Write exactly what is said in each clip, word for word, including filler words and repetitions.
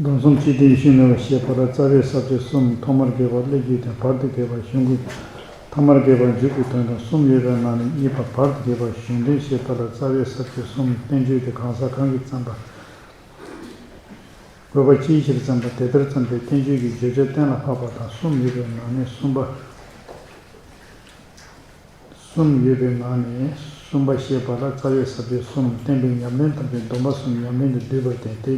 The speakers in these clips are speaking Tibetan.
སྡོམ་གསུམ་སྤྱི་དོན་ཤེས་ནུས་པ་ཞེས་པ་ལ་རྩ་བའི་ས་བཅད་གསུམ། ཐོག་མར་དགོས་པ་སླད་རྒྱུའི་དོན། བར་དུ་དགོས་པ་གཞུང་གི། ཐ་མར་དགོས་པ་མཇུག་གི་དོན་དང་གསུམ་ཡོད་པའི་ནང་ནས་གཉིས་པ་བར་དུ་དགོས་པ་གཞུང་དོན་ཞེས་པ་ལ་རྩ་བའི་ས་བཅད་གསུམ། བསྟན་བཅོས་དེ་གང་ཟག་གང་གིས་བརྩམས་པ། དགོས་པ་ཅིའི་ཕྱིར་བརྩམས་པ། དེ་ལྟར་བརྩམས་པའི་བསྟན་བཅོས་ཀྱི་བརྗོད་བྱ་གཏན་ལ་ཕབ་པ་དང་གསུམ་ཡོད་པའི་ནང་ནས་གསུམ་པ། གསུམ་ཡོད་པའི་ནང་ནས་གསུམ་པ་ཞེས་པ་ལ་རྩ་བའི་ས་བཅད་གསུམ། བསྟན་པའི་ཉམས་ལེན་དམ་པའི་སྡོམ་པ་གསུམ་ཉམས་ལེན་དུ་བསྡུས་པར་བསྟན་ཏེ།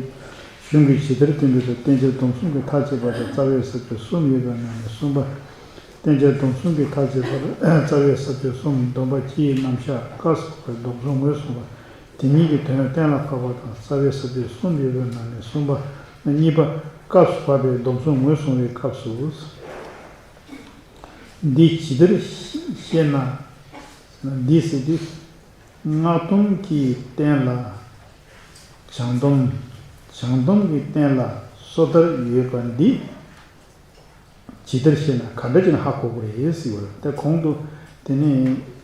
གཞུང་གིས་ཇི་ལྟར་བསྟན་པའི་ཚུལ་བསྟན་བྱའི་སྡོམ་གསུམ་གྱིས་ཐག་བཅད་པ་དང་རྩ་བའི་ས་བཅད་གསུམ་ཡོད་པའི་ནང་ནས་གསུམ་པ། བསྟན་བྱའི་སྡོམ་གསུམ་གྱིས་ཐག་བཅད་པར་རྩ་བའི་ས་བཅད་གསུམ། སྡོམ་པ་སྤྱིའི་རྣམ་གཞག་སྐབས་སུ་བབ་པའི་སྡོམ་གསུམ་ངོས་བཟུང་བ། དེ་ཉིད་ཀྱི་དོན་གཏན་ལ་ཕབ་པ་དང་རྩ་བའི་ས་བཅད་གསུམ་ཡོད་པའི་ནང་ནས་གསུམ་པ། གཉིས་པ། སྐབས་སུ་བབ་པའི་སྡོམ་གསུམ་ངོས་བཟུང་བའི་སྐབས་སུ། འདི་ཇི་ལྟར་ཤེས་ན། འདི་ཟེར་དུས། སྔགས་སྡོམ་གྱི་སྟེང་ལ་བྱང་སྡོམ། བྱང་སྡོམ་གྱི་སྟེང་ལ་སོ་ཐར་ཡོད་པ་འདི་ཇི་ལྟར་ཤེས་ན། ག་འདྲ་བྱས་ན་ཧ་གོ་གི་རེད་ཟེར་བ་རེད། དེ་གོང་དུ་དེ་ནས་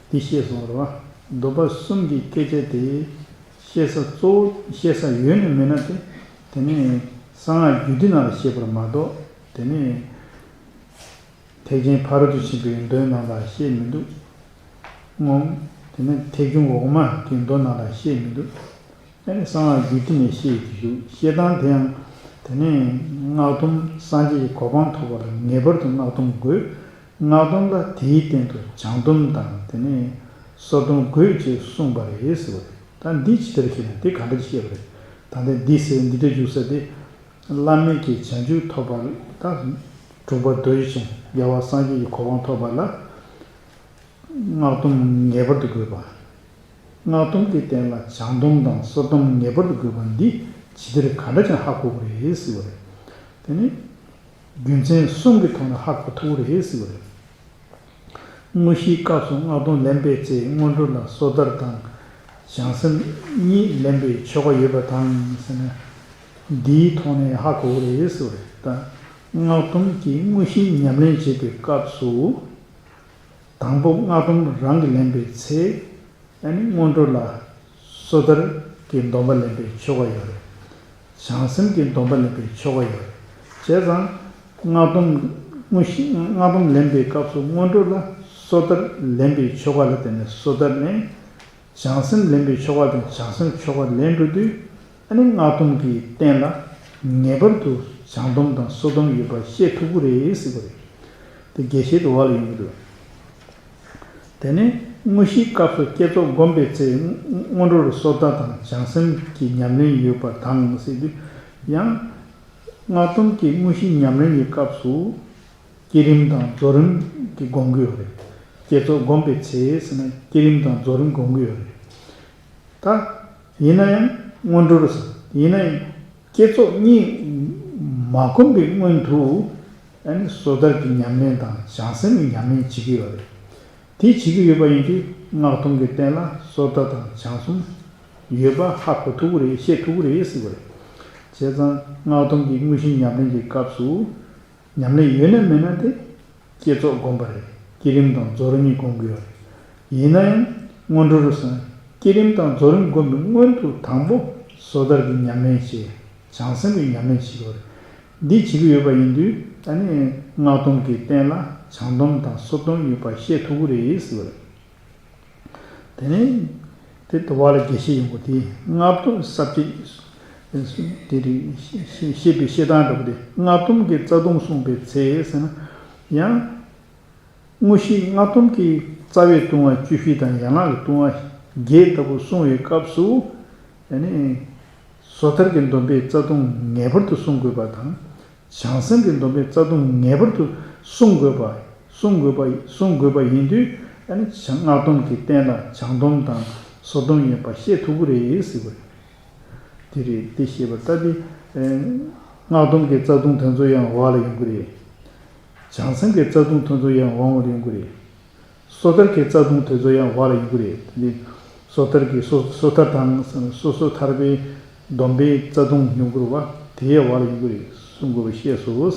འདི་བཤད་སོང་བ་རེད་བ། སྡོམ་པ་གསུམ་གྱི་སྐད་ཆ་དེ་བཤད་ས་གཙོ་བོ་བཤད་ས་ཡོད་ན་མེད་ན་དེ། དེ་ནས་གསང་སྔགས་རྒྱུད་སྡེ་ནང་ལ་བཤད་པར་མ་གཏོགས། དེ་ནས། ཐེག་ཆེན་ཕ་རོལ་ཏུ་ཕྱིན་པའི་མདོའི་ནང་ལ་བཤད་མི་འདུག་སྔོན། དེ་ནས་ཐེག་ཆུང་འོག་མ་གི་མདོ་ནང་ལ་བཤད་མི་འདུག་ཨ་ནི་གསང་སྔགས་རྒྱུད་སྡེ་ནས་བཤད་ཀྱི་འདུག་བཤད་སྟངས་དེ་ཡང་། དེ་ནས་སྔགས་སྡོམ་སངས་རྒྱས་ཀྱི་གོ་འཕང་ཐོབ་པ་ལ་ངེས་པར་དུ་སྔགས་སྡོམ་དགོས། སྔགས་སྡོམ་ལ་དེའི་སྟེང་དུ་བྱང་སྡོམ་དང་དེ་ནས་སོ་སྡོམ་དགོས་ཅེས་གསུངས་པ་རེད་ཟེར་བ་རེད། ད་འདི་ཇི་ལྟར་ཤེས་ན། དེ་ག་འདྲ་བཤད་པ་རེད། ད་ལྟ་འདི་ཟེར་འདི་འདྲ་འཇུག་ས་དེ། བླ་མེད་ཀྱི་བྱང་ཆུབ་ཐོབ་པ་དང་། དྲུག་པ་རྡོ་རྗེ་འཆང་རྒྱལ་བ་སངས་རྒྱས་ཀྱི་གོ་འཕང་ཐོབ་པ་ལ། སྔགས་སྡོམ་ངེས་པར་དུ་དགོས་པ། སྔགས་སྡོམ་གྱི་སྟེང་ལ་བྱང་སྡོམ་དང་སོ་སྡོམ་ངེས་པར་དུ་དགོས་པ་འདི་ཇི་ལྟར་ག་འདྲ་ཅིག་ཧ་གོ་གི་རེད་ཟེར་བ་རེད། དེ་ནི། རྒྱུ་མཚན་གསུམ་གྱི་ཐོག་ནས་ཧ་གོ་ཐུབ་ཀྱི་རེད་ཟེར་བ་རེད། དངོས་གཞིའི་སྐབས་སུ་སྔགས་སྡོམ་ལེན་པའི་ཚེ་སྔོན་འགྲོ་ལ་སོ་ཐར་དང་། བྱང་སེམས་གཉིས་ལེན་པའི་ཆོ་ག་ཡོད་པ་དང་ཟེར་ན། འདིའི་ཐོག་ནས་ཧ་གོ་གི་རེད་ཟེར་བ་རེད། ད་སྔགས་སྡོམ་གྱི་དངོས་གཞི་ཉམས་ལེན་བྱེད་པའི་སྐབས་སུ། དང་པོ་སྔགས་སྡོམ་རང་གིས་ལེན་པའི་ཚེ། ཨ་ནི་སྔོན་འགྲོ་ལ་སོ་ཐར་གྱི་སྡོམ་པ་ལེན་པའི་ཆོ་ག་ཡོད་རེད། བྱང་སེམས་ཀྱི་སྡོམ་པ་ལེན་པའི་ཆོ་ག་ཡོད་རེད། བྱས་ཙང་། སྔགས་སྡོམ་དངོས་གཞི་སྔགས་སྡོམ་ལེན་པའི་སྐབས་སུ་སྔོན་འགྲོ་ལ་སོ་ཐར་ལེན་པའི་ཆོ་ག་ལ་བརྟེན་ནས་སོ་ཐར་ལེན། བྱང་སེམས་ལེན་པའི་ཆོ་ག་དང་བྱང་སེམས་ཆོ་ག་ལེན་འགྲོ་དུས། ཨ་ནི་སྔགས་སྡོམ་གྱི་སྟེང་ལ་ངེས་པར་དུ་བྱང་སྡོམ་དང་སོ་སྡོམ་ཡོད་པ་ཤེས་ཐུབ་ཀྱི་རེད་ཟེར་གྱི་རེད། དེ་རྒྱས་བཤད་དུ་བ་ལ་ཡོང་གི་འདུག་དེ་ནས་དངོས་གཞིའི་སྐབས་སུ་བསྐྱེད་རྫོགས་བསྒོམ་པའི་ཚེ། སྔོན་འགྲོ་ལ་སོ་ཐར་དང་བྱང་སེམས་ཀྱི་ཉམས་ལེན་ཡོད་པ་དང་ཟེར་དུས། ཡང་། སྔགས་སྡོམ་གྱི་དངོས་གཞི་ཉམས་ལེན་གྱི་སྐབས་སུ། བསྐྱེད་རིམ་དང་རྫོགས་རིམ་གྱི་སྒོམ་གྱི་ཡོད་རེད། བསྐྱེད་རྫོགས་བསྒོམ་པའི་ཚེ་ཟེར་ན་བསྐྱེད་རིམ་དང་རྫོགས་རིམ་སྒོམ་གྱི་ཡོད་རེད། ད། ཡིན་ན་ཡང་སྔོན་འགྲོ་རུ་ཟེར། ཡིན་ན་ཡང་། བསྐྱེད་རྫོགས་གཉིས་མ་བསྒོམས་པའི་སྔོན་དུ། ཨ་ནི་སོ་ཐར་གྱི་ཉམས་ལེན་དང་བྱང་སེམས་ཀྱི་ཉམས་ལེན་བྱེད་ཀྱི་ཡོད་རེད། དེ་བྱེད་ཀྱི་ཡོད་པ་ཡིན་དུས་སྔགས་སྡོམ་གྱི་སྟེང་ལ་སོ་ཐར་དང་བྱང་སེམས་ཡོད་པ་ཧ་གོ་ཐུབ་ཀྱི་རེད། ཤེས་ཐུབ་ཀྱི་རེད་ཟེར་བ་རེད། བྱས་ཙང་སྔགས་སྡོམ་གྱི་དངོས་གཞི་ཉམས་ལེན་གྱི་སྐབས་སུ། ཉམས་ལེན་ཡོད་ན་མེད་ན་དེ། བསྐྱེད་རྫོགས་བསྒོམ་པ་རེད། བསྐྱེད་རིམ་དང་རྫོགས་རིམ་གཉིས་སྒོམ་དགོས་ཡོད་རེད། ཡིན་ན་ཡང་སྔོན་འགྲོ་རུ་སོང་། བསྐྱེད་རིམ་དང་རྫོགས་རིམ་སྒོམ་པའི་སྔོན་དུ་དང་པོ་སོ་ཐར་གྱི་ཉམས་ལེན་བྱེད། བྱང་སེམས་ཀྱི་ཉམས་ལེན་བྱེད་དགོས་རེད། འདི་བྱེད་ཀྱི་ཡོད་པ་ཡིན་དུས་ཨ་ནི་སྔགས་སྡོམ་གྱི་སྟེང་ལ་བྱང་སྡོམ་དང་སོ་སྡོམ་ཡོད་པ་ཤེས་ཐུབ་ཀྱི་རེད་ཟེར་བ་རེད། དེ་ནས་དེ་དུ་བ་ལ་རྒྱས་བཤད་ཡོང་གི། དེ་སྔགས་སྡོམ་ས་བཅད་དེ་རིགས་བཤད་པའི་བཤད་སྟངས་འདྲ་པོ་དེ། སྔགས་སྡོམ་གྱི་རྩ་ལྟུང་གསུངས་པའི་ཚེ་ཟེར་ན། ཡང་དངོས་གཞི་སྔགས་སྡོམ་གྱི་རྩ་བའི་ལྟུང་བ་བཅུ་བཞི་དང་ཡན་ལག་གི་ལྟུང་བ་བརྒྱད་ལྟ་བུ་གསུང་བའི་སྐབས་སུ། ཡང་ནི་སོ་ཐར་གྱི་སྡོམ་པའི་རྩ་ལྟུང་ངེས་པར་དུ་བསྲུང་དགོས་པ་དང་། བྱང་སེམས་ཀྱི་སྡོམ་པའི་རྩ་ལྟུང་ངེས་པར་དུ་བསྲུང་དགོས་པ། བསྲུང་དགོས་པ། བསྲུང་དགོས་པ་ཡིན་དུས་ཨ་ནི་བྱང་། སྔགས་སྡོམ་གྱི་སྟེང་ལ་བྱང་སྡོམ་དང་སོ་སྡོམ་ཡོད་པ་ཤེས་ཐུབ་ཀྱི་རེད་ཟེར་བ་རེད། དེ་རེད། དེ་ཤེས་པ་ལྟ་དེ། སྔགས་སྡོམ་གྱི་རྩ་ལྟུང་དེ་ཚོ་ཡང་བ་ལ་ཡོང་གི་རེད། བྱང་སེམས་ཀྱི་རྩ་ལྟུང་དེ་ཚོ་ཡང་བ་ལ་ཡོང་གི་རེད། སོ་ཐར་གྱི་རྩ་ལྟུང་དེ་ཚོ་ཡང་བ་ལ་ཡོང་གི་རེད། དེ་ནི་སོ་ཐར་གྱི་སོ། སོ་ཐར་དང་སོ་སོ་ཐར་པའི་སྡོམ་པའི་རྩ་ལྟུང་ཡོང་གི་རེད་བ། དེ་ཡང་བ་ལ་ཡོང་གི་རེད། གསུང་དགོས་པ་ཤེས་སོ།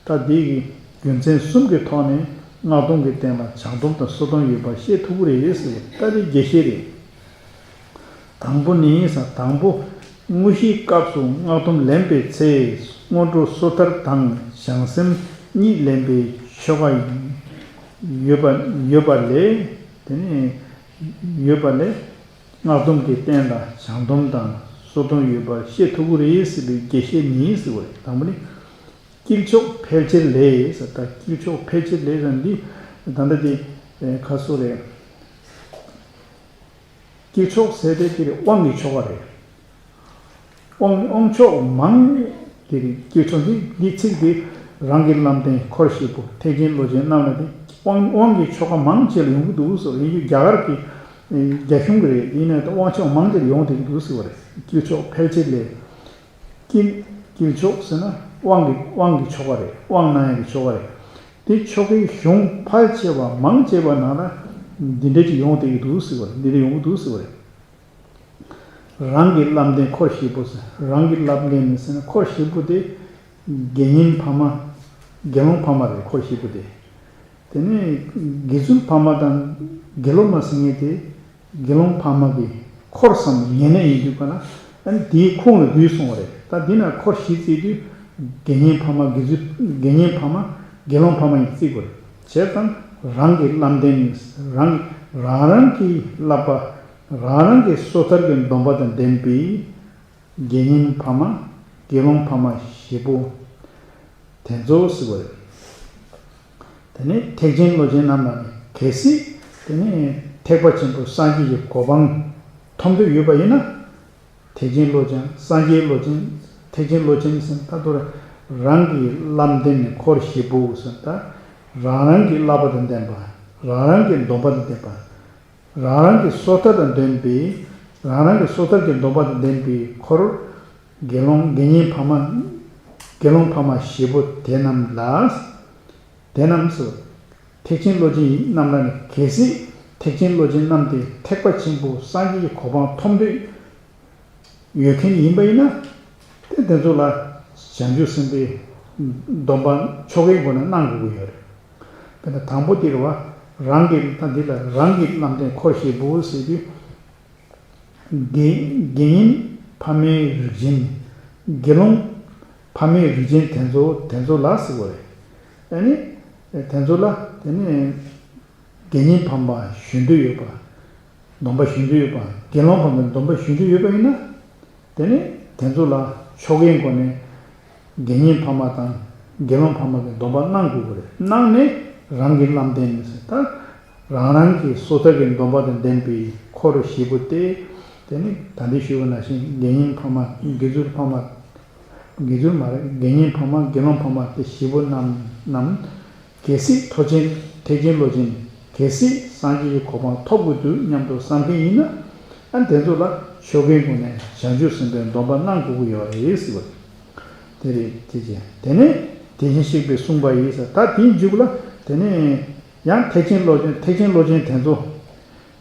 ད་དེ་གི་རྒྱུ་མཚན་གསུམ་གྱི་ཐོག་ནས་སྔགས་སྡོམ་གྱི་སྟེང་ལ་བྱང་སྡོམ་དང་སོ་སྡོམ་ཡོད་པ་ཤེས་ཐུབ་ཀྱི་རེད་ཟེར་བ་ད་དེ་རྒྱས་བཤད་རེད། དང་པོ་ནི་ས། དང་པོ། དངོས་གཞིའི་སྐབས་སུ་སྔགས་སྡོམ་ལེན་པའི་ཚེ། སྔོན་འགྲོ་སོ་ཐར་དང་བྱང་སེམས་གཉིས་ལེན་པའི་ཆོ་ག་ཡོད་པ་ཡོད་པ་ལས། དེ་ནས་ཡོད་པ་ལས། སྔགས་སྡོམ་གྱི་རྟེན་ལ་བྱང་སྡོམ་དང་སོ་སྡོམ་ཡོད་པ་ཤེས་ཐུབ་ཀྱི་རེད་ཟེར་བའི་རྒྱས་བཤད་ནི་ཟེར་བ་རེད། དང་པོ་ནི། དཀྱིལ་ཆོག་ཕལ་ཆེར་ལས་ཟེར། ད་དཀྱིལ་ཆོག་ཕལ་ཆེར་ལས་ཟེར་འདི་ད་ལྟ་དེ་ཁ་སོ་རེད། དཀྱིལ་ཆོག་ཟེར་དེ་དེ་རེད། དབང་གི་ཆོ་ག་རེད། དབང་དབང་ཆོག་མང་། དེ་རེད། དཀྱིལ་ཆོག་འདི་འདི་ཚིག་དེ་རང་གི་བླ་མ་འཁོར་བཞི་པོ་ཐེག་ཆེན་བློ་ཅན་རྣམས་ལ་དེ་དབང་དབང་གི་ཆོ་ག་མང་ཆེ་ལ་ཡོང་གི་འདུག་ཟེར། ཡིན་རྒྱུ་རྒྱ་གར་གྱི་རྒྱ་གཞུང་གི་རེད། ཡིན་ནའི་དབང་ཆོག་མང་ཆེ་ལ་ཡོང་བསྡད་ཀྱི་འདུག་ཟེར་བ་རེད། དཀྱིལ་ཆོག་ཕལ་ཆེར་ལས། དཀྱིལ་དཀྱིལ་ཆོག་ཟེར་ན་དབང་གི་དབང་གི་ཆོ་ག་རེད། དབང་གནང་ཡག་གི་ཆོ་ག་རེད། དེ་ཆོ་གའི་གཞུང་ཕལ་ཆེ་བ་མང་ཆེ་བ་ནང་ལ་འདི་འདྲ་ཅིག་ཡོང་བསྡད་ཀྱི་འདུག་ཟེར་བ་རེད། འདི་འདྲ་ཡོང་གི་འདུག་ཟེར་བ་རེད། རང་གི་བླ་མ་འཁོར་བཞི་པོ་ཟེར། རང་གི་བླ་མ་ནི་ཟེར་ན་འཁོར་བཞི་པོ་དེ་དགེ་བསྙེན་ཕ་མ་དགེ་སློང་ཕ་མ་རེད། འཁོར་བཞི་པོ་དེ། དེ་ནས་དགེ་ཚུལ་ཕ་མ་དང་དགེ་སློང་མ་ཟེར་མཁན་དེ། དགེ་སློང་ཕ་མ་གི་འཁོར་བསམ་ངེས་གནས་ཡིན་དུས་ག་ན། ཨ་ནི་དེའི་ཁོངས་ལ་འདུས་སོང་བ་རེད། ད་འདི་ན་འཁོར་བཞི་བརྩིས་དུས། དགེ་བསྙེན་ཕ་མ་དགེ་ཚུལ་དགེ་བསྙེན་ཕ་མ་དགེ་སློང་ཕ་མ་ཡིན་བརྩི་དགོས་རེད། བྱས་ཙང་རང་གི་བླ་མ་རང་རང་རང་གི་བསླབ་པ། རང་རང་གི་སོ་ཐར་གྱི་སྡོམ་པ་དང་ལྡན་པའི་དགེ་བསྙེན་ཕ་མ་དགེ་སློང་ཕ་མ་བཞི་པོ། དེ་ཚོ་ཟེར་བ་རེད། དེ་ནས་ཐེག་ཆེན་བློ་ཅན་རྣམས་ལ་ནི་གལ་སྲིད་དེ་ནས་ཐེག་པ་ཆེན་པོ་སངས་རྒྱས་ཀྱི་གོ་འཕང་ཐོབ་འདོད་ཡོད་པ་ཡིན་ན། ཐེག་ཆེན་བློ་ཅན་སངས་རྒྱས་བློ་ཅན། ཐེག་ཆེན་བློ་ཅན་ཟེར་ན་ད་དུང་རང་གི་བླ་མ་འདི་ནི་འཁོར་བཞི་པོ་ཟེར་ན་ད་རང་རང་གི་བསླབ་པ་དང་ལྡན་པ། རང་རང་གི་སྡོམ་པ་དང་ལྡན་པ། རང་རང་གི་སོ་ཐར་དང་ལྡན་པའི། རང་རང་གི་སོ་ཐར་གྱི་སྡོམ་པ་དང་ལྡན་པའི་འཁོར། དགེ་སློང་དགེ་བསྙེན་ཕ་མ། དགེ་སློང་ཕ་མ་བཞི་པོ་དེ་རྣམས་ལ། དེ་རྣམས་སུ། ཐེག་ཆེན་བློ་ཅན་རྣམས་ལ་ནི་གལ་སྲིད་ཐེག་ཆེན་བློ་ཅན་རྣམས་ཏེ་ཐེག་པ་ཆེན་པོ་སངས་རྒྱས་ཀྱི་གོ་འཕང་ཐོབ་འདོད་ཡོད་མཁན་ཡིན་པ་ཡིན་ན། དེ་དེ་ཚོ་ལ་བྱང་ཆུབ་སེམས་དཔའི་སྡོམ་པ་ཆོ་གའི་སྒོ་ནས་གནང་དགོས་ཀྱི་ཡོད་རེད། དཔེར་ན་དང་པོ་དེ་རེད་བ། རང་གི་ད་འདི་ལ་རང་གི་བླ་མ་འཁོར་བཞི་པོ་ཟེར་དུས། དགེ་དགེ་བསྙེན་ཕ་མའི་རིགས་ཅན། དགེ་སློང་ཕ་མའི་རིགས་ཅན་དེ་ཚོ་དེ་ཚོ་ལ་ཟེར་བ་རེད། ཨ་ནི། དེ་ཚོ་ལ་དེ་ནི། དགེ་བསྙེན་ཕ་མ་ཞུ་འདོད་ཡོད་པ། སྡོམ་པ་ཞུ་འདོད་ཡོད་པ། དགེ་སློང་ཕ་མའི་སྡོམ་པ་ཞུ་འདོད་ཡོད་པ་ཡིན་ན། དེ་ནི་དེ་ཚོ་ལ་ཆོ་གའི་སྒོ་ནས་དགེ་བསྙེན་ཕ་མ་དང་དགེ་སློང་ཕ་མ་གི་སྡོམ་པ་གནང་དགོས་ཀྱི་རེད། གནང་ནས་རང་གི་བླ་མ་དེ་ནི་ཟེར་ད། རང་རང་གི་སོ་ཐར་གྱི་སྡོམ་པ་དང་ལྡན་པའི་འཁོར་བཞི་པོ་སྟེ། དེ་ནི་ད་འདི་ཞུས་པ་ནང་བཞིན་དགེ་བསྙེན་ཕ་མ་དགེ་ཚུལ་ཕ་མ། དགེ་ཚུལ་མ་རེད། དགེ་བསྙེན་ཕ་མ་དགེ་སློང་ཕ་མ་སྟེ་བཞི་པོ་རྣམས་རྣམས། གལ་སྲིད་ཐོ་ཆེན་ཐེག་ཆེན་བློ་ཅན། གལ་སྲིད་སངས་རྒྱས་ཀྱི་གོ་འཕང་ཐོབ་དགོས་འདུག་སྙམ་དུ་བསམ་མཁན་ཡིན་ན། ཨ་དེ་ཚོ་ལ་ཆོ་གའི་སྒོ་ནས་བྱང་ཆུབ་སེམས་དཔའི་སྡོམ་པ་གནང་དགོས་ཀྱི་ཡོད་རེད་ཟེར་བ། དེ་རེད་དེ་ཅི། དེ་ནས་དེ་བཞིན་གཤེགས་པས་གསུངས་པ་ཡིན་ཟེར། ད་དེའི་མཇུག་ལ་དེ་ནས་ཡང་ཐེག་ཆེན་བློ་ཅན་ཐེག་ཆེན་བློ་ཅན་དེ་ཚོ།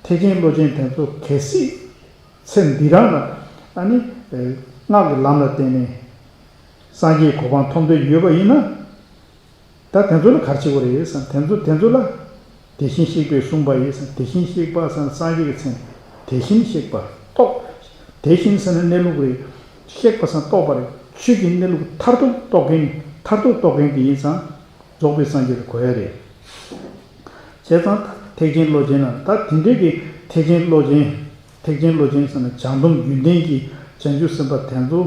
ཐེག་ཆེན་བློ་ཅན་དེ་ཚོ་གལ་སྲིད་ཚེ་འདི་རང་ལ་ཨ་ནི་སྔགས་ཀྱི་ལམ་ལ་བརྟེན་ནས་སངས་རྒྱས་གོ་འཕང་ཐོབ་འདོད་ཡོད་པ་ཡིན་ན། ད་དེ་ཚོ་ལ་ག་རེ་བྱེད་དགོས་རེད་ཟེར་ན། དེ་ཚོ་དེ་ཚོ་ལ་དེ་བཞིན་གཤེགས་པས་གསུངས་པ་ཡིན་ཟེར་ན། དེ་བཞིན་གཤེགས་པ་ཟེར་ན་སངས་རྒྱས་ཀྱི་མཚན། དེ་བཞིན་གཤེགས་པ་རྟོགས། དེ་བཞིན་ཟེར་ན་གནས་ལུགས་རེད། གཤེགས་པ་ཟེར་ན་རྟོགས་པ་རེད། ཆོས་ཀྱི་གནས་ལུགས་མཐར་ཐུག་རྟོགས་མཁན། མཐར་ཐུག་རྟོགས་མཁན་དེ་ཡིན་ཙང་རྫོགས་པའི་སངས་རྒྱས་ལ་གོ་ཡ་རེད། བྱས་ཙང་ད་ཐེག་ཆེན་བློ་ཅན་ལ་ད་དེ་འདྲའི་གི་ཐེག་ཆེན་བློ་ཅན། ཐེག་ཆེན་བློ་ཅན་ཟེར་ན་བྱང་སྡོམ་རྒྱུན་ལྡན་གྱི་བྱང་ཆུབ་སེམས་དཔའ་དེ་ཚོ་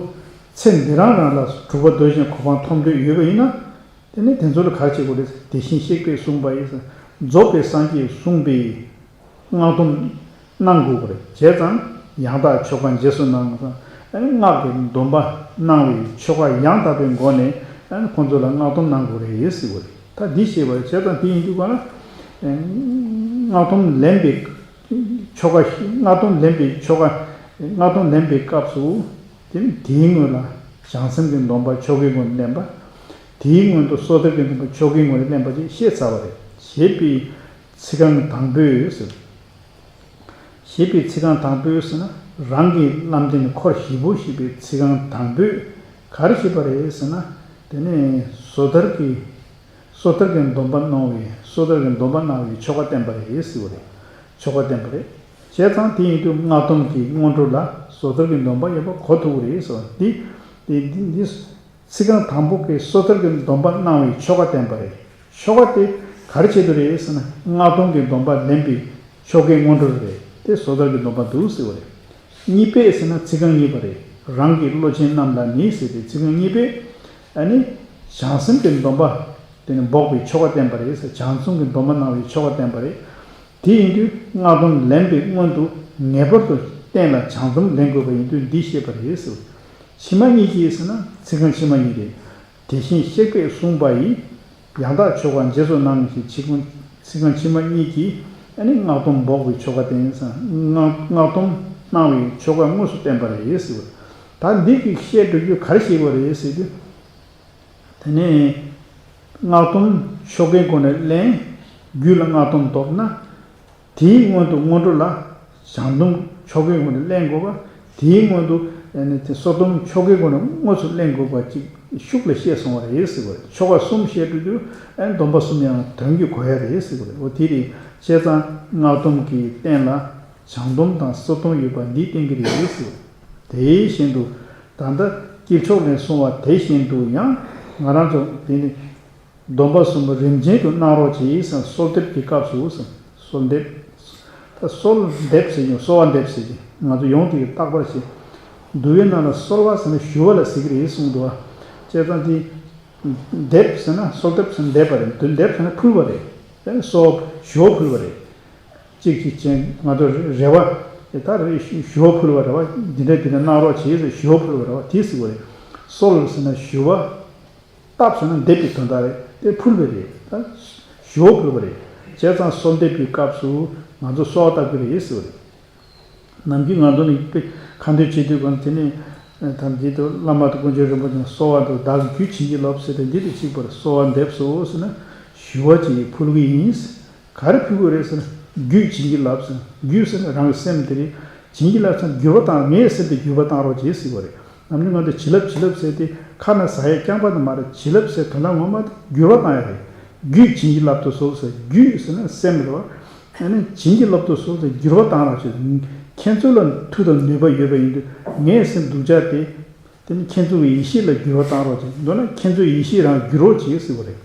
ཚེ་འདི་རང་རང་ལ་གྲུབ་པ་རྡོ་རྗེ་གོ་འཕང་ཐོབ་འདོད་ཡོད་པ་ཡིན་ན། དེ་ནས་དེ་ཚོ་ལ་ག་རེ་བྱེད་དགོས་རེད། དེ་བཞིན་གཤེགས་པས་གསུངས་པ་ཡིན་ཟེར། རྫོགས་པའི་སངས་རྒྱས་གསུངས་པའི་སྔགས་སྡོམ་གནང་དགོས་ཀྱི་རེད། བྱས་ཙང་ཡང་དག་ཆོ་ག་རྗེས་སུ་གནང་ཟེར། ཨ་ནི་སྔགས་ཀྱི་སྡོམ་པ་གནང་བའི་ཆོ་ག་ཡང་དག་པའི་སྒོ་ནས་ཨ་ནི་ཁོང་ཚོ་ལ་སྔགས་སྡོམ་གནང་དགོས་རེད་ཟེར་བ་རེད། ད་འདི་ཤེས་པ་རེད། བྱས་ཙང་དེ་ཡིན་དུས་ག་ན་སྔགས་སྡོམ་ལེན་པའི་ཆོ་ག། སྔགས་སྡོམ་ལེན་པའི་ཆོ་ག། སྔགས་སྡོམ་ལེན་པའི་སྐབས་སུ། དེ་ནི་དེའི་སྔོན་ལ་བྱང་སེམས་ཀྱི་སྡོམ་པ་ཆོ་གའི་སྒོ་ནས་ལེན་པ། དེའི་སྔོན་དུ་སོ་ཐར་གྱི་སྡོམ་པ་ཆོ་གའི་སྒོ་ནས་ལེན་པ་ཞེས་བཤད་ཚར་བ་རེད། ཞེས་པའི་ཚིག་རྐང་དང་པོས་ཟེར། ཞེས་པའི་ཚིག་རྐང་དང་པོས་ཟེར་ན། རང་གི་བླ་མ་འདི་ནི་འཁོར་བཞི་པོ་ཞེས་པའི་ཚིག་རྐང་དང་པོས་ག་རེ་བཤད་པ་རེད་ཟེར་ན། དེ་ནི་སོ་ཐར་གྱི། སོ་ཐར་གྱི་སྡོམ་པ་གནང་བའི། སོ་ཐར་གྱི་སྡོམ་པ་གནང་བའི་ཆོ་ག་བསྟན་པ་རེད་ཟེར་བ་རེད། ཆོ་ག་བསྟན་པ་རེད། བྱས་ཙང་དེ་ཡིན་དུས་སྔགས་སྡོམ་གྱི་སྔོན་འགྲོ་ལ་སོ་ཐར་གྱི་སྡོམ་པ་ཡོད་པ་གོ་ཐུབ་ཀྱི་རེད་ཟེར་བ་འདི། འདི་འདི་འདི་ཚིག་རྐང་དང་པོ་གི་སོ་ཐར་གྱི་སྡོམ་པ་གནང་བའི་ཆོ་ག་བསྟན་པ་རེད། ཆོ་ག་དེ་ག་རེ་བྱེད་དུ་རེད་ཟེར་ན། སྔགས་སྡོམ་གྱི་སྡོམ་པ་ལེན་པའི་ཆོ་གའི་སྔོན་འགྲོ་རེད། དེ་སོ་ཐར་གྱི་སྡོམ་པ་འདུག་ཟེར་བ་རེད། གཉིས་པས་ཟེར་ན་ཚིག་རྐང་གཉིས་པ་རེད། རང་གི་བློ་ཆེན་རྣམས་ལ་ནི་ཟེར་ཏེ་ཚིག་རྐང་གཉིས་པས་ཨ་ནི་བྱང་སེམས་ཀྱི་སྡོམ་པ་དེ་ནི་འབོགས་པའི་ཆོ་ག་བསྟན་པ་རེད་ཟེར། བྱང་སེམས་ཀྱི་སྡོམ་པ་གནང་བའི་ཆོ་ག་བསྟན་པ་རེད། དེ་ཡིན་དུས་སྔགས་སྡོམ་ལེན་པའི་སྔོན་དུ་ངེས་པར་དུ་རྟེན་ལ་བྱང་སྡོམ་ལེན་དགོས་པ་ཡིན་དུས་འདི་བཤད་པ་རེད་ཟེར། ཕྱི་མ་གཉིས་ཀྱིས་ཟེར་ན་ཚིག་རྐང་ཕྱི་མ་གཉིས་རེད། དེ་བཞིན་གཤེགས་པས་གསུངས་པ་ཡི། ཡང་དག་ཆོ་ག་རྗེས་སུ་གནང་ཞེས་ཚིག་རྐང་ཚིག་རྐང་ཕྱི་མ་གཉིས་ཀྱིས་ཨ་ནི་སྔགས་སྡོམ་འབོགས་པའི་ཆོ་ག་བསྟན་ཟེར། སྔགས་སྔགས་སྡོམ་གནང་བའི་ཆོ་ག་དངོས་སུ་བསྟན་པ་རེད་ཟེར། ད་འདི་གི་བཤད་འགྲོ་རྒྱུ་ག་རེ་ཞིག་ཡོད་རེད་ཟེར་དུས། དེ་ནས་སྔགས་སྡོམ་ཆོ་གའི་སྒོ་ནས་ལེན། རྒྱུད་ལ་སྔགས་སྡོམ་བསྡོམས་ན། དེའི་སྔོན་དུ་སྔོན་འགྲོ་ལ་བྱང་སྡོམ་ཆོ་གའི་སྒོ་ནས་ལེན་དགོས་པ། དེའི་སྔོན་དུ་ཨ་ནི་དེ་སོ་སྡོམ་ཆོ་གའི་སྒོ་ནས་དངོས་སུ་ལེན་དགོས་པ་ཅིག་ཤུགས་ལ་བཤད་སོང་བ་རེད་ཟེར་བ་རེད། ཆོ་ག་གསུམ་བཤད་འགྲོ་དུས་ཨ་ནི་སྡོམ་པ་གསུམ་ཡང་དོན་གྱིས་གོ་ཡ་རེད་ཟེར་བ་རེད། འོ་དེ་རེད། བྱས་ཙང་སྔགས་སྡོམ་གྱི་རྟེན་ལ་བྱང་སྡོམ་དང་སོ་སྡོམ་ཡོད་པ་འདི་བསྟན་གྱི་རེད་ཟེར། དེ་བཞིན་དུ་ད་ལྟ་དཀྱིལ་ཆོག་ནས་གསུངས་པ་དེ་བཞིན་དུ་ཡང་ང་རང་ཚོ་དེ་ནི། སྡོམ་པ་གསུམ་པོ་རིམ་ཅན་དུ་གནང་རོགས་གྱིས་ཟེར། གསོལ་འདེབས་ཀྱི་སྐབས་སུ་ཟེར། གསོལ་འདེབས། ད་གསོལ་འདེབས་ཟེར་ཡང་གསོལ་བ་འདེབས་ཟེར་གྱི་ང་ཚོ་ཡོངས་དེ་རྟག་པར་བྱེད། འདུལ་བའི་ནང་ལ་གསོལ་བ་ཟེར་ན་ཞུ་བ་ལ་ཟེར་གྱི་རེད་གསུངས་འདུག་བ། བྱས་ཙང་དེ། འདེབས་ཟེར་ན་གསོལ་འདེབས་ཟེར་ན་འདེབས་པ་རེད། འདུལ་འདེབས་ཟེར་ན་ཕུལ་བ་རེད། དེ་ནི་གསོལ་ཞུ་བ་ཕུལ་བ་རེད། གཅིག་གཅིག་ཅན་ང་ཚོ་རེ་བ། དེ་ལྟར་ཞུ་བ་ཕུལ་བ་རེད་བ། འདི་འདྲ་འདི་འདྲ་གནང་རོགས་གྱིས་ཟེར་ཞུ་བ་ཕུལ་བ་རེད་བ། དེ་ཟེར་བ་རེད། གསོལ་ཟེར་ན་ཞུ་བ། བཏབ་ཟེར་ན་འདེབས་པའི་དོན་དག་རེད། དེ་ཕུལ་བ་རེད། ད་ཞུ་བ་ཕུལ་བ་རེད། བྱས་ཙང་གསོལ་འདེབས་ཀྱི་སྐབས་སུ་ང་ཚོ་གསོལ་བ་བཏབ་ཀྱི་རེད་ཟེར་བ་རེད། ནམ་རྒྱུན་ང་ཚོ་ནི་དཔེ་ཁ་འདོན་བྱེད་དུས་གང་དེ་ནས་ད་འདི་དུ་བླ་མ་དང་དཀོན་མཆོག་རིན་པོ་ཆེ་གསོལ་བ་འདེབས། བདག་གིས་རྒྱུད་བྱིན་གྱིས་རློབས་ཟེར་ཏེ་འདི་དང་གཅིག་པར་གསོལ་བ་འདེབས་སོ་ཟེར་ན་ཞུ་བ་ཅིག་ཕུལ་གྱི་ཡིན། ག་རེ་ཕུལ་དགོས་རེད་ཟེར་ན། རྒྱུད་བྱིན་གྱིས་བརླབས་ཟེར། རྒྱུད་ཟེར་ན་རང་གི་སེམས་དེ་རེད། བྱིན་གྱིས་བརླབས་ཟེར་ན་འགྱུར་བ་བཏང་། ངའི་སེམས་དེ་འགྱུར་བ་བཏང་རོགས་བྱེད་ཟེར་བ་རེད། ནམ་རྒྱུན་ང་ཚོ་བྱིན་རླབས་བྱིན་རླབས་ཟེར་དེ་ཁ་ནས་ཟ་ཡས་རྐྱང་པ་དེ་མ་རེད། བྱིན་རླབས་ཟེར་དོན་དག་ངོ་མ་དེ་འགྱུར་བ་བཏང་ཡ་རེད། རྒྱུད་བྱིན་གྱིས་བརླབ་ཏུ་གསོལ་ཟེར། རྒྱུད་ཟེར་ན་སེམས་རེད་བ། ཨ་ནི་བྱིན་གྱིས་བརླབ་ཏུ་གསོལ་ཟེར་འགྱུར་བ་བཏང་རོགས་བྱེད། ཁྱེད་ཚོ་ལ་མཐུ་དང་ནུས་པ་ཡོད་པ་ཡིན་དུས་ངའི་སེམས་སྡུག་ཅག་དེ། དེ་ནི་ཁྱེད་ཚོའི་ཡེ་ཤེས་ལ་འགྱུར་བ་བཏང་རོགས་བྱེད། མདོར་ན་ཁྱེད་ཚོའི་ཡེ་ཤེས་རང་འགྱུར་རོགས་བྱེད་ཟེར་བ་རེད།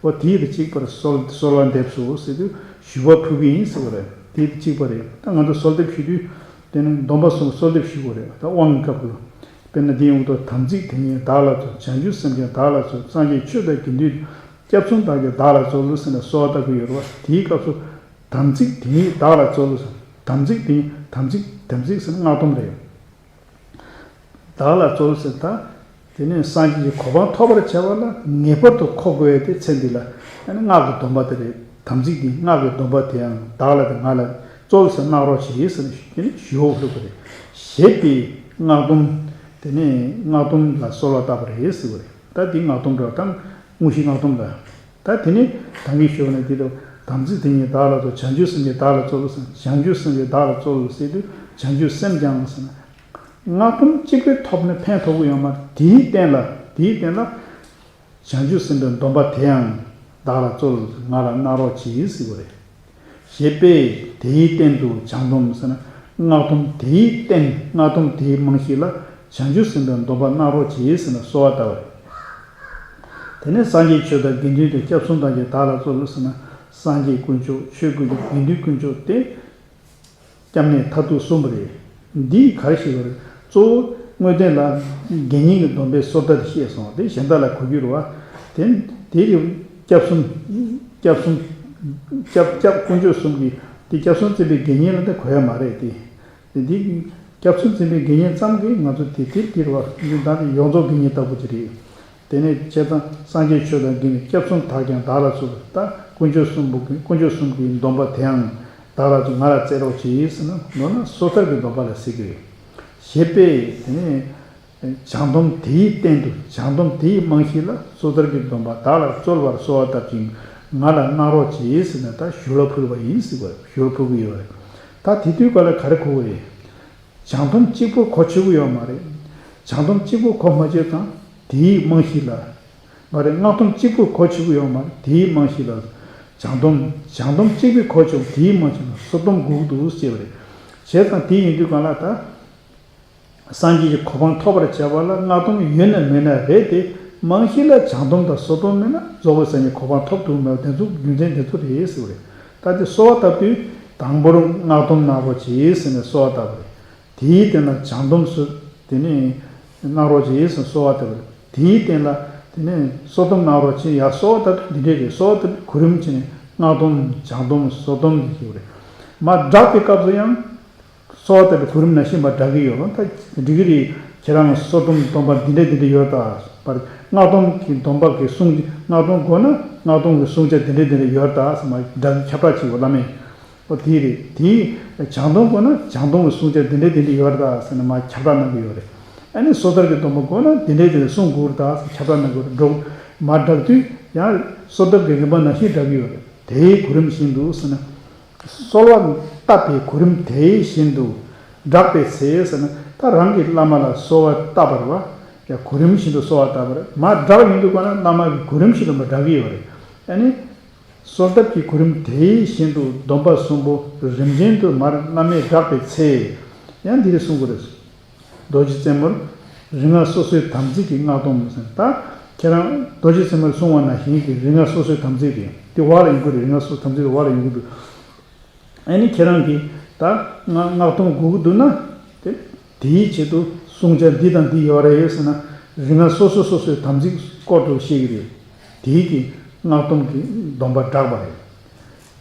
འོ་དེ་དང་གཅིག་པར་གསོལ་གསོལ་བ་འདེབས་སོ་ཟེར་དུས་ཞུ་བ་ཕུལ་གྱི་ཡིན་ཟེར་བ་རེད། དེ་དང་གཅིག་པ་རེད། ད་ང་ཚོ་གསོལ་འདེབས་ཞུ་དུས་དེ་ནི་སྡོམ་པ་གསུམ་གསོལ་འདེབས་ཞུ་དགོས་རེད། ད་དབང་གི་སྐབས་ལ། དཔེར་ན་འདི་ཡོང་དུས་དམ་ཚིག་དེ་ཉིད་བདག་ལ་སྩོལ། བྱང་ཆུབ་སེམས་ཀྱང་བདག་ལ་སྩོལ། སངས་རྒྱས་ཆོས་དང་དགེ་འདུན་སྐྱབས་གསུམ་དག་ཀྱང་བདག་ལ་སྩོལ་ཟེར་ནས་གསོལ་བ་བཏབ་ཀྱི་ཡོད་རེད་བ། དེའི་སྐབས་སུ་དམ་ཚིག་དེ་ཉིད་བདག་ལ་སྩོལ་ཟེར། དམ་ཚིག་དེ་ཉིད་དམ་ཚིག་དམ་ཚིག་ཟེར་ན་སྔགས་སྡོམ་རེད། བདག་ལ་སྩོལ་ཟེར། ད་དེ་ནས་སངས་རྒྱས་ཀྱི་གོ་འཕང་ཐོབ་པར་བྱ་བ་ལ་ངེས་པར་དུ་མཁོ་དགོས་ཏེ་ཚེ་འདི་ལ་ཨ་ནི་སྔགས་ཀྱི་སྡོམ་པ་དེ་རེད། དམ་ཚིག་འདི་སྔགས་ཀྱི་སྡོམ་པ་དེའང་བདག་ལ་དེ་ང་ལ་སྩོལ་ཟེར་གནང་རོགས་བྱེད་ཟེར་ནས་དེ་ནས་ཞུ་བ་ཕུལ་བ་རེད། ཞེས་པའི་སྔགས་སྡོམ། དེ་ནས་སྔགས་སྡོམ་ལ་གསོལ་བ་བཏབ་པ་རེད་ཟེར་བ་རེད། ད་འདི་སྔགས་སྡོམ་རེད་དང་དངོས་གཞི་སྔགས་སྡོམ་ལ། ད་དེ་ནས་ད་གིན་ཞུས་པ་ནང་བཞིན་དུ་དམ་ཚིག་དེ་ཉིད་བདག་ལ་སྩོལ། བྱང་ཆུབ་སེམས་ཀྱང་བདག་ལ་སྩོལ་ཟེར། བྱང་ཆུབ་སེམས་ཀྱང་བདག་ལ་སྩོལ་ཟེར་དུས་བྱང་ཆུབ་སེམས་ཀྱང་ཟེར་ན། སྔགས་སྡོམ་གཅིག་པོའི་ཐོག་ནས་ཕན་ཐོགས་ཀྱི་ཡོད་མ་རེད། དེའི་རྟེན་ལ་དེའི་རྟེན་ལ་བྱང་ཆུབ་སེམས་དཔའི་སྡོམ་པ་དེའང་བདག་ལ་སྩོལ། ང་ལ་གནང་རོགས་གྱིས་ཟེར་བ་རེད། ཞེས་པས་དེའི་རྟེན་དུ་བྱང་སྡོམ་ཟེར་ན། སྔགས་སྡོམ་དེའི་རྟེན། སྔགས་སྡོམ་དེའི་རྨང་གཞི་ལ་བྱང་ཆུབ་སེམས་དཔའི་སྡོམ་པ་གནང་རོགས་གྱིས་ཟེར་ན་གསོལ་བ་བཏབ་པ་རེད། དེ་ནས་སངས་རྒྱས་ཆོས་དང་དགེ་འདུན་དང་སྐྱབས་གསུམ་དག་ཀྱང་བདག་ལ་སྩོལ་ཟེར་ན། སངས་རྒྱས་དཀོན་མཆོག་ཆོས་དཀོན་མཆོག་དགེ་འདུན་དཀོན་མཆོག་སྟེ། སྐྱབས་གནས་མཐར་ཐུག་གསུམ་པ་རེད། འདིས་ག་རེ་ཞིག་རེད། གཙོ་བོ་དངོས་བསྟན་ལ་དགེ་བསྙེན་གྱི་སྡོམ་པའི་སོ་ཐར་བཤད་སོང་། དེ་གཞན་དག་ལ་གོ་རྒྱུ་རེད་བ། དེ་དེ་ཡི་སྐྱབས་གསུམ། སྐྱབས་གསུམ། སྐྱབས་སྐྱབས་དཀོན་མཆོག་གསུམ་གྱི་དེ་སྐྱབས་གསུམ་འཛིན་པའི་དགེ་བསྙེན་ལ་དེ་གོ་ཡ་མ་རེད་དེ། དེ་འདི་སྐྱབས་གསུམ་འཛིན་པའི་དགེ་བསྙེན་ཙམ་གྱིས་ང་ཚོ་དེ་དེ་དེ་རེད་བ། འདི་ད་དེ་ཡོངས་རྫོགས་དགེ་བསྙེན་ལྟ་བུ་ཅིག་རེད། དེ་ནས་བྱས་ཙང་སངས་རྒྱས་ཆོས་དང་དགེ་འདུན་སྐྱབས་གསུམ་དག་ཀྱང་བདག་ལ་སྩོལ། ད་དཀོན་མཆོག་གསུམ་པོ་དཀོན་མཆོག་གསུམ་གྱི་སྡོམ་པ་དེའང་བདག་ལ་སྩོལ། ང་ལ་སྩལ་རོགས་གྱིས་ཟེར་ན། མདོར་ན་སོ་ཐར་གྱི་སྡོམ་པ་ལ་ཟེར་གྱི་རེད། ཞེས་པས་དེ་ནས་བྱང་སྡོམ་དེའི་རྟེན་དུ། བྱང་སྡོམ་དེའི་རྨང་གཞི་ལ་སོ་ཐར་གྱི་སྡོམ་པ་བདག་ལ་སྩོལ་བར་གསོལ་བ་བཏབ་ཅིང་ང་ལ་གནང་རོགས་གྱིས་ཟེར་ནས་ད་ཞུ་ལ་ཕུལ་བ་ཡིན་ཟེར་བ། ཞུ་ལ་ཕུལ་གྱི་ཡོད་རེད། ད་དེ་དུས་ག་ལ་ག་རེ་གོ་གི་རེད། བྱང་སྡོམ་གཅིག་པོ་གོ་ཆོད་ཀྱི་ཡོད་མ་རེད། བྱང་སྡོམ་གཅིག་པོ་གོ་མ་ཆོད་ཙང་དེའི་རྨང་གཞི་ལ། མ་རེད། སྔགས་སྡོམ་གཅིག་པོ་གོ་ཆོད་ཀྱི་ཡོད་མ་རེད། དེའི་རྨང་གཞི་ལ། བྱང་སྡོམ་བྱང་སྡོམ་གཅིག་པོ་གོ་ཆོད། དེའི་རྨང་གཞི་ལ་སོ་སྡོམ་དགོས་ཀྱི་འདུག་ཅེས་པ་རེད། བྱས་ཙང་དེ་ཡིན་དུས་གང་ལ་ད། སངས་རྒྱས་ཀྱི་གོ་འཕང་ཐོབ་པར་བྱ་བ་ལ་སྔགས་སྡོམ་ཡོད་ན་མེད་ན་རེད་དེ། རྨང་གཞི་ལ་བྱང་སྡོམ་དང་སོར་སྡོམ་མེད་ན་རྫོགས་པའི་སངས་རྒྱས་གོ་འཕང་ཐོབ་ཐུབ་མེད་པ་དེ་ཚོ་རྒྱུ་མཚན་དེ་ཚོ་རེད་ཟེར་བ་རེད། ད་དེ་གསོལ་བ་བཏབ་དུས་དང་པོར་སྔགས་སྡོམ་གནང་རོགས་གྱིས་ཟེར་ནས་གསོལ་བ་བཏབ་པ་རེད། དེའི་སྟེང་ལ་བྱང་སྡོམ་སུ་དེ་ནས་གནང་རོགས་གྱིས་ཟེར་གསོལ་བ་བཏབ་པ་རེད། དེའི་སྟེང་ལ་དེ་ནས་སོར་སྡོམ་གནང་རོགས་གྱིས། ཡ་གསོལ་བ་བཏབ་དུས་འདི་འདྲས་རེད། གསོལ་བ་བཏབ་དུས་གོ་རིམ་བྱས་ནས་སྔགས་སྡོམ་བྱང་སྡོམ་སོར་སྡོམ་དེ་ཞིག་རེད། མར་བསྒྲགས་པའི་སྐབས་སུ་ཡང་། གསོལ་བ་བཏབ་པའི་གོ་རིམ་ནང་བཞིན་པ་བསྒྲགས་ཀྱི་ཡོད་རུང་ད་འགྲིག་གི་རེད། ཁྱེད་རང་སོར་སྡོམ་སྡོམ་པ་འདི་འདྲ་འདི་འདྲ་ཡོད་ད་པར་སྔགས་སྡོམ་གྱི་སྡོམ་པ་གི་གསུང་སྔགས་སྡོམ་དགོས་ན་སྔགས་སྡོམ་གྱི་གསུང་ཆ་འདི་འདྲ་འདི་འདྲ་ཡོད་ད་ཟེར་མ་བསྒྲགས་ཁྱབ་བསྒྲགས་བྱེད་དགོས། བླ་མས་ཨོ་དེ་རེད། དེ་བྱང་སྡོམ་དགོས་ན་བྱང་སྡོམ་གྱི་གསུང་ཆ་འདི་འདྲ་འདི་འདྲ་ཡོད་ད་ཟེར་ནས་མ་ཁྱབ་བསྒྲགས་གནང་གི་ཡོད་རེད། ཨ་ནི་སོ་ཐར་གྱི་སྡོམ་པ་དགོས་ན་འདི་འདྲ་འདི་འདྲ་གསུང་དགོས་རེད་ད་ཟེར་ཁྱབ་བསྒྲགས་གནང་གི་ཡོད་རེད། འགྲོ་མ་བསྒྲགས་དུས་ཡང་སོ་ཐར་གྱི་རིམ་པ་ནང་བཞིན་བསྒྲགས་ཀྱི་ཡོད་རེད། དེའི་གོ་རིམ་བཞིན་དུ་ཟེར་ན། གསོལ་བ་བཏབ་པའི་གོ་རིམ་དེ་བཞིན་དུ་བསྒྲགས་པའི་ཚེ་ཟེར་ན་ད་རང་གི་བླ་མ་ལ་གསོལ་བ་བཏབ་པ་རེད་བ། ཡ་གོ་རིམ་བཞིན་དུ་གསོལ་བ་བཏབ་པ་རེད། མར་བསྒྲགས་ཡོང་དུས་ག་ན་བླ་མ་གི་གོ་རིམ་བཞིན་དུ་མར་བསྒྲགས་ཀྱི་ཡོད་རེད། ཨ་ནི། གསོལ་བཏབ་ཀྱི་གོ་རིམ་དེ་བཞིན་དུ་སྡོམ་པ་གསུམ་པོ་རིམ་བྱོན་དུ་མར་བླ་མས་བསྒྲགས་པའི་ཚེ། ཡང་འདི་རེ་གསུང་དགོས་རེད། རྡོ་རྗེ་རྩེ་མོར། རིག་སྔགས་སོ་སོའི་དམ་ཚིག་གི་སྔགས་སྡོམ་ཟེར། ད་ཁྱེད་རང་རྡོ་རྗེ་རྩེ་མོར་གསུང་བ་ནང་བཞིན་གྱི་རིག་སྔགས་སོ་སོའི་དམ་ཚིག་རེད། དེ་བར་ལ་ཡོང་གི་རེད། རིག་སྔགས་སོ་སོའི་དམ་ཚིག་དེ་བར་ལ་ཡོང་གི་འདུག་ཨ་ནི་ཁྱེད་རང་གིས་ད་སྔགས་སྔགས་སྡོམ་དགོས་ཀྱི་འདུག་ན། དེ་དེའི་ཆེད་དུ་བསྲུང་བྱ་འདི་དང་འདི་ཡོད་རེད་ཟེར་ན། རིག་སྔགས་སོ་སོ་སོ་སོའི་དམ་ཚིག་སྐོར་དུ་བཤད་ཀྱི་རེད། དེའི་གི་སྔགས་སྡོམ་གྱི་སྡོམ་པ་བསྒྲགས་པ་རེད།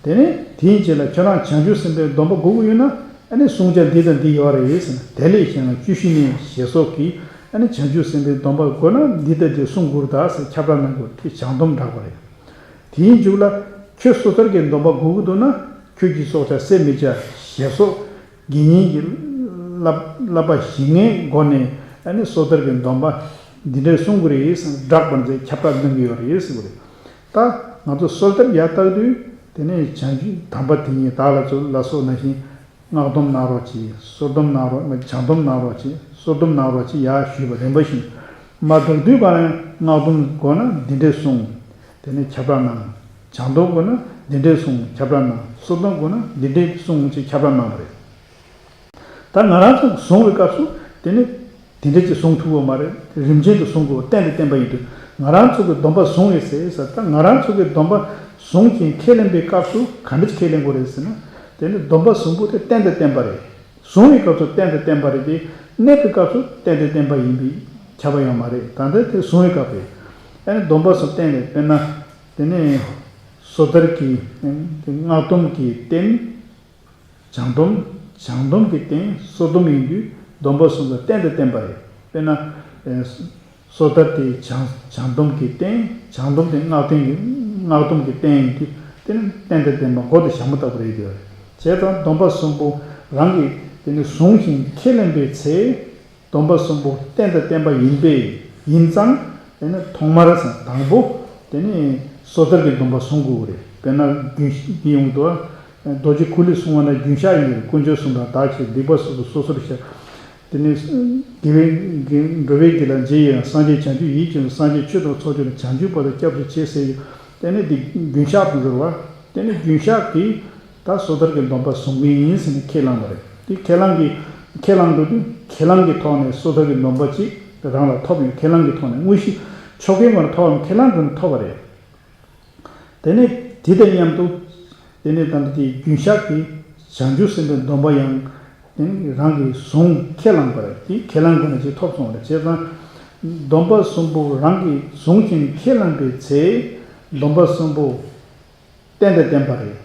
དེ་ནས་དེའི་རྗེས་ལ་ཁྱོད་རང་བྱང་ཆུབ་སེམས་དཔའི་སྡོམ་པ་དགོས་ཀྱི་ཡོད་ན། ཨ་ནི་བསྲུང་བྱ་འདི་དང་འདི་ཡོད་རེད་ཟེར་ན། དེ་ལས་གཞན་ལ་བཅུ་བཞི་ནས་ཞེས་སོགས་ཀྱིས་ཨ་ནི་བྱང་ཆུབ་སེམས་དཔའི་སྡོམ་པ་དགོས་ན་འདི་ལྟ་སྟེ་བསྲུང་དགོས་རེད་ད་ཟེར་ཁྱབ་བསྒྲགས་གནང་དགོས། དེ་བྱང་སྡོམ་བསྒྲགས་པ་རེད། དེའི་མཇུག་ལ་ཁྱོད་སོ་ཐར་གྱི་སྡོམ་པ་དགོས་ཀྱི་འདུག་ན། ཁྱོད་ཀྱི་སྲོག་ཆགས་བསད་མི་བྱ་ཞེས་སོགས་དགེ་བསྙེན་གྱི་བསླབ་བསླབ་པ་བཞི་ལྔའི་སྒོ་ནས་ཨ་ནི་སོ་ཐར་གྱི་སྡོམ་པ་འདི་འདྲའི་བསྲུང་དགོས་རེད་ཟེར་བསྒྲགས་པར་མཛད། ཁྱབ་བསྒྲགས་གནང་གི་ཡོད་རེད་ཟེར་གྱི་རེད། ད་ང་ཚོ་གསོལ་ཐར་ཡར་བཏབ་དུས་དེ་ནས་བྱང་ཆུབ་དམ་པ་དེ་ཉིད་བདག་ལ་སྩོལ་ལ་སོགས་ནང་བཞིན། སྔགས་སྡོམ་གནང་རོགས་གྱིས། སོར་སྡོམ་གནང་རོགས། བྱང་སྡོམ་གནང་རོགས་གྱིས། སོར་སྡོམ་གནང་རོགས་གྱིས། ཡར་ཞུས་པ་རིམ་པ་བཞིན། མར་བསྒྲགས་དུས་ག་རང་སྔགས་སྡོམ་དགོས་ན་འདི་འདྲས་གསུངས། དེ་ནས་ཁྱབ་བསྒྲགས་གནང་། བྱང་སྡོམ་དགོས་ན་འདི་འདྲས་གསུངས། ཁྱབ་བསྒྲགས་གནང་། སོར་སྡོམ་དགོས་ན་འདི་འདྲས་གསུངས་ཅེས་ཁྱབ་བསྒྲགས་གནང་བ་རེད། ད་ང་རང་ཚོ་བཟུང་བའི་སྐབས་སུ་དེ་ནི་དེ་འདྲ་ཅིག་བཟུང་ཐུབ་ཀྱི་མ་རེད། རིམ་ཅན་དུ་བཟུང་དགོས། གཏན་དུ་བསྟན་པ་ཡིན་དུས་ང་རང་ཚོ་གི་སྡོམ་པ་བཟུང་ཡོད་ཟེར་ཟེར། ད་ང་རང་ཚོ་གི་སྡོམ་པ་བཟུང་ཞིང་ཁས་ལེན་པའི་སྐབས་སུ་ག་འདྲ་ཅིག་ཁས་ལེན་དགོས་རེད་ཟེར་ན། དེ་ནི་སྡོམ་པ་གསུམ་པོ་དེ་གཏན་དུ་བསྟན་པ་རེད། བཟུང་བའི་སྐབས་སུ་གཏན་དུ་བསྟན་པ་རེད་དེ། གནས་པའི་སྐབས་སུ་གཏན་དུ་བསྟན་པ་ཡིན་པས་ཁྱབ་པ་ཡོད་མ་རེད། ད་ལྟ་དེ་བཟུང་བའི་སྐབས་རེད། ཨ་ནི་སྡོམ་པ་གསུམ་གཏན་ལ་དཔེར་ན། དེ་ནི་སོ་ཐར་གྱི་སྔགས་སྡོམ་གྱི་རྟེན། བྱང་སྡོམ། བྱང་སྡོམ་གྱི་རྟེན་སོ་སྡོམ་ཡིན་དུས་སྡོམ་པ་གསུམ་ལ་གཏན་དུ་བསྟན་པ་རེད། དཔེར་ན། ཨེ། སོ་ཐར་དེ་བྱང་བྱང་སྡོམ་གྱི་རྟེན། བྱང་སྡོམ་དེ་སྔགས་རྟེན་གྱི་སྔགས་སྡོམ་གྱི་རྟེན་ཡིན་དུས་དེ་ནི་གཏན་དུ་བསྟན་པ་མགོ་དང་ཞྭ་མོ་ལྟ་བུ་རེད་དེ། བྱས་ཙང་སྡོམ་པ་གསུམ་པོ་རང་གིས་དེ་ནི་བཟུང་ཞིང་ཁས་ལེན་པའི་ཚེ། སྡོམ་པ་གསུམ་པོ་གཏན་དུ་བསྟན་པ་ཡིན་པས་ཡིན་ཙང་། དེ་ནི་ཐོག་མར་དང་པོ་དེ་ནི་སོ་ཐར་གྱི་སྡོམ་པ་བཟུང་དགོས་རེད། དཔེར་ན་རྒྱུན་ཡོང་དུས་རྡོ་རྗེ་ཁུ་ལུས་གསུང་བ་ན་རྒྱུན་བཤགས་ཡིན་པས་དཀོན་མཆོག་གསུམ་དང་བདག་གཅེས། སྡིག་པ་སོ་སོ་སོ་སོར་བཤགས། དེ་ནི་དགེ་བའི་འགྲོ་བའི་དགེ་ལ་རྗེས་ཡི་རང་། སངས་རྒྱས་བྱང་ཆུབ་ཡིད་ཀྱི་རང་། སངས་རྒྱས་ཆོས་དང་ཚོགས་ཀྱི་རང་། བྱང་ཆུབ་བར་དུ་སྐྱབས་སུ་མཆི་ཟེར་ཡི། དེ་ནི་འདི་རྒྱུན་བཤགས་དུ་འགྲོ་བ། དེ་ནི་རྒྱུན་བཤགས་ཀྱིས། ད་སོ་ཐར་གྱི་སྡོམ་པ་བཟུང་གི་ཡིན་ཟེར་ནས་ཁས་བླངས་པ་རེད། དེ་ཁས་བླངས་ཀྱི་ཁས་བླངས་འགྲོ་དུས་ཁས་བླངས་ཀྱི་ཐོག་ནས་སོ་ཐར་གྱི་སྡོམ་པ་ཅིག་རང་ལ་ཐོབ་ཡོད། ཁས་བླངས་ཀྱི་ཐོག་ནས་དངོས་གཞི་ཆོ་གའི་ངོ་ནས་ཐོབ་བམ། ཁས་བླངས་ཀྱི་ཐོབ་པ་རེད། དེ་ནས་དེ་དང་མཉམ་དུ་དེ་ནས་ད་ལྟ་དེ་རྒྱུན་བཤགས་ཀྱི་བྱང་ཆུབ་སེམས་དཔའི་སྡོམ་པ་ཡང་དེ་ནས་རང་གིས་བཟུང་ཁས་བླངས་པ་རེད། དེ་ཁས་བླངས་ཀྱི་ངོ་ནས་ཅིག་ཐོབ་སོང་བ་རེད། བྱས་ཙང་སྡོམ་པ་གསུམ་པོ་རང་གིས་བཟུང་ཞིང་ཁས་བླངས་པའི་ཚེ་སྡོམ་པ་གསུམ་པོ། གཏན་དུ་བསྟན་པ་རེད།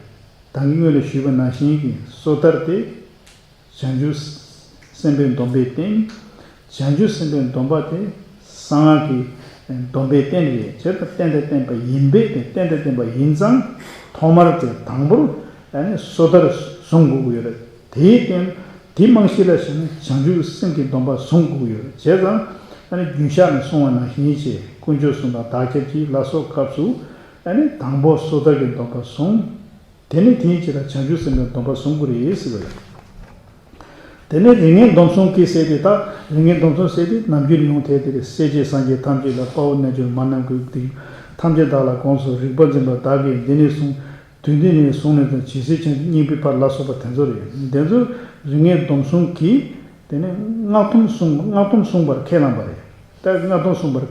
ད་གིན་སྔོན་ལ་ཞུས་པ་ནང་བཞིན་གྱི་སོ་ཐར་དེ་བྱང་ཆུབ་སེམས་དཔའི་སྡོམ་པའི་རྟེན། བྱང་ཆུབ་སེམས་དཔའི་སྡོམ་པ་དེ་གསང་སྔགས་ཀྱི་སྡོམ་པའི་རྟེན་རེད། བྱས་ཙང་གཏན་དུ་བསྟན་པ་ཡིན་པས་དེ་གཏན་དུ་བསྟན་པ་ཡིན་ཙང་ཐོག་མར་དེ་དང་པོར་ཨ་ནི་སོ་ཐར་བཟུང་དགོས་ཀྱི་ཡོད་རེད། དེའི་རྟེན་དེ་རྨང་གཞི་ལ་བཞག་ནས་བྱང་ཆུབ་སེམས་ཀྱི་སྡོམ་པ་བཟུང་དགོས་ཀྱི་ཡོད་རེད། བྱས་ཙང་ཨ་ནི་རྒྱུན་བཤགས་ནས་གསུང་བ་ནང་བཞིན་བྱས། དཀོན་མཆོག་གསུམ་དང་བདག་སྐྱབས་མཆི་ལ་སོགས་སྐབས་སུ། ཨ་ནི་དང་པོ་སོ་ཐར་གྱི་སྡོམ་པ་བཟུང་། དེ་ནས་དེའི་རྗེས་ལ་བྱང་ཆུབ་སེམས་དཔའི་སྡོམ་པ་བཟུང་དགོས་རེད་ཟེར་བ་རེད། དེ་ནས་རིགས་ངེས་སྡོམ་བཟུང་གི་ཟེར་དེ། ད་རིགས་ངེས་སྡོམ་བཟུང་ཟེར་དེ་ནམ་རྒྱུན་ཡོང་ཐལ་དེ་རེད། སྲས་བཅས་སངས་རྒྱས་ཐམས་ཅད་ལ། དཔའ་བོ་རྣལ་འབྱོར་མ་རྣམས་ཀྱི་སྡིག་ཐམས་ཅད་བདག་ལ་དགོངས་སོ། རིག་པ་འཛིན་པ་བདག་གིས་འདི་ནས་བཟུང་། དུས་འདི་ནས་བཟུང་ནས་དང་ཇི་སྲིད་ཀྱང་། སྙིང་པོའི་ཕ་ལ་སོགས་པ་དེ་ཚོ་རེད། དེ་ཚོ་ རིགས་ལྔའི་སྡོམ་བཟུང་གིས། དེ་ནས་སྔགས་སྡོམ་བསྲུང་སྔགས་སྡོམ་བསྲུང་བར་ཁས་བླངས་པ་རེད། ད་སྔགས་སྡོམ་བསྲུང་བར་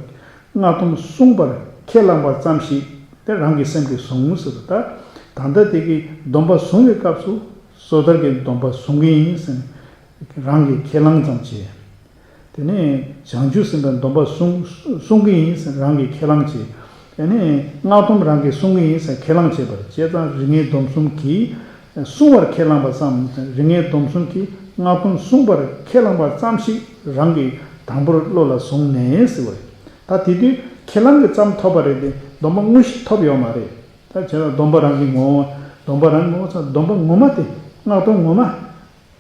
སྔགས་སྡོམ་བསྲུང་བར་ཁས་བླངས་པ་ཙམ་ཞིག་དེ་རང་གི་སེམས་ཀྱིས་བཟུང་ཟེར་བ། ད་ད་ལྟ་དེ་གི་སྡོམ་པ་བཟུང་བའི་སྐབས་སུ་སོ་ཐར་གྱི་སྡོམ་པ་བཟུང་གི་ཡིན་ཟེར་ནས་རང་གིས་ཁས་བླངས་ཙམ་བྱས། དེ་ནས་བྱང་ཆུབ་སེམས་དཔའི་སྡོམ་པ་བསྲུང་བསྲུང་གི་ཡིན་ཟེར་རང་གིས་ཁས་བླངས་བྱས། དེ་ནས་སྔགས་སྡོམ་རང་གིས་བསྲུང་གི་ཡིན་ཟེར་ཁས་བླངས་བྱས་པར། བྱས་ཙང་རིགས་ལྔའི་སྡོམ་བཟུང་གིས་བསྲུང་བར་ཁས་བླངས་པ་ཙམ། རིགས་ལྔའི་སྡོམ་བཟུང་གིས་སྔགས་སྡོམ་བསྲུང་བར་ཁས་བླངས་པ་ཙམ་ཞིག་རང་གིས་དང་པོར་བློ་ལ་བཟུང་ནས་ཟེར་བ་རེད། ད་དེ་དུས་ཁས་བླངས་ཀྱི་ཙམ་ཐོབ་པ་རེད་དེ་སྡོམ་པ་དངོས་གཞི་ཐོབ་ཡོད་མ་རེད། ད་བྱས་ན་སྡོམ་པ་རང་གི་ངོ་བོ། སྡོམ་པ་རང་གི་ངོ་བོ་ཚ་སྡོམ་པ་ངོ་མ་དེ་སྔགས་སྡོམ་ངོ་མ།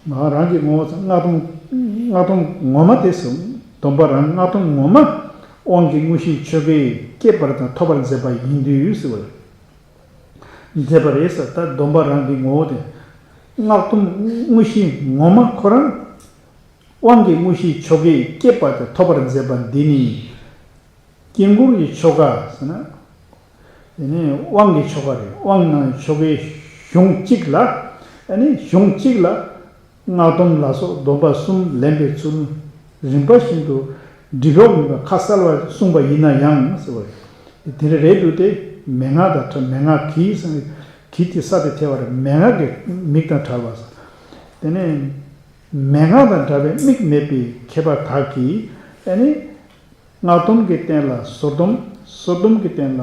ང་རང་གི་ངོ་བོ་ཚ་སྔགས་སྡོམ། སྔགས་སྡོམ་ངོ་མ་དེ་སུ། སྡོམ་པ་རང་སྔགས་སྡོམ་ངོ་མ། དབང་གི་དངོས་གཞི་ཆོ་གས་སྐྱེད་པར་དང་ཐོབ་པར་མཛད་པ་ཡིན་དུས་ཟེར་བ་རེད། མཛད་པ་རེད་ཟེར། ད་སྡོམ་པ་རང་གི་ངོ་བོ་དེ། སྔགས་སྡོམ་དངོས་གཞི་ངོ་མ་ཁོ་རང་། དབང་གི་དངོས་གཞི་ཆོ་གས་སྐྱེད་པ་དང་ཐོབ་པར་མཛད་པ་འདི་ནི། དཀྱིལ་འཁོར་གྱི་ཆོ་ག་ཟེར་ན། དེ་ནས་དབང་གི་ཆོ་ག་རེད། དབང་ནང་ཆོ་གའི་གཞུང་གཅིག་ལ། ཨ་ནི་གཞུང་གཅིག་ལ་སྔགས་སྡོམ་ལ་སོགས་སྡོམ་པ་གསུམ་ལེན་པའི་ཚུལ་རིམ་པ་བཞིན་དུ་སྒྲིབ་གཡོགས་མེད་པར་ཁ་གསལ་བར་གསུངས་པ་ཡིན་ན་ཡང་ཟེར་བ་རེད། དེ་འདྲ་རེད་འདུག་སྟེ། མན་ངག་དང་བྲལ། མན་ངག་གིས་ཟེར་ན་གིས་དེ་ས་དེ་ཐལ་བ་རེད། མན་ངག་གི་མིག་དང་བྲལ་བ་ཟེར། དེ་ནས་མན་ངག་དང་བྲལ་བའི་མིག་མེད་པའི་མཁས་པ་དག་གིས་ཨ་ནི། སྔགས་སྡོམ་གྱི་སྟེང་ལ་སོར་སྡོམ། སོར་སྡོམ་གྱི་སྟེང་ལ།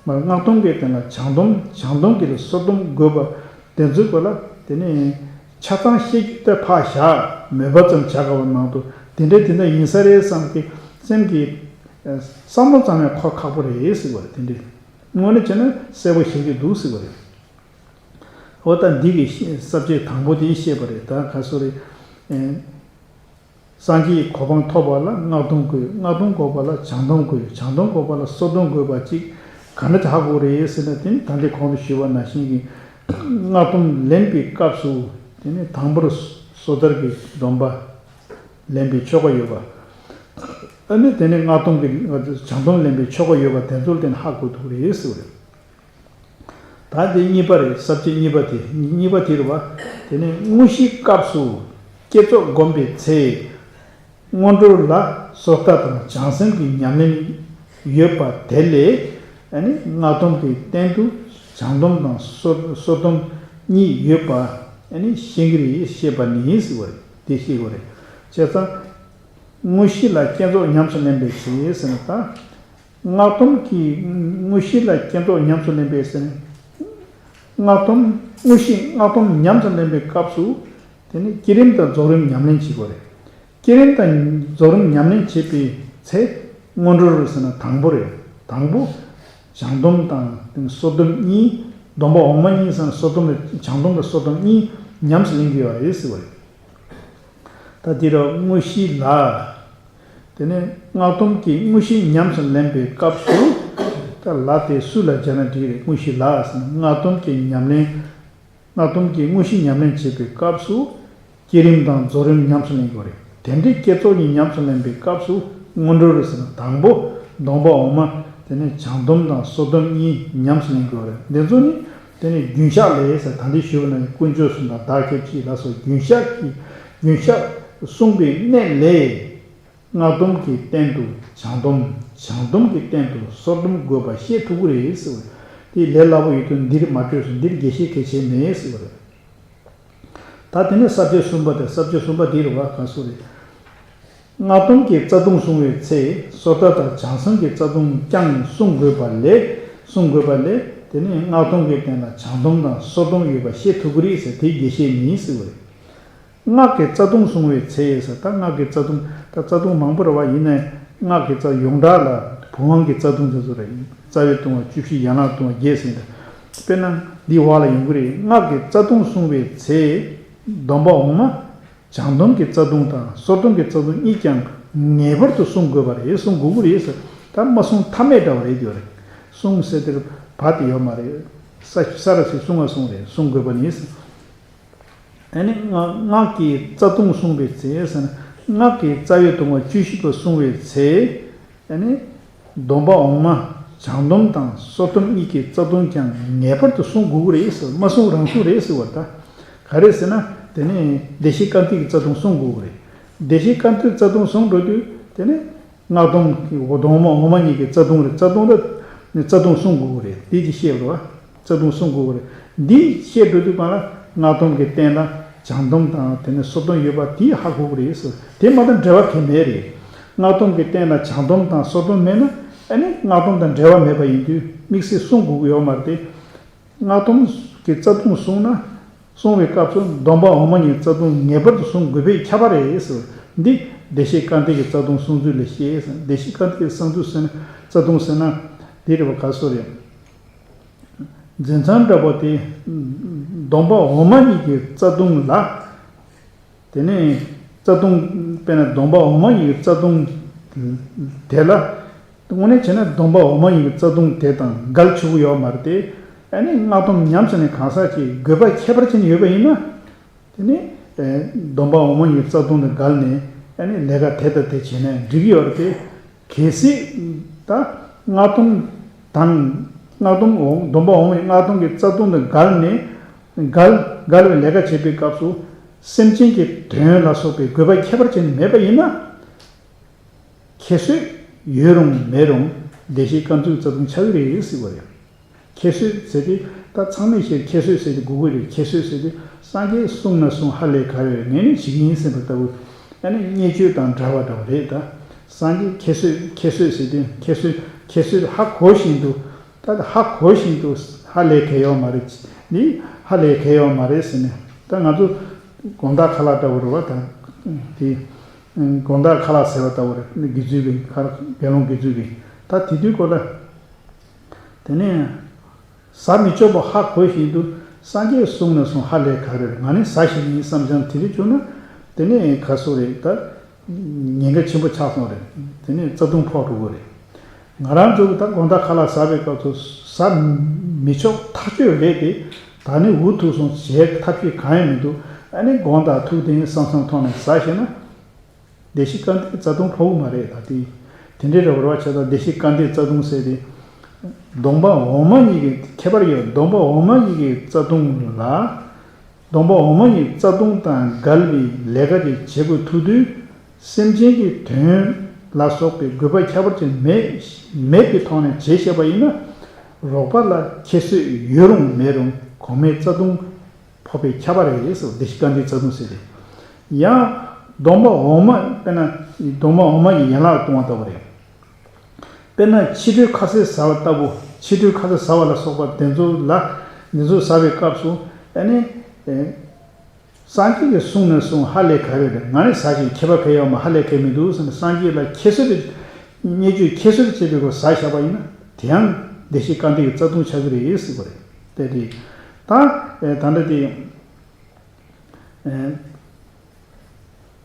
མ། སྔགས་སྡོམ་གྱི་སྟེང་ལ་བྱང་སྡོམ། བྱང་སྡོམ་གྱི་ལ་སོར་སྡོམ་དགོས་པ་དེ་ཚོའི་སྐོར་ལ། དེ་ནས་ཆ་ཚང་བཤད་རྒྱུ་དེ་ཕར་བཞག་མོས་པ་ཙམ་བྱ་དགོས་པ་མང་དུ་དེ་འདྲ་དེ་འདྲ་ཡིན་ས་རེད་བསམ་གྱི་སེམས་ཀྱི་བསམ་བློ་ཙམ་ཡང་འཁོར་ཁག་པོ་རེད་ཟེར་བ་རེད། དེ་འདྲ་དངོས་གནས་བྱས་ན་གསལ་པོ་ཤེས་ཀྱི་འདུག་ཟེར་བ་རེད། འོ་ད་འདི་གི་ས་བཅད་དང་པོ་དེ་བཤད་པ་རེད། ད་ག་སོ་རེད། སངས་རྒྱས་ཀྱི་གོ་འཕང་ཐོབ་པ་ལ་སྔགས་སྡོམ་དགོས། སྔགས་སྡོམ་དགོས་པ་ལ་བྱང་སྡོམ་དགོས། བྱང་སྡོམ་དགོས་པ་ལ་སོར་སྡོམ་དགོས་པ་ཅིག་ག་འདྲ་ཧ་གོ་རེད་ཟེར་ན། དེ་ནི་ད་ལྟའི་གོང་དུ་ཞུས་པ་ནང་བཞིན་གྱི་སྔགས་སྡོམ་ལེན་པའི་སྐབས་སུ་དེ་ནི་དང་པོར་སོ་ཐར་གྱི་སྡོམ་པ་ལེན་པའི་ཆོ་ག་ཡོད་པ། ཨ་ནི་དེ་ནི་སྔགས་སྡོམ་གྱི་བྱང་སྡོམ་ལེན་པའི་ཆོ་ག་ཡོད་པ་དེ་ཚོ་དེ་ནི་ཧ་གོ་ཐུབ་རེད་ཟེར་བ་རེད། ད་དེ་གཉིས་པ་རེད། ས་བཅད་གཉིས་པ་དེ། གཉིས་པ་དེ་རེད་བ། དེ་ནས་དངོས་གཞིའི་སྐབས་སུ་བསྐྱེད་རྫོགས་བསྒོམ་པའི་ཚེ། སྔོན་འགྲོ་ལ་སོ་ཐར་དང་བྱང་སེམས་ཀྱི་ཉམས་ལེན་ཡོད་པ་དེ་ལས། ཨ་ནི་སྔགས་སྡོམ་གྱི་སྟེང་དུ་བྱང་སྡོམ་དང་སོ་སོར་སྡོམ་གཉིས་ཡོད་པ་ཨ་ནི་ཤེས་ཀྱི་རེད། ཤེས་པ་ནི་ཟེར་བ་རེད། དེ་ཤེས་དགོས་རེད། བྱས་ཙང་། དངོས་གཞི་ལ་བསྐྱེད་རྫོགས་ཉམས་སུ་ལེན་པའི་ཚེ་ཟེར་ན་ད། སྔགས་སྡོམ་གྱི་དངོས་གཞི་ལ་བསྐྱེད་རྫོགས་ཉམས་སུ་ལེན་པའི་ཚེ། སྔགས་སྡོམ། དངོས་གཞི་སྔགས་སྡོམ་ཉམས་སུ་ལེན་པའི་སྐབས་སུ། དེ་ནི་བསྐྱེད་རིམ་དང་རྫོགས་རིམ་ཉམས་ལེན་བྱེད་དགོས་རེད། བསྐྱེད་རིམ་དང་རྫོགས་རིམ་ཉམས་ལེན་བྱེད་པའི་ཚེ། སྔོན་འགྲོ་རུ་ཟེར་ན་དང་པོ་རེད། དང་པོ། བྱང་སྡོམ་དང་སོར་སྡོམ་གཉིས། སྡོམ་པ་འོག་མ་གཉིས་ཟེར་ན་སོར་སྡོམ་དང་བྱང་སྡོམ་དང་སོར་སྡོམ་གཉིས་ཉམས་སུ་ལེན་གྱི་ཡོད་རེད་ཟེར་བ་རེད། ད་འདི་རུ་དངོས་གཞི་ལ། དེ་ནས་སྔགས་སྡོམ་གྱི་དངོས་གཞི་ཉམས་སུ་ལེན་པའི་སྐབས་སུ། ད་ལ་དེ་སུ་ལ་སྦྱར་ན་འགྲིག་རེད། དངོས་གཞི་ལ་ཟེར་ན་སྔགས་སྡོམ་གྱི་ཉམས་ལེན། སྔགས་སྡོམ་གྱི་དངོས་གཞི་ཉམས་ལེན་བྱེད་པའི་སྐབས་སུ། བསྐྱེད་རིམ་དང་རྫོགས་རིམ་ཉམས་སུ་ལེན་དགོས་རེད། དེ་འདྲའི་བསྐྱེད་རྫོགས་གཉིས་ཉམས་སུ་ལེན་པའི་སྐབས་སུ་སྔོན་འགྲོ་རུ་ཟེར་ན་དང་པོ། སྡོམ་པ་འོག་མ། དེ་ནས་བྱང་སྡོམ་དང་སོར་སྡོམ་གཉིས་ཉམས་སུ་ལེན་དགོས་རེད། འདི་ཚོ་ནི། དེ་ནས་རྒྱུན་བཤགས་ལས་ཟེར། ད་འདི་ཞུས་པ་ན་དཀོན་མཆོག་གསུམ་དང་བདག་སྐྱབས་གཅིག་ལ་སོགས་རྒྱུན་བཤགས་ཀྱི། རྒྱུན་བཤགས་གསུངས་པའི་གནད་ལས། སྔགས་སྡོམ་གྱི་སྟེང་དུ་བྱང་སྡོམ། བྱང་སྡོམ་གྱི་སྟེང་དུ་སོར་སྡོམ་དགོས་པ་ཤེས་ཐུབ་ཀྱི་རེད་ཟེར་བ་རེད། དེ་ལས་སླ་པོ་ཡོད་དུས་འདིར་མ་སྤྲོས་སུ་འདིར་རྒྱས་བཤད་གལ་ཆེ་མེད་ཟེར་བ་རེད། ད་དེ་ནས་ས་བཅད་གསུམ་པ་དེ། ས་བཅད་གསུམ་པ་འདི་རུ་བ་ག་སོ་རེད། སྔགས་སྡོམ་གྱི་རྩ་ལྟུང་བསྲུང་བའི་ཚེ་སོ་ཐར་དང་བྱང་སེམས་ཀྱི་རྩ་ལྟུང་ཀྱང་བསྲུང་དགོས་པ་ལས། བསྲུང་དགོས་པ་ལས། དེ་ནས་སྔགས་སྡོམ་གྱི་སྟེང་ལ་བྱང་སྡོམ་དང་སོར་སྡོམ་ཡོད་པ་ཤེས་ཐུབ་ཀྱི་རེད་ཟེར། དེ་རྒྱས་བཤད་མིན་ཟེར་བ་རེད། སྔགས་ཀྱི་རྩ་ལྟུང་བསྲུང་བའི་ཚེ་ཟེར། ད་སྔགས་ཀྱི་རྩ་ལྟུང་། ད་རྩ་ལྟུང་མང་པོ་རེད་བ། ཡིན་ནའི་སྔགས་ཀྱི་རྩ་ཡོངས་གྲགས་ལ་བུམ་དབང་གི་རྩ་ལྟུང་དེ་ཚོ་རེད། རྩ་བའི་ལྟུང་བ་བཅུ་བཞི། ཡན་ལག་ལྟུང་བ་བརྒྱད་ཟེར་ཏེ། དཔེར་ན་འདི་བ་ལ་ཡོང་གི་རེད། སྔགས་ཀྱི་རྩ་ལྟུང་བསྲུང་བའི་ཚེ། སྡོམ་པ་འོག་མ། བྱང་སྡོམ་གྱི་རྩ་ལྟུང་དང་སོར་སྡོམ་གྱི་རྩ་ལྟུང་གཉིས་ཀྱང་ངེས་པར་དུ་བསྲུང་དགོས་པ་རེད། བསྲུང་དགོས་ཀྱི་རེད་ཟེར། ད་མ་བསྲུང་ཐབས་མེད་འདྲ་བ་རེད་དེ་རེད། བསྲུང་ཟེར་དེར་བ་དེ་ཡོད་མ་རེད། ས་ས་ར་སི་བསྲུང་བ་བསྲུང་རེད། བསྲུང་དགོས་པ་ནི་ཟེར། ཨ་ནི་སྔགས་སྔགས་ཀྱི་རྩ་ལྟུང་བསྲུང་བའི་ཚེ་ཟེར་ན། སྔགས་ཀྱི་རྩ་བའི་ལྟུང་བ་བཅུ་བཞི་པ་བསྲུང་བའི་ཚེ། ཨ་ནི་སྡོམ་པ་འོག་མ། བྱང་སྡོམ་དང་སོར་སྡོམ་གཉིས་ཀྱི་རྩ་ལྟུང་ཀྱང་ངེས་པར་དུ་བསྲུང་དགོས་ཀྱི་རེད་ཟེར། མ་བསྲུང་རང་བསྲུང་རེད་ཟེར་བ། ད་ག་རེ་ཟེར་ན། དེ་ནས་བདེ་གཤེགས་དཀའ་ཐུབ་ཀྱི་རྩ་ལྟུང་བསྲུང་དགོས་ཀྱི་རེད། བདེ་གཤེགས་དཀའ་ཐུབ་རྩ་ལྟུང་བསྲུང་འགྲོ་དུས་དེ་ནས་སྔགས་སྡོམ་གྱི་སྡོམ་པ་འོག་མ་གཉིས་ཀྱི་རྩ་ལྟུང་རེད། རྩ་ལྟུང་དང་རྩ་ལྟུང་བསྲུང་དགོས་ཀྱི་རེད། དེ་ཅིག་བཤད་རོགས། རྩ་ལྟུང་བསྲུང་དགོས་ཀྱི་རེད། འདི་བཤད་འགྲོ་དུས་གང་ལ་སྔགས་སྡོམ་གྱི་རྟེན་ལ་བྱང་སྡོམ་དང་དེ་ནས་སོར་སྡོམ་ཡོད་པ་དེ་ཧ་གོ་གི་རེད་ཟེར། དེ་མ་གཏོགས་འབྲེལ་བ་གང་ཡང་མེད་རེད། སྔགས་སྡོམ་གྱི་རྟེན་ལ་བྱང་སྡོམ་དང་སོར་སྡོམ་མེད་ན་ཨ་ནི་སྔགས་སྡོམ་དང་འབྲེལ་བ་མེད་པ་ཡིན་དུས་དམིགས་བསལ་བསྲུང་དགོས་ཀྱི་ཡོད་མ་རེད་དེ། སྔགས་སྡོམ་གྱི་རྩ་ལྟུང་བསྲུང་ན། བསྲུང་བའི་སྐབས་སུ་སྡོམ་པ་འོག་མ་གཉིས་རྩ་ལྟུང་ངེས་པར་དུ་བསྲུང་དགོས་པས་ཁྱབ་པ་རེད་ཟེར། འདི་བདེ་གཤེགས་དཀའ་ཐུབ་ཀྱི་རྩ་ལྟུང་བསྲུང་ཚུལ་ལས་ཤེས་ཟེར། བདེ་གཤེགས་དཀའ་ཐུབ་ཀྱི་གསང་ཐུབ་ཟེར་ན་རྩ་ལྟུང་ཟེར་ན། འདི་རེད་པ། ག་སོ་རེད། འཛིན་མཚམས་འདྲ་པོ་དེ། སྡོམ་པ་འོག་མ་གཉིས་ཀྱི་རྩ་ལྟུང་ལ། དེ་ནས་རྩ་ལྟུང་། དཔེར་ན་སྡོམ་པ་འོག་མ་གཉིས་ཀྱི་རྩ་ལྟུང་དེ་ལ། དངོས་གནས་བྱས་ན་སྡོམ་པ་འོག་མ་གཉིས་ཀྱི་རྩ་ལྟུང་དེ་དང་འགལ་ཆོག་གི་ཡོད་མ་རེད་དེ། ཨ་ནི་སྔགས་སྡོམ་ཉམས་སུ་ལེན་གང་ཟག་ཅིག་དགོས་པ་ཁྱད་པར་ཅན་ཡོད་པ་ཡིན་ན། དེ་ནི་སྡོམ་པ་འོག་མ་གཉིས་ཀྱི་རྩ་ལྟུང་དང་འགལ་ནས་ཨ་ནི་ལས་ཀ་དེ་དང་དེ་བྱས་ན་འགྲིག་གི་ཡོད་རེད་དེ། གལ་སྲིད་ད་སྔགས་སྡོམ་དང་། སྔགས་སྡོམ་འོག་སྡོམ་པ་འོག་མ་གཉིས་སྔགས་སྡོམ་གྱི་རྩ་ལྟུང་དང་འགལ་ནས། འགལ། འགལ་བའི་ལས་ཀ་བྱེད་པའི་སྐབས་སུ་སེམས་ཅན་གྱི་དོན་ལ་སོགས་པའི་དགོས་པ་ཁྱད་པར་ཅན་མེད་པ་ཡིན་ན། ཁྱད་གསོད་ཡོད་རུང་མེད་རུང་བདེ་གཤེགས་དཀའ་ཐུབ་རྩ་ལྟུང་ཆགས་ཀྱི་རེད་ཟེར་བ་རེད། ཁྱད་གསོད་ཟེར་དུས་ད་ཚང་མས་བཤད་ཁྱད་གསོད་ཟེར་དུས་དགོས་ཀྱི་རེད། ཁྱད་གསོད་ཟེར་དུས་སངས་རྒྱས་གསུངས་ན་གསུངས་ཧ་ལས་ག་རེ་རེད། ངས་ནི་བྱེད་ཀྱི་ཡིན་ཟེར་བ་ལྟ་བུ། ཨ་ནི་བརྙས་བཅོས་དང་འདྲ་བ་འདྲ་བ་རེད་ད། སངས་རྒྱས་ཁྱད་གསོད། ཁྱད་གསོད་ཟེར་དུས་ཁྱད་གསོད། ཁྱད་གསོད་ཧ་གོ་བཞིན་དུ། ད་ཧ་གོ་བཞིན་དུ་ཧ་ལས་ག་ཡོད་མ་རེད། འདི་ཧ་ལས་ག་ཡོད་མ་རེད་ཟེར་ནས། ད་ང་ཚོ་དགོང་དག་ཁ་ལག་འདྲ་བོ་རེད་བ་ད། དེ་དགོང་དག་ཁ་ལག་ཟེར་བ་ལྟ་བུ་རེད། དགེ་ཚུལ་གྱི་ཁ་ལག་དགེ་སློང་དགེ་ཚུལ་གྱི། ད་དེ་དུས་ཀོ་ལ། དེ་ནས་ཟ་མི་ཆོག་པ་ཧ་གོ་བཞིན་དུ་སངས་རྒྱས་གསུངས་ན་གསུངས་ཧ་ལས་ག་རེ་རེད། ང་ནི་ཟ་ཞིག་ཡིན་བསམ་བྱུང་དེ་རིགས་བྱུང་ན། དེ་ནས་ག་སོ་རེད་ད། ཉེན་ཁ་ཆེན་པོ་ཆགས་སོང་རེད། དེ་ནས་རྩ་ལྟུང་ཕོག་འགྲོ་གི་རེད། ང་རང་ཚོ་གི་ད་དགོང་དག་ཁ་ལག་ཟ་བའི་སྐབས་སུ་ཟ་མི་ཆོག་ཐག་ཆོད་རེད་དེ། ད་ནི་འུ་ཐུག་སོང་བྱེད་ཐབས་ཤེས་གང་ཡང་མི་འདུག་ཨ་ནི་དགོང་དག་ཐུག་དེ་བསམ་བསམ་ཐོག་ནས་ཟ་ཤེས་ན། བདེ་གཤེགས་དཀའ་ཐུབ་རྩ་ལྟུང་ཕོག་གི་མ་རེད་ད་དེ། དེ་འདྲའི་རེ་བ་བྱས་ཙང་བདེ་གཤེགས་དཀའ་ཐུབ་རྩ་ལྟུང་ཟེར་ཏེ། སྡོམ་པ་འོག་མ་གཉིས་ཀྱི་ཁྱད་པར་ཡོད། སྡོམ་པ་འོག་མ་གཉིས་ཀྱི་རྩ་ལྟུང་ལ། སྡོམ་པ་འོག་མ་གཉིས་རྩ་ལྟུང་དང་འགལ་བའི་ལས་ཀ་ཅིག་བྱེད་དགོས་ཐུག་དུས། སེམས་ཅན་གྱི་དོན་ལ་སོགས་པའི་དགོས་པ་ཁྱད་པར་ཅན་མེད། མེད་པའི་ཐོག་ནས་བྱས་བཞག་པ་ཡིན་ན། རོགས་པ་ལ་ཁྱད་གསོད་ཡོད་རུང་མེད་རུང་གོང་མའི་རྩ་ལྟུང་ཕོག་པའི་ཁྱད་པར་རེད་ཟེར། བདེ་གཤེགས་དཀའ་ཐུབ་རྩ་ལྟུང་ཟེར་ཏེ། ཡང་སྡོམ་པ་འོག་མ། དཔེར་ན་སྡོམ་པ་འོག་མ་ཡི་ཡན་ལག་ལ་ལྟུང་བ་ལྟ་བུ་རེད། དཔེར་ན་ཕྱི་དྲོའི་ཁ་ཟས་ཟ་བ་ལྟ་བུ། ཕྱི་དྲོའི་ཁ་ཟས་ཟ་བ་ལ་སོགས་པ་དེ་ཚོ་ལ། དེ་ཚོ་ཟ་བའི་སྐབས་སུ་ཨ་ནི། སངས་རྒྱས་ཀྱིས་གསུངས་ན་གསུངས་ཧ་ལས་ག་རེ་རེད། ང་ནི་ཟ་ཞིང་ཁྱད་པར་ག་ཡོད་མ་ཧ་ལས་ག་མི་འདུག་ཟེར་ནས་སངས་རྒྱས་ལ་ཁྱད་གསོད་དེ། བརྙས་བཅོས་ཁྱད་གསོད་བྱེད་པའི་སྐོར་ཟ་བཞག་པ་ཡིན་ན་དེ་ཡང་བདེ་གཤེགས་དཀའ་ཐུབ་ཀྱི་རྩ་ལྟུང་ཆགས་ཀྱི་རེད་ཟེར་བ་རེད། དེ་རེད། ད་ད་ལྟ་དེ།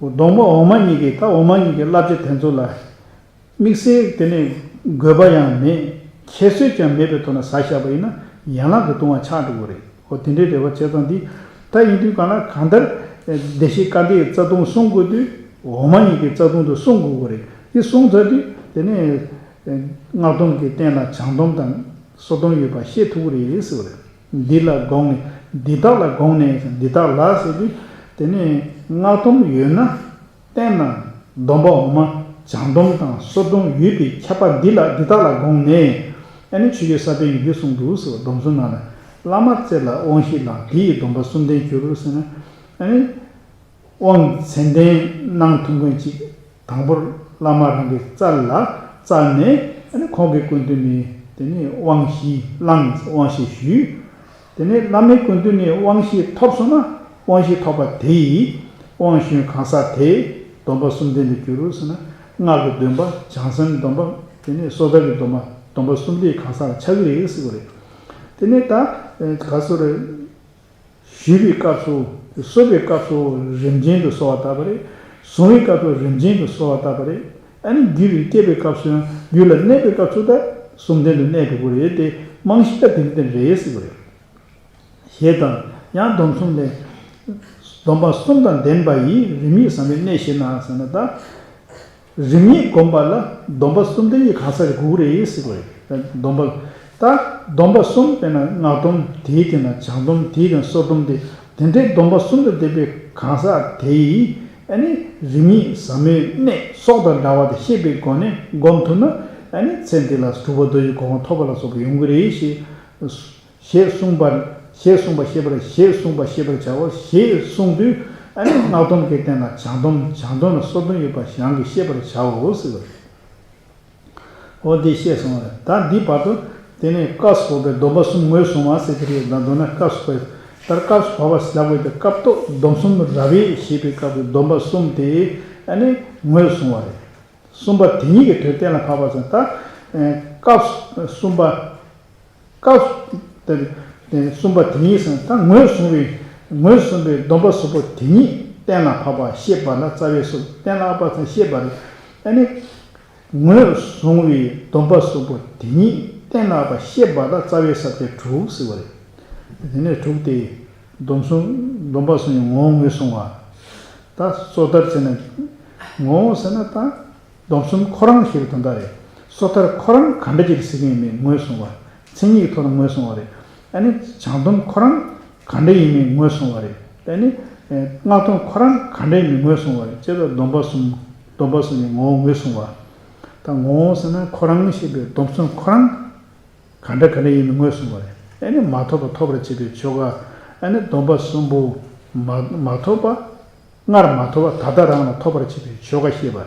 སྡོམ་པ་འོག་མ་གཉིས་ཀྱི། ད་འོག་མ་གཉིས་ཀྱི་བསླབ་བྱ་དེ་ཚོ་ལ་དམིགས་བསལ་དེ་ནས་དགོས་པ་ཡང་མེད། ཁྱད་གསོད་ཀྱང་མེད་པའི་ཐོག་ནས་ཟ་བཞག་པ་ཡིན་ན་ཡན་ལག་གི་ལྟུང་བ་ཆགས་འགྲོ་གི་རེད། འོ་དེ་འདྲའི་རེ་བ་བྱས་ཙང་འདི། ད་ཡིན་དུས་གང་ལ་གང་ལྟར་བདེ་གཤེགས་དཀའ་ཐུབ་ཀྱི་རྩ་ལྟུང་བསྲུང་དགོས་དུས་འོག་མ་གཉིས་ཀྱི་རྩ་ལྟུང་དུ་བསྲུང་དགོས་ཀྱི་རེད། དེ་བསྲུང་ཚར་དུས་དེ་ནས་སྔགས་སྡོམ་གྱི་རྟེན་ལ་བྱང་སྡོམ་དང་སོར་སྡོམ་ཡོད་པ་ཤེས་ཐུབ་ཀྱི་རེད་ཟེར་བ་རེད། འདི་ལ་དགོངས་ནས། འདི་དག་ལ་དགོངས་ནས། འདི་དག་ལ་ཟེར་དུས་དེ་ནས་སྔགས་སྡོམ་ཡོད་ན། རྟེན་ལ་སྡོམ་པ་འོག་མ་བྱང་སྡོམ་དང་སོར་སྡོམ་ཡོད་པའི་ཁྱབ་པ་འདི་ལ། འདི་དག་ལ་དགོངས་ནས། ཨ་ནི་ཆོས་ཀྱི་ས་པཎ་ཡི་གེ་གསུངས་འདུག་ཟེར་བ། སྡོམ་གསུམ་ནང་ལ། བླ་མ་བཙལ་ལ་དབང་བཞི་བླང་། དེ་ཡི་སྡོམ་པ་གསུམ་ལྡན་གྱུར་ཟེར་ན། ཨ་ནི་དབང་ཚད་ལྡན་གནང་ཐུབ་མཁན་ཅིག་དང་པོར་བླ་མ་རང་གིས་བཙལ་ལ། བཙལ་ནས་ཨ་ནི་ཁོང་གི་སྐུ་མདུན་ནས་དེ་ནས་དབང་བཞི་བླངས། དབང་བཞི་ཞུས། དེ་ནས་བླ་མའི་སྐུ་མདུན་ནས་དབང་བཞི་ཐོབ་སོང་ན། དབང་བཞི་ཐོབ་པ་དེ་ཡིས་དབང་གཞན་གང་ཟག་དེས་སྡོམ་པ་གསུམ་ལྡན་དུ་འགྱུར་ཟེར་ན། སྔགས་ཀྱི་སྡོམ་པ། བྱང་སེམས་སྡོམ་པ། དེ་ནས་སོ་ཐར་གྱི་སྡོམ་པ། སྡོམ་པ་གསུམ་ལྡན་གང་ཟག་ལ་ཆགས་ཀྱི་རེད་ཟེར་བ་རེད། དེ་ནས་ད་ག་སོ་རེད། ཞུས་པའི་སྐབས་སུ། གསོལ་བའི་སྐབས་སུ་རིམ་ཅན་དུ་གསོལ་བ་བཏབ་པ་རེད། གཟུང་བའི་སྐབས་སུ་རིམ་ཅན་དུ་གསོལ་བ་བཏབ་པ་རེད། ཨ་ནི་རྒྱུད་ལ་སྐྱེས་པའི་སྐབས་སུ་ཡང་། རྒྱུད་ལ་གནས་པའི་སྐབས་སུ་ད་གསུམ་ལྡན་དུ་གནས་འགྲོ་གི་རེད་དེ། རྨང་གཞི་ད་དེ་འདྲ་རེད་ཟེར་བ་རེད། ཞེས་དང་། ཡང་སྡོམ་གསུམ་ལས། སྡོམ་པ་གསུམ་དང་ལྡན་པ་ཡིས། རིམ་གཉིས་བཟང་པོའི་གནས་ཤེས་ན་ཟེར་ན་ད། རིམ་གཉིས་སྒོམ་པ་ལ་སྡོམ་པ་གསུམ་ལྡན་གྱི་གང་ཟག་ཅིག་དགོས་ཀྱི་རེད་ཟེར་བ་རེད། སྡོམ་པ། ད་སྡོམ་པ་གསུམ་དཔེར་ན་སྔགས་སྡོམ། དེའི་སྟེང་ན་བྱང་སྡོམ། དེའི་སྟེང་སོར་སྡོམ་སྟེ། དེ་འདྲའི་སྡོམ་པ་གསུམ་དང་ལྡན་པའི་གང་ཟག་དེ་ཡིས་ཨ་ནི་རིམ་གཉིས་ཟབ་མོའི་གནད་སྲོག་དང་འདྲ་བ་དེ་ཤེས་པའི་སྒོ་ནས་བསྒོམ་ཐུབ་ན། ཨ་ནི་ཚེ་འདི་ལ་གྲུབ་པ་རྡོ་རྗེའི་གོ་འཕང་ཐོབ་པ་ལ་སོགས་པ་ཡོང་གི་རེད་ཞེས། ཞེས་གསུངས་པ། ཞེས་གསུངས་པ་ཤེས་པར། ཞེས་གསུངས་པ་ཤེས་པར་བྱའོ་ཞེས་གསུངས་དུས། ཨ་ནི་སྔགས་སྡོམ་གྱི་སྟེང་ལ་བྱང་སྡོམ། བྱང་སྡོམ་ལ་སོར་སྡོམ་ཡོད་པ་ཡང་གིས་ཤེས་པར་བྱའོ་ཟེར་བ་རེད། འོ་འདི་ཤེས་སོང་བ་རེད། ད་འདི་བར་དུ་དེ་ནས་སྐབས་སུ་བབ་པའི་སྡོམ་པ་གསུམ་ངོས་བཟུང་བ་ཟེར་གྱི་རེད། ད་མདོར་ན་སྐབས་སུ་བབ། ལྟར་སྐབས་སུ་བབ་པ་ལབ་དགོས་ཏེ། སྐབས་ཐོག་སྡོམ་གསུམ་རབ་དབྱེ་ཞེས་པའི་སྐབས་ཀྱི་སྡོམ་པ་གསུམ་དེ་ཨ་ནི་ངོས་བཟུང་བ་རེད། གསུམ་པ་དེ་ཉིད་ཀྱི་དོན་གཏན་ལ་ཕབ་པ་ཟེར། ད་ཨེ་སྐབས་སུ་གསུམ་པ། སྐབས་སུ་དེ་དེ་གསུམ་པ་དེ་ཉིད་ཟེར། ད་ངོས་བཟུང་བའི་ངོས་བཟུང་བའི་སྡོམ་པ་གསུམ་པོ་དེ་ཉིད་གཏན་ལ་ཕབ་པ་ཤེས་པ་ལ་རྩ་བའི་སོ། གཏན་ལ་ཕབ་པ་ཟེར་ཤེས་པ་རེད། ཨ་ནི་ངོས་བཟུང་བའི་སྡོམ་པ་གསུམ་པོ་དེ་ཉིད་གཏན་ལ་ཕབ་པ་ཤེས་པ་ལ་རྩ་བའི་ས་བཅད་དྲུག་ཟེར་བ་རེད། དེ་ནས་དྲུག་སྟེ། སྡོམ་གསུམ། སྡོམ་པ་གསུམ་གྱི་ངོ་བོ་ངོས་བཟུང་བ། ད་སོ་ཐར་ཟེར་ན། ངོ་བོ་ཟེར་ན་ད་སྡོམ་གསུམ་ཁོ་རང་ཞེས་པའི་དོན་དག་རེད། སོ་ཐར་ཁོ་རང་ག་འདྲ་ཅིག་གཟིགས་ཀྱི་ཡིན་མིན་ངོས་བཟུང་བ། མཚན་ཉིད་ཀྱི་ཐོག་ནས་ངོས་བཟུང་བ་རེད། ཨ་ནི་བྱང་སྡོམ་ཁོ་རང་ག་འདྲ་ཡིན་མིན་ངོས་བཟུང་བ་རེད། ཨ་ནི་སྔགས་སྡོམ་ཁོ་རང་ག་འདྲ་ཡིན་མིན་ངོས་བཟུང་བ་རེད། བྱས་ཙང་སྡོམ་པ་གསུམ། སྡོམ་པ་གསུམ་གྱི་ངོ་བོ་ངོས་བཟུང་བ། ད་ངོ་བོ་ཟེར་ན་ཁོ་རང་ཞེས་པའི་སྡོམ་གསུམ་ཁོ་རང་ག་འདྲ་ག་འདྲ་ཡིན་མིན་ངོས་བཟུང་བ་རེད། ཨ་ནི་མ་ཐོབ་པ་ཐོབ་པར་བྱེད་པའི་ཆོ་ག། ཨ་ནི་སྡོམ་པ་གསུམ་པོ་མ་མ་ཐོབ་པ། སྔར་མ་ཐོབ་པ་ད་ལྟ་རང་ལ་ཐོབ་པར་བྱེད་པའི་ཆོ་ག་ཤེས་པ།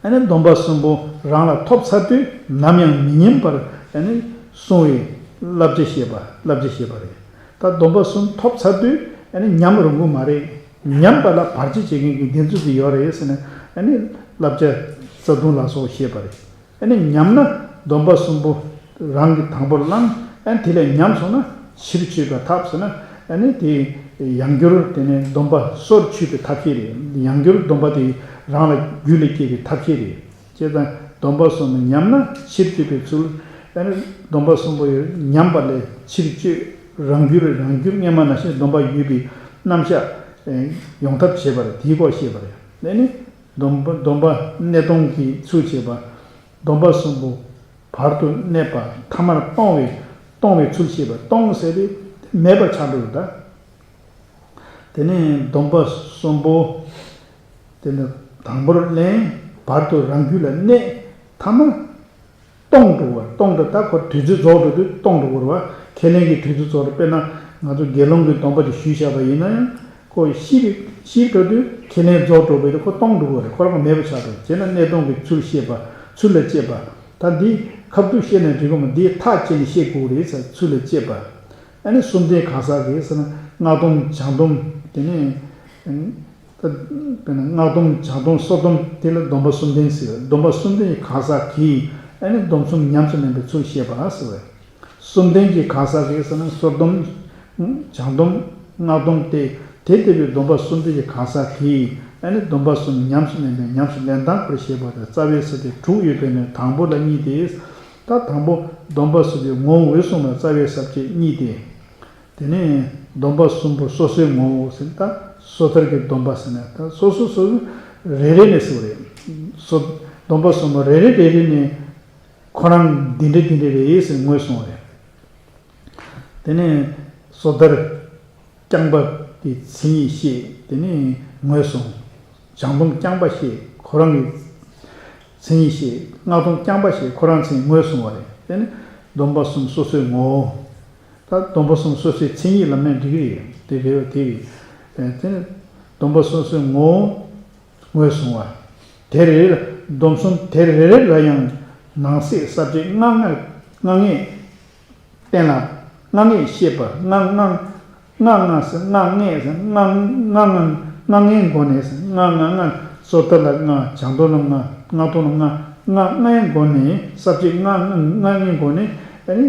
ཨ་ནི་སྡོམ་པ་གསུམ་པོ་རང་ལ་ཐོབ་ཚར་དུས་ནམ་ཡང་མི་ཉམས་པར་ཨ་ནི་སྲུང་བའི་བསླབ་བྱ་ཤེས་པ། བསླབ་བྱ་ཤེས་པ་རེད། ད་སྡོམ་པ་གསུམ་ཐོབ་ཚར་དུས་ཨ་ནི་ཉམས་རུང་གི་མ་རེད། ཉམས་པ་ལ་བར་ཆད་བྱེད་མཁན་གྱི་གདེང་ཚོད་ཅིག་ཡོད་རེད་ཟེར་ནས། ཨ་ནི་བསླབ་བྱ་རྩ་ལྟུང་ལ་སོགས་ཤེས་པ་རེད། ཨ་ནི་ཉམས་ན་སྡོམ་པ་གསུམ་པོ་རང་གིས་དང་པོར་བླངས། ཨ་ནི་དེ་ལས་ཉམས་སོང་ན་ཕྱིར་བཅོས་པའི་ཐབས་ཟེར་ན། ཨ་ནི་དེ་ཡང་བསྐྱར་དེ་ནས་སྡོམ་པ་སོར་ཆུད་པའི་ཐབས་ཤེས་རེད། ཡང་བསྐྱར་སྡོམ་པ་དེ་རང་ལ་རྒྱུད་ལ་སྐྱེ་བའི་ཐབས་ཤེས་རེད། བྱས་ཙང་སྡོམ་པ་གསུམ་ཉམས་ན་ཕྱིར་བཅོས་པའི་ཚུལ། ཨ་ནི་སྡོམ་པ་གསུམ་པོ་ཉམས་པ་ལས་ཕྱིར་བཅོས། རང་རྒྱུད་རང་རྒྱུད་སྔ་མ་ནང་བཞིན་སྡོམ་པ་ཡོད་པའི་རྣམ་གཞག་ཡོང་ཐབས་བྱེད་པ་རེད། དེའི་སྐོར་ཤེས་པ་རེད། ཨ་ནི་སྡོམ་པ་སྡོམ་པ་གནས་སྟོང་གི་ཚུལ་བྱེད་པ། སྡོམ་པ་གསུམ་པོ་བར་དུ་གནས་པ་ཐ་མར་གཏོང་བའི་གཏོང་བའི་ཚུལ་ཤེས་པ། གཏོང་ཟེར་དེ་མེད་པར་ཆགས་འགྲོ་བ་དང་། དེ་ནས་སྡོམ་པ་གསུམ་པོ་དེ་ནི་དང་པོར་ལེན། བར་དུ་རང་རྒྱུད་ལ་གནས། ཐ་མ་གཏོང་འགྲོ་བ། གཏོང་འགྲོ། ད་ཁོ་དུས་ཚོད་རྫོགས་འགྲོ་དུས་གཏོང་འགྲོ་དགོས་རེད་བ། ཁས་ལེན་གྱི་དུས་ཚོད་རྫོགས་འགྲོ། དཔེར་ན་ང་ཚོ་དགེ་སློང་གི་སྡོམ་པ་དེ་ཞུས་བཞག་པ་ཡིན་ན་ཡང་། ཁོ་ཤི་བའི་ཤི་འགྲོ་དུས་ཁས་ལེན་རྫོགས་འགྲོ་བས་ཁོ་གཏོང་འགྲོ་གི་རེད། ཁོ་རང་མེད་པ་ཆགས་འགྲོ། བྱས་ན་གནས་སྟོང་གི་ཚུལ་ཤེས་པ། ཚུལ་ལ་དཔྱད་པ། ད་འདི་ཁ་ཐུག་བཤད་ན་འགྲིག་གི་མ། འདི་ཐག་བཅད་ནས་བཤད་དགོས་རེད་ཟེར། ཚུལ་ལ་དཔྱད་པ། ཨ་ནི་གསུམ་ལྡན་གང་ཟག་གིས་ཟེར་ན་སྔགས་སྡོམ་བྱང་སྡོམ། དེ་ནས་ད་དཔེར་ན་སྔགས་སྡོམ་བྱང་སྡོམ་སོར་སྡོམ། དེ་ལ་སྡོམ་པ་གསུམ་ལྡན་ཟེར། སྡོམ་པ་གསུམ་ལྡན་གྱི་གང་ཟག་གིས་ཨ་ནི་སྡོམ་གསུམ་ཉམས་སུ་ལེན་པའི་ཚུལ་བཤད་པ་ཟེར་བས། གསུམ་ལྡན་གྱི་གང་ཟག་གིས་ཟེར་ན་སོར་སྡོམ། བྱང་སྡོམ། སྔགས་སྡོམ་སྟེ། དེ་ལྟ་བུའི་སྡོམ་པ་གསུམ་ལྡན་གྱི་གང་ཟག་གིས་ཨ་ནི་སྡོམ་པ་གསུམ་ཉམས་སུ་ལེན་པའི་ཉམས་སུ་ལེན་སྟངས་སྐོར་བཤད་པ་དང་། རྩ་བའི་ས་བཅད་དྲུག་ཡོད་པའི་ནང་དང་པོ་ལ་གཉིས་ཏེ། ད་དང་པོ་སྡོམ་པ་གསུམ་པོའི་ངོ་བོ་འོད་གསུམ་ལ་རྩ་བའི་ས་བཅད་གཉིས་ཏེ། དེ་ནས་སྡོམ་པ་གསུམ་པོ་སོ་སོའི་ངོ་བོ་ཟེར་ན། ད་སོ་ཐར་གྱི་སྡོམ་པ་ཟེར་ན་ད་སོ་སོ་སོ་སོ་རེ་རེ་ནས་ཟེར་བ་རེད། སོ། སྡོམ་པ་གསུམ་པོ་རེ་རེ་རེ་རེ་ནས་ཁོ་རང་འདི་འདྲ་འདི་འདྲ་རེད་ཟེར་ངོས་བཟུང་བ་རེད། དེ་ནས་སོ་ཐར་རྐྱང་པ་གི་མཚན་ཉིད་བཤད། དེ་ནས་ངོས་བཟུང་། བྱང་སྡོམ་རྐྱང་པ་བཤད། ཁོ་རང་གི་མཚན་ཉིད་བཤད། སྔགས་སྡོམ་རྐྱང་པ་བཤད། ཁོ་རང་མཚན་ངོས་བཟུང་བ་རེད། དེ་ནས་སྡོམ་པ་གསུམ་སོ་སོའི་ངོ་བོ། ད་སྡོམ་པ་གསུམ་སོ་སོའི་མཚན་ཉིད་ལ་མེད་འགྲིག་གི་རེད། དེ་རེད་བ། དེ་རེད། དེ་ནས་སྡོམ་པ་སོ་སོའི་ངོ་བོ་ངོས་བཟུང་བ། དེ་རེ་རེ་ལ། སྡོམ་གསུམ་དེ་རེ་རེ་ལ་ཡང་ནང་གསེས་ས་བཅད་ལྔ་ལྔ་ལྔ་ལྔས་གཏན་ལ། ལྔ་ལྔས་བཤད་པ། ལྔ་ལྔ་ལྔ་ལྔ་ཟེར། ལྔ་ལྔས་ཟེར། ལྔ་ལྔ་ལྔ་ལྔའི་སྒོ་ནས་ཟེར། ལྔ་ལྔ་ལྔ། སོ་ཐར་ལ་ལྔ། བྱང་སྡོམ་ལ་ལྔ། སྔགས་སྡོམ་ལ་ལྔ། ལྔ་ལྔའི་སྒོ་ནས་ས་བཅད་ལྔ་ལྔ་ལྔ་ལྔའི་སྒོ་ནས་ཨ་ནི་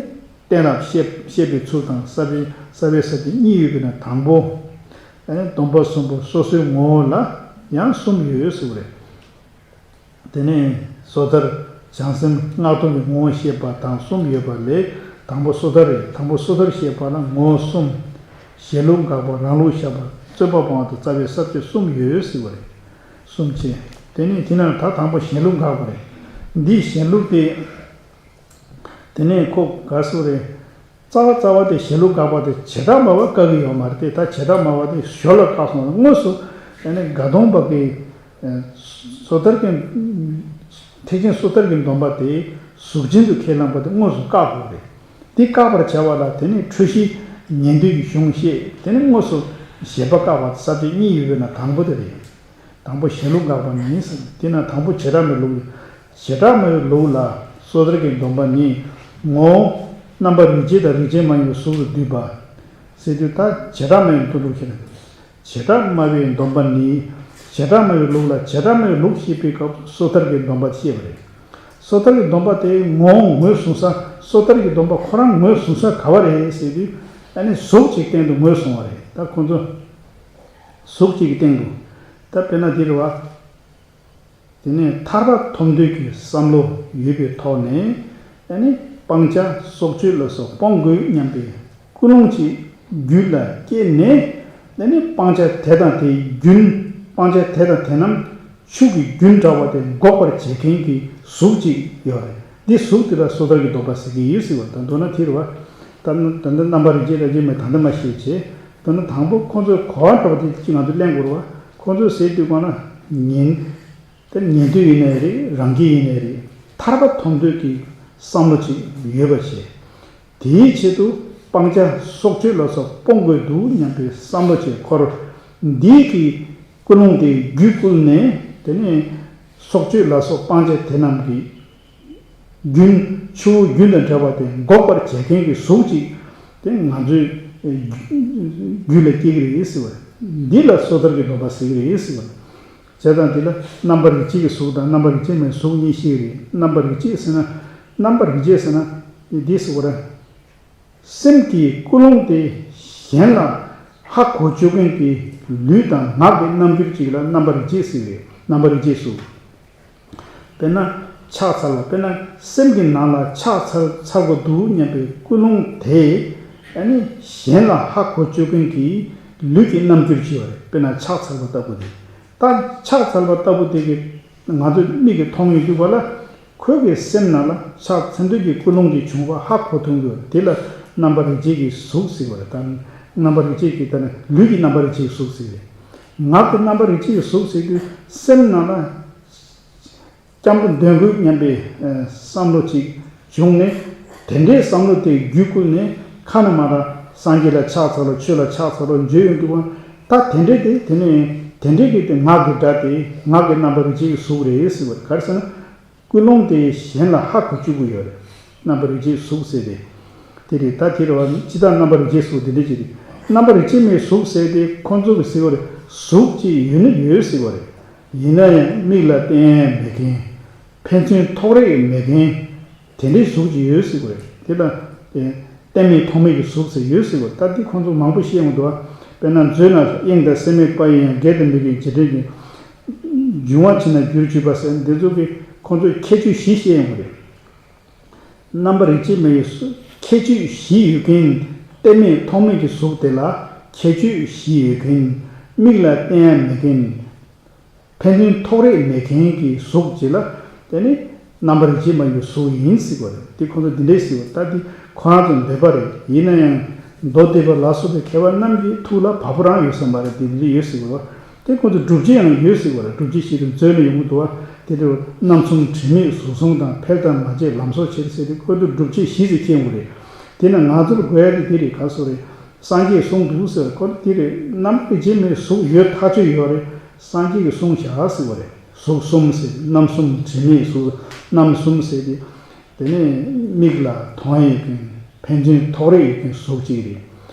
གཏན་ལ་བཤད་བཤད་པའི་ཚུལ་དང་། རྩ་བའི་རྩ་བའི་ས་བཅད་གཉིས་ཡོད་པའི་ནང་དང་པོ། ཨ་ནི་སྡོམ་པ་གསུམ་པོ་སོ་སོའི་ངོ་བོ་ལ་ཡང་གསུམ་ཡོད་ཟེར་བ་རེད། དེ་ནས་སོ་ཐར་བྱང་སེམས་སྔགས་སྡོམ་གྱི་ངོ་བོ་བཤད་པ་དང་གསུམ་ཡོད་པ་ལས། དང་པོ་སོ་ཐར་རེད། དང་པོ་སོ་ཐར་བཤད་པ་ལ་ངོ་བོ་གསུམ། གཞན་ལུགས་དགག་པ། རང་ལུགས་བཞག་པ། རྩོད་པ་སྤོང་བ་དང་རྩ་བའི་ས་བཅད་གསུམ་ཡོད་ཟེར་བ་རེད། གསུམ་བྱས། དེ་ནས་དེ་ནས་ད་དང་པོ་གཞན་ལུགས་དགག་པ་རེད། འདི་གཞན་ལུགས་དེ། དེ་ནས་ཁོ་ག་ཟེར་རེད། རྩ་བ་རྩ་བ་དེ་ཞལ་ལུང་དགག་པ་དེ་བྱེ་བྲག་སྨྲ་བས་བཀག་གི་ཡོད་མ་རེད་དེ། ད་བྱེ་བྲག་སྨྲ་བ་དེ་ཞོར་ལ་བཀག་སོང་། དངོས་སུ་ཨ་ནི་དགག་སྟོང་པ་གི་ཨ་སོ་ཐར་གྱི་ཐེག་ཆེན་སོ་ཐར་གྱི་སྡོམ་པ་དེ་གཟུགས་ཅན་དུ་ཁས་བླངས་པ་དེ་དངོས་སུ་བཀག་དགོས་རེད། དེ་བཀག་པར་བྱ་བ་ལ་དེ་ནི་འཁྲུལ་གཞི་ཉན་ཐོས་ཀྱི་གཞུང་བཤད། དེ་ནི་དངོས་སུ་བཞེད་པ་བཀག་པ་ས་བཅད་གཉིས་ཡོད་པའི་ནང་དང་པོ་དེ་རེད། དང་པོ་ཞལ་ལུང་དགག་པ་ཉིད་ཟེར། དེ་ན་དང་པོ་བྱེ་བྲག་སྨྲ་བའི་ལུགས། བྱེ་བྲག་སྨྲ་བའི་ལུགས་ལ་སོ་ཐར་གྱི་སྡོམ་པ་ནི་ངོ་བོ་རྣམ་པར་རིག་བྱེད་དང་རིག་བྱེད་མ་ཡིན་པའི་གཟུགས་ལ་འདུས་པ་ཟེར་དུས། ད་བྱེ་བྲག་སྨྲ་བའི་སྡོམ་པ་ཁྱེར། བྱེ་བྲག་སྨྲ་བའི་སྡོམ་པ་ནི། བྱེ་བྲག་སྨྲ་བའི་ལུགས་ལ་བྱེ་བྲག་སྨྲ་བའི་ལུགས་བཤད་པའི་སྐབས་སོ་ཐར་གྱི་སྡོམ་པ་བཤད་པ་རེད། སོ་ཐར་གྱི་སྡོམ་པ་དེ་ངོ་བོ་ངོས་བཟུང་ས། སོ་ཐར་གྱི་སྡོམ་པ་ཁོ་རང་ངོས་བཟུང་ས་ག་བ་རེད་ཟེར་དུས། ཨ་ནི་གཟུགས་ཀྱི་སྟེང་དུ་ངོས་བཟུང་བ་རེད། ད་ཁོ་ཚོ་གཟུགས་གཅིག་གི་སྟེང་དུ། ད་དཔེར་ན་འདི་རེད་བ། དེ་ནས་ཐར་པ་ཐོབ་འདོད་ཀྱི་བསམ་བློ་ཡོད་པའི་ཐོག་ནས། ཨ་ནི་སྤང་བྱ་སྲོག་གཅོད་ལ་སོགས་སྤོང་དགོས་སྙམ་པའི་ཀུན་སློང་ཅིག་རྒྱུད་ལ་སྐྱེས་ནས། ཨ་ནི་སྤང་བྱ་དེ་དང་དེའི་རྒྱུན། སྤང་བྱ་དེ་དང་དེ་རྣམས་ཆུ་གི་རྒྱུན་འདྲ་བ་དེ་འགོག་པར་བྱེད་མཁན་གྱི་གཟུགས་ཅིག་ཡོད་རེད། འདི་གཟུགས་དེ་ལ་སོ་ཐར་གྱི་སྡོམ་པ་ཟེར་གྱི་ཡོད་ཟེར་བ་དང་། མདོར་ན་དེ་རེད་བ། ད་ད་ལྟ་རྣམ་པར་རིག་བྱེད་རང་བཞིན་མེད། ད་ལྟ་མ་ཤེས་བྱས། ད་ནི་དང་པོ་ཁོང་ཚོས་གོ་བ་འདྲ་བ་དེ་གཅིག་ང་ཚོས་གླེང་དགོས་རེད་བ། ཁོང་ཚོས་ཟེར་དུས་གོ་ན་ཉན། དེ་ཉན་ཐོས་ཡིན་ནའི་རེད། རང་རྒྱལ་ཡིན་ནའི་རེད། ཐར་པ་ཐོབ་འདོད་ཀྱི་བསམ་བློ་ཅིག་ཡོད་པ་བྱས། དེའི་ཆེད་དུ་སྤང་བྱ་སྲོག་གཅོད་ལ་སོགས་སྤོང་དགོས་འདུག་སྙམ་པའི་བསམ་བློ་ཅིག་འཁོར། འདིའི་གི་ཀུན་སློང་དེ་རྒྱུད་བསྐུལ་ནས། དེ་ནས་སྲོག་གཅོད་ལ་སོགས་སྤང་བྱ་དེ་རྣམས་ཀྱི་རྒྱུན། ཆུ་བོ་རྒྱུན་དང་འདྲ་བ་དེ་འགོག་པར་བྱེད་མཁན་གྱི་གཟུགས་ཅིག་དེ་ང་ཚོའི་རྒྱུད་ལ་སྐྱེ་གི་རེད་ཟེར་བ། འདི་ལ་སོ་ཐར་གྱི་སྡོམ་པ་ཟེར་གི་རེད་ཟེར་བ། བྱས་ཙང་འདི་ལ་རྣམ་པར་རིག་བྱེད་ཀྱི་གཟུགས་དང་རྣམ་པར་རིག་བྱེད་མེད་གཟུགས་གཉིས་བཤད་ཀྱི་རེད། རྣམ་པར་རིག་བྱེད་ཟེར་ན། རྣམ་པར་རིག་བྱེད་ཟེར་ན་འདི་ཟེར་བ་རེད། སེམས་ཀྱི་ཀུན་སློང་དེ་གཞན་ལ་ཧ་གོ་བཅུག་མཁན་གྱི་ལུས་དང་ངག་གི་རྣམ་འགྱུར་ཅིག་ལ་རྣམ་པར་རིག་བྱེད་ཟེར་བས། རྣམ་པར་རིག་བྱེད་གཟུགས། དཔེར་ན་ཕྱག་འཚལ་བ། དཔེར་ན་སེམས་ཀྱི་ནང་ལ་ཕྱག་འཚལ་འཚལ་དགོས་འདུག་སྙམ་པའི་ཀུན་སློང་དེ། ཨ་ནི་གཞན་ལ་ཧ་གོ་བཅུག་མཁན་གྱི་ལུས་ཀྱི་རྣམ་འགྱུར་ཅིག་ཡོད་རེད། དཔེར་ན་ཕྱག་འཚལ་བ་ལྟ་བུ་དེ། ད་ཕྱག་འཚལ་བ་ལྟ་བུ་དེ་གི་ང་ཚོ་མིག་གིས་མཐོང་ཡོང་དུས་པ་ལ། ཁོའི་གི་སེམས་ནང་ལ་ཕྱག་འཚལ་འདོད་ཀྱི་ཀུན་སློང་གི་བྱུང་བ་ཧ་གོ་ཐུབ་དགོས། དེ་ལ་རྣམ་པར་རིག་བྱེད་ཀྱི་གཟུགས་ཟེར་བ་རེད། ད་རྣམ་པར་རིག་བྱེད་ཀྱི། ད་ནི་ལུས་ཀྱི་རྣམ་པར་རིག་བྱེད་ཀྱི་གཟུགས་ཟེར་རེད། ངག་གི་རྣམ་པར་རིག་བྱེད་ཀྱི་གཟུགས་ཟེར་དུས་སེམས་ནང་ལ་སྐྱབས་འགྲོ་འདོན་དགོས་སྙམ་པའི་ཨ་བསམ་བློ་ཅིག་བྱུང་ནས། དེ་འདྲའི་བསམ་བློ་དེ་རྒྱུད་བསྐུལ་ནས་ཁ་ནས་མར་སངས་རྒྱས་ལ་ཕྱག་འཚལ་ལོ། ཆོས་ལ་ཕྱག་འཚལ་ལོ་བརྗོད་ཡོང་དུས་པ། ད་དེ་འདྲའི་དེ། དེ་ནས་དེ་འདྲའི་གི་དེ་ངག་གི་སྒྲ་དེ་ངག་གི་རྣམ་པར་རིག་བྱེད་ཀྱི་གཟུགས་རེད་ཟེར་བ་རེད། ག་རེ་ཟེར་ན། ཀུན་སློང་དེ་གཞན་ལ་ཧ་གོ་བཅུག་གི་ཡོད་རེད། རྣམ་པར་རིག་བྱེད་གཟུགས་ཟེར་ཏེ། དེ་རེད། ད་དེ་རེད་བ། ཇི་ལྟར་རྣམ་པར་རིག་བྱེད་གཟུགས་དེ་འདྲ་ཅིག་རེད། རྣམ་པར་རིག་བྱེད་མེད་གཟུགས་ཟེར་ཏེ་ཁོང་ཚོ་གིས་ཟེར་བ་རེད། གཟུགས་ཅིག་ཡོད་ན་ཡོད་ཟེར་བ་རེད། ཡིན་ན་ཡང་མིག་ལ་བསྟན་ཡ་མེད་མཁན། ཕན་ཚུན་ཐོགས་རེག་མེད་མཁན། དེ་འདྲའི་གཟུགས་ཅིག་ཡོད་ཟེར་བ་རེད། དེ་ལ་བརྟེན་མེད་ཐོགས་མེད་ཀྱི་གཟུགས་ཟེར་ཡོད་ཟེར་བ། ད་འདི་ཁོང་ཚོ་མང་པོ་བཤད་ཡོང་འདུག་བ། དཔེར་ན་མཛོད་ན་དབྱིངས་དང་སེམས་མེད་པ་ཡིན་ཡང་། དགེ་དང་མི་དགེའི་རྗེས་དྲན་ཅན། འབྱུང་བ་ཕྱིར་ན་རྒྱུར་གྱུར་པ་ཟེར། འདི་ཚོ་གིས་ཁོང་ཚོས་ཁྱད་ཆོས་བཞི་བཤད་ཡོང་གི་རེད། རྣམ་པར་རིག་བྱེད་མེད་པའི་གཟུགས། ཁྱད་ཆོས་བཞི་ཡོད་མཁན། བརྟེན་མེད་ཐོགས་མེད་ཀྱི་གཟུགས་དེ་ལ་ཁྱད་ཆོས་བཞི་ཡོད་མཁན། མིག་ལ་བསྟན་ཡ་མེད་མཁན། ཕན་ཚུན་ཐོགས་རེག་མེད་མཁན་གྱི་གཟུགས་ཅིག་ལ། དེ་ནི་རྣམ་པར་རིག་བྱེད་མ་ཡིན་པའི་གཟུགས་ཡིན་ཟེར་བ་རེད། དེ་ཁོང་ཚོ་འདི་འདྲས་ཟེར་བ། ད་འདི་ཁོ་རང་ཚོའི་འདོད་པ་རེད། ཡིན་ན་ཡང་མདོ་སྡེ་པ་ལ་སོགས་པའི་མཁས་པ་རྣམས་ཀྱི་ཐུགས་ལ་བབ་པོ་རང་ཡོད་བསམ་པ་རེད། དེ་འདི་འདྲས་ཡོད་ཟེར་བ། དེ་ཁོང་ཚོ་སྒྲུབ་བྱེད་ཡང་ཡོད་ཟེར་བ་རེད། སྒྲུབ་བྱེད་བཞི་དེ་མཛོད་ལ་ཡོང་གི་འདུག་བ། དེ་ལྟར་རྣམ་གསུམ་དྲི་མེད་གཟུགས་གསུམ་དང་། འཕེལ་དང་མ་བྱེད་ལམ་སོགས་ཕྱིར་ཟེར་ཏེ། ཁོ་ཚོ་སྒྲུབ་བྱེད་བཞི་ཟེར་ཁྱེར་ཡོང་གི་རེད། དེ་ནི་ང་ཚོར་དགོས་ཡ་དེ་འདི་རེད། ག་སོ་རེད། སངས་རྒྱས་གསུངས་འདུག་ཟེར། ཁོ་འདི་རེད། རྣམ་པར་རིག་བྱེད་མེད་གཟུགས་ཡོད་ཐག་ཆོད་ཡོད་རེད། སངས་རྒྱས་ཀྱིས་གསུངས་བཞག་ཟེར་བ་རེད། གཟུགས་གསུམ་ཟེར། རྣམ་གསུམ་དྲི་མེད་གཟུགས། རྣམ་གསུམ་ཟེར་ཏེ། དེ་ནས་མིག་ལ་མཐོང་ཡས་ཀྱི་ཕན་ཚུན་ཐོགས་རེག་ཡོད་མཁན་གཟུགས་གཅིག་རེད།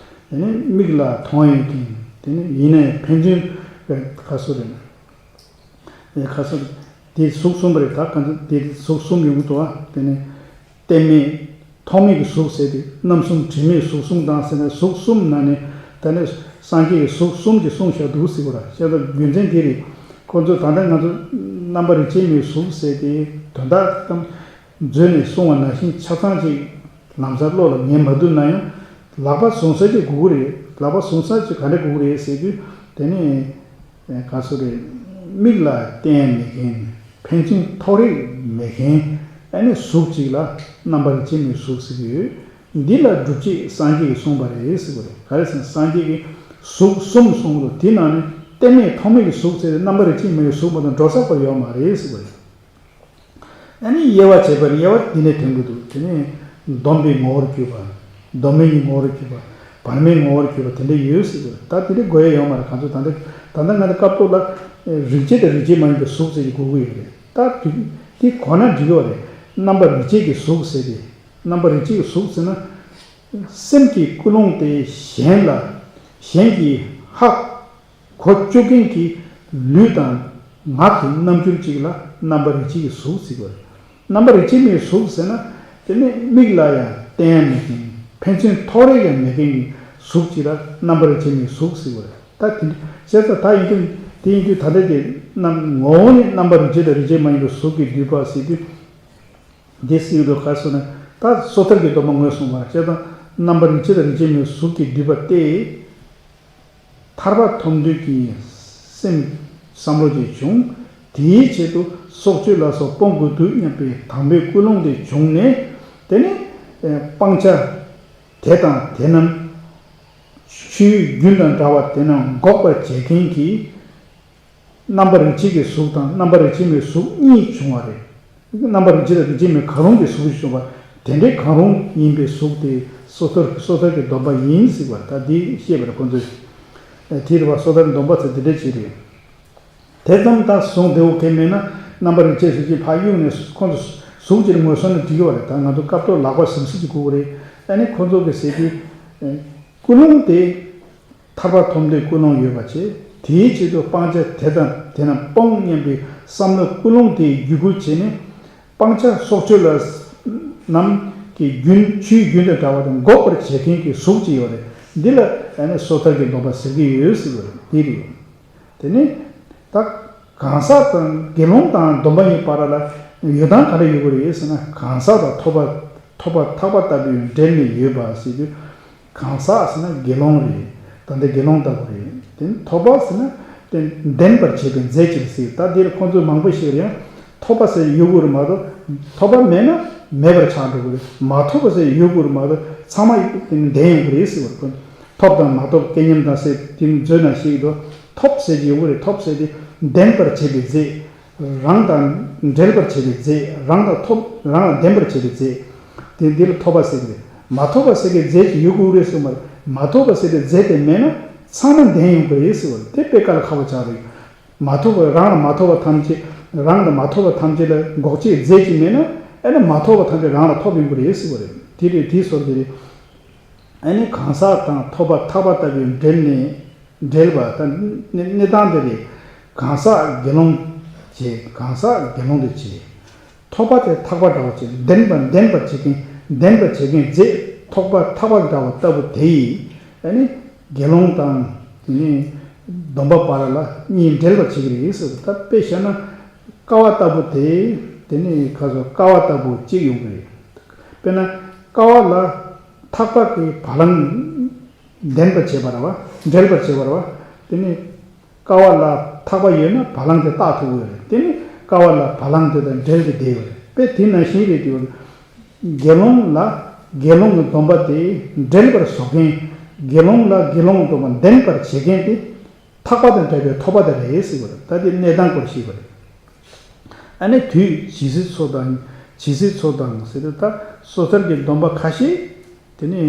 དེ་ནས་མིག་ལ་མཐོང་ཡས་ཀྱི། དེ་ནས་ཡིན་ནའི་ཕན་ཚུན་ག་སོ་རེད། ཨེ་ཁ་སང་དེ་གཟུགས་གསུམ་པ་རེད། ད་ག་ཚོད་དེ་གཟུགས་གསུམ་ཡོང་གི་འདུག་བ། དེ་ནས་བརྟེན་མེད་ཐོགས་མེད་ཀྱི་གཟུགས་ཟེར་ཏེ། རྣམ་གསུམ་དྲི་མེད་གཟུགས་གསུམ་དང་ཟེར་ནས་གཟུགས་གསུམ་ནང་ནས་ད་ནི་སངས་རྒྱས་ཀྱིས་གཟུགས་གསུམ་གྱིས་གསུངས་བཞག་འདུག་ཟེར་བ་ར། བཤད་སྟངས་རྒྱུ་མཚན་དེ་རེད། ཁོ་ཚོས་ད་ལྟ་ང་ཚོ་རྣམ་པར་རིག་བྱེད་མེད་གཟུགས་ཟེར་ཏེ་དོན་དག་གམ་མཛོད་ནས་གསུངས་པ་ནང་བཞིན་ཆ་ཚང་ཅིག་ལམ་སང་བློ་ལ་ངེས་མ་ཐུབ་ན་ཡང་། ལག་པ་བཟུང་ས་ཅིག་དགོས་ཀྱི་རེད། ལག་པ་བཟུང་ས་ཅིག་ག་འདྲ་དགོས་ཀྱི་རེད་ཟེར་དུས། དེ་ནས་ག་ཚོད་རེད། མིག་ལ་བརྟེན་མེད་མཁན། ཕན་ཚུན་ཐོགས་རེག་མེད་མཁན། ཨ་ནི་གཟུགས་གཅིག་ལ་རྣམ་པར་རིག་བྱེད་མེད་གཟུགས་ཟེར་གྱི་ཡོད། འདི་ལ་སྒྲུབ་བྱེད་སངས་རྒྱས་ཀྱིས་གསུངས་པ་རེད་ཟེར་བ་རེད། ག་རེ་ཟེར་ན་སངས་རྒྱས་ཀྱིས་གཟུགས་གསུམ་གསུངས་འདུག་དེ་ནང་ནས་རྟེན་མེད་ཐོགས་མེད་ཀྱི་གཟུགས་ཟེར་ཏེ་རྣམ་པར་རིག་བྱེད་མེད་པའི་གཟུགས་མ་གཏོགས་འགྲོ་ས་པ་ཡོད་མ་རེད་ཟེར་བ་རེད། ཨ་ནི་དབྱེ་བ་བྱས་པར་དབྱེ་བ་འདི་ནས་ཐོན་གྱི་འདུག་དེ་ནས་སྡོམ་པའི་ངོ་བོར་གྱུར་པ། སྡོམ་མེད་ཀྱི་ངོ་བོར་གྱུར་པ། བར་མའི་ངོ་བོར་གྱུར་པ་དེ་འདྲ་ཡོད་ཟེར་གྱི་རེད། ད་དེ་འདྲ་དགོས་ཡ་ཡོད་མ་རེད། གང་ཚོད་ད་ལྟ་ད་ལྟ་ང་ཚོ་སྐབས་ཐོག་ལ་རིག་བྱེད་དང་རིག་བྱེད་མ་ཡིན་པའི་གཟུགས་ཟེར་གྱི་དགོས་ཀྱི་ཡོད་རེད། ད་དེ་དེ་གོ་ན་འགྲིག་གི་རེད། རྣམ་པར་རིག་བྱེད་ཀྱི་གཟུགས་ཟེར་ཏེ། རྣམ་པར་རིག་བྱེད་ཀྱི་གཟུགས་ཟེར་ན། སེམས་ཀྱི་ཀུན་སློང་དེ་གཞན་ལ་གཞན་གྱིས་ཧ་གོ་བཅུག་མཁན་གྱི་ལུས་དང་ངག་གི་རྣམ་འགྱུར་ཅིག་ལ་རྣམ་པར་རིག་བྱེད་ཀྱི་གཟུགས་ཟེར་བ་རེད། རྣམ་པར་རིག་བྱེད་མའི་གཟུགས་ཟེར་ན། དེ་ནི་མིག་ལ་ཡང་བསྟན་ཡ་མེད་མཁན། ཕན་ཚུན་ཐོགས་རེག་ཡང་མེད་མཁན་གྱི་གཟུགས་ཅིག་ལ་རྣམ་པར་རིག་བྱེད་མའི་གཟུགས་ཟེར་བ་རེད། ད་དེ་འདྲ་བྱས་ཙང་ད་ཡིན་དུས་དེ་ཡིན་དུས་ད་ལྟ་དེ་རྣམ་ངོ་བོ་ནི་རྣམ་པར་རིག་བྱེད་དང་རིག་བྱེད་མ་ཡིན་པའི་གཟུགས་ཀྱི་སྡུད་པ་ཟེར་དུས། འདི་སྲིད་དུ་ག་སོང་ན་ད་སོ་ཐར་གྱི་སྡོམ་པ་ངོས་བཟུང་བ་ལ་བྱས་ཙང་རྣམ་པར་རིག་བྱེད་དང་རིག་བྱེད་མའི་གཟུགས་ཀྱི་སྡུད་པ་སྟེ། ཐར་པ་ཐོབ་འདོད་ཀྱི་སེམས་བསམ་བློ་ཅིག་བྱུང་། དེའི་ཆེད་དུ་སྲོག་གཅོད་ལ་སོགས་སྤོང་དགོས་འདུག་སྙམ་པའི་དང་པོའི་ཀུན་སློང་དེ་བྱུང་ནས། དེ་ནས་སྤང་བྱ་དེ་དང་དེ་རྣམས་ཆོས་རྒྱུན་དང་འདྲ་བ་དེ་རྣམས་འགོག་པར་བྱེད་མཁན་གྱི། རྣམ་པར་རིག་བྱེད་ཀྱི་གཟུགས་དང་རྣམ་པར་རིག་བྱེད་མའི་གཟུགས་གཉིས་བྱུང་བ་རེད། རྣམ་པར་རིག་བྱེད་དང་རིག་བྱེད་མའི་གང་རུང་གི་གཟུགས་ཤིག་བྱུང་བ། དེ་འདྲའི་གང་རུང་ཡིན་པའི་གཟུགས་དེ་སོ་ཐར་སོ་ཐར་གྱི་སྡོམ་པ་ཡིན་ཟེར་བ་ད་འདི་བཤད་པ་རེད་ཁོང་ཚོས། དེ་རེད་བ། སོ་ཐར་སྡོམ་པ་ཚོ་དེ་འདྲ་ཅིག་རེད། དེ་ཙམ་ད་གཟུགས་བདེ་བོ་གལ་མེད་ན་རྣམ་པར་རིག་བྱེད་གཟུགས་ཀྱི་ཕར་གཡུགས་ནས་ཁོང་ཚོ་གཟུགས་ཀྱི་ངོས་བཟུང་ན་འགྲིག་གི་བ་རེད། ད་ང་ཚོ་སྐབས་ཐོག་ལག་པ་ཟུམ་ཟིན་གྱི་དགོས་ཀྱི་རེད། ཨ་ནི་ཁོང་ཚོ་གི་ཟེར་དུས། ཀུན་སློང་དེ། ཐར་པ་ཐོབ་འདོད་ཀུན་སློང་ཡོད་པ་བྱས། དེའི་ཆེད་དུ་སྤང་བྱ་དེ་དང་དེ་རྣམས་སྤོང་སྙམ་པའི་བསམ་བློ་ཀུན་སློང་དེས་བརྒྱུད་སྐུལ་བྱས་ནས། སྤང་བྱ་སྲོག་གཅོད་ལ་རྣམས་ཀྱི་རྒྱུན་ཆོས་རྒྱུན་དང་འདྲ་བ་དང་འགོག་པར་བྱེད་མཁན་གྱི་གཟུགས་ཅིག་ཡོད་རེད། འདི་ལ་ཨ་ནི་སོ་ཐར་གྱི་སྡོམ་པ་ཟེར་གྱི་ཡོད་ཟེར་བ་རེད། འདི་རེད། དེ་ནས་ད་གང་ཟག་དང་དགེ་སློང་དང་སྡོམ་པ་གཉིས་བར་ལ་ཡོད་སྟངས་ག་རེ་ཡོད་ཀྱི་རེད་ཟེར་ན། གང་ཟག་དང་ཐོབ་པ་ཐོབ་པ་ཐག་པ་ལྟ་བུའི་འབྲེལ་ནས་ཡོད་པ་ཟེར་དུས། གང་ཟག་ཟེར་ན་དགེ་སློང་རེད། ད་ལྟ་དགེ་སློང་ལྟ་བུ་རེད། དེ་ནས་ཐོབ་པ་ཟེར་ན་དེ་ལྡན་པར་བྱེད་པའི་རྫས་ཅིག་ཟེར། ད་འདིར་ཁོང་ཚོས་མང་པོ་ཞིག་ཡང་ཐོབ་པ་ཟེར་ཡོད་དགོས་རེད་མ་གཏོགས། ཐོབ་པ་མེད་ན་མེད་པར་ཆགས་འགྲོ་གི་རེད། མ་ཐོབ་པ་ཟེར་ཡོད་དགོས་རེད་མ་གཏོགས་ཚང་མ་ལྡན་ཡོང་གི་རེད་ཟེར་བ་རེད། ཐོབ་དང་མ་ཐོབ་སྐལ་མཉམ་དང་ཟེར་དེ་མཛོད་ནང་བཤད་ཀྱི་འདུག་ཐོབ་ཟེར་གྱི་ཡོད་དགོས་རེད། ཐོབ་ཟེར་དེ་ལྡན་པར་བྱེད་པའི་རྫས། རང་དང་འབྲེལ་བར་བྱེད་པའི་རྫས། རང་དང་ཐོབ་རང་ལ་ལྡན་པར་བྱེད་པའི་རྫས། དེ་འདི་ལ་ཐོབ་པ་ཟེར་གྱི་རེད། མ་ཐོབ་པ་ཟེར་གྱི་རྫས་ཅིག་ཡོད་དགོས་རེད་ཟེར་མ་རེད། མ་ཐོབ་པ་ཟེར་གྱི་རྫས་དེ་མེད་ན་ཚང་མ་ལྡན་ཡོང་གི་རེད་ཟེར་བ་རེད། དེ་དཔེ་དཀའ་ལས་ཁག་པོ་ཆགས་རེད། མ་ཐོབ་པ་རང་ལ་མ་ཐོབ་པ་ཐམས་ཅད་རང་ལ་མ་ཐོབ་པ་ཐམས་ཅད་ལ་འགོག་བྱེད་རྫས་ཅིག་མེད་ན། ཨ་ནི་མ་ཐོབ་པ་ཐམས་ཅད་རང་ལ་ཐོབ་ཡོང་གི་རེད་ཟེར་བ་རེད། དེ་རེད། དེའི་ཟུར་དེ་རེད། ཨ་ནི་གང་ཟག་དང་ཐོབ་པ་ཐག་པ་ལྟ་བུའི་འབྲེལ་ནས། འབྲེལ་བ་དང་གནས་སྟངས་དེ་རེད། གང་ཟག་དགེ་སློང་བྱེད། གང་ཟག་དགེ་སློང་དེ་བྱེད། ཐོབ་པ་དེ་ཐག་པ་འདྲ་བོ་བྱེད། ལྡན་པ་ལྡན་པར་བྱེད་མཁན་ལྡན་པར་བྱེད་མཁན་རྫས་ཐོགས་པ་ཐག་པ་འདྲ་བ་ལྟ་བུ་དེ་ཡིས། ཨ་ནི་དགེ་སློང་དང་དེ་ནས་སྡོམ་པ་བར་ལ་གཉིས་འབྲེལ་བར་བྱེད་ཀྱི་རེད་ཟེར། ད་དཔེ་བཞག་ན་ཀ་བ་ལྟ་བུ་དེ། དེ་ནས་ཁ་སོ་ཀ་བ་ལྟ་བུ་གཅིག་ཡོང་གི་རེད། དཔེར་ན་ཀ་བ་ལ་ཐག་པ་གི་བ་ལང་ལྡན་པར་བྱེད་པ་རེད་བ། འབྲེལ་པར་བྱེད་པ་རེད་བ། དེ་ནི་ཀ་བ་ལ་ཐག་པ་ཡོད་ན་བ་ལང་དེ་བཏགས་ཐུབ་ཀྱི་ཡོད་རེད། དེ་ནི་ཀ་བ་ལ་བ་ལང་དེ་དང་འབྲེལ་ཏེ་བསྡད་ཡོད་རེད། དཔེ་དེ་ནང་བཞིན་རེད་དེ། དགེ་སློང་ལ་དགེ་སློང་གི་སྡོམ་པ་དེ་འབྲེལ་པར་བཟོ་མཁན། དགེ་སློང་ལ་དགེ་སློང་གི་སྡོམ་པ་ལྡན་པར་བྱེད་མཁན་དེ། ཐག་པ་དང་འབྲེལ་བའི་ཐོབ་པ་དེ་རེད་ཟེར་བ་རེད། ད་དེ་གནས་སྟངས་སྐོར་ཞིག་པ་རེད། ཨ་ནི་དུས་ཇི་སྲིད་འཚོ་དང་། ཇི་སྲིད་འཚོ་དང་ཟེར་དུས་ད་སོ་ཐར་གྱི་སྡོམ་པ་ཁ་ཤས་དེ་ནི་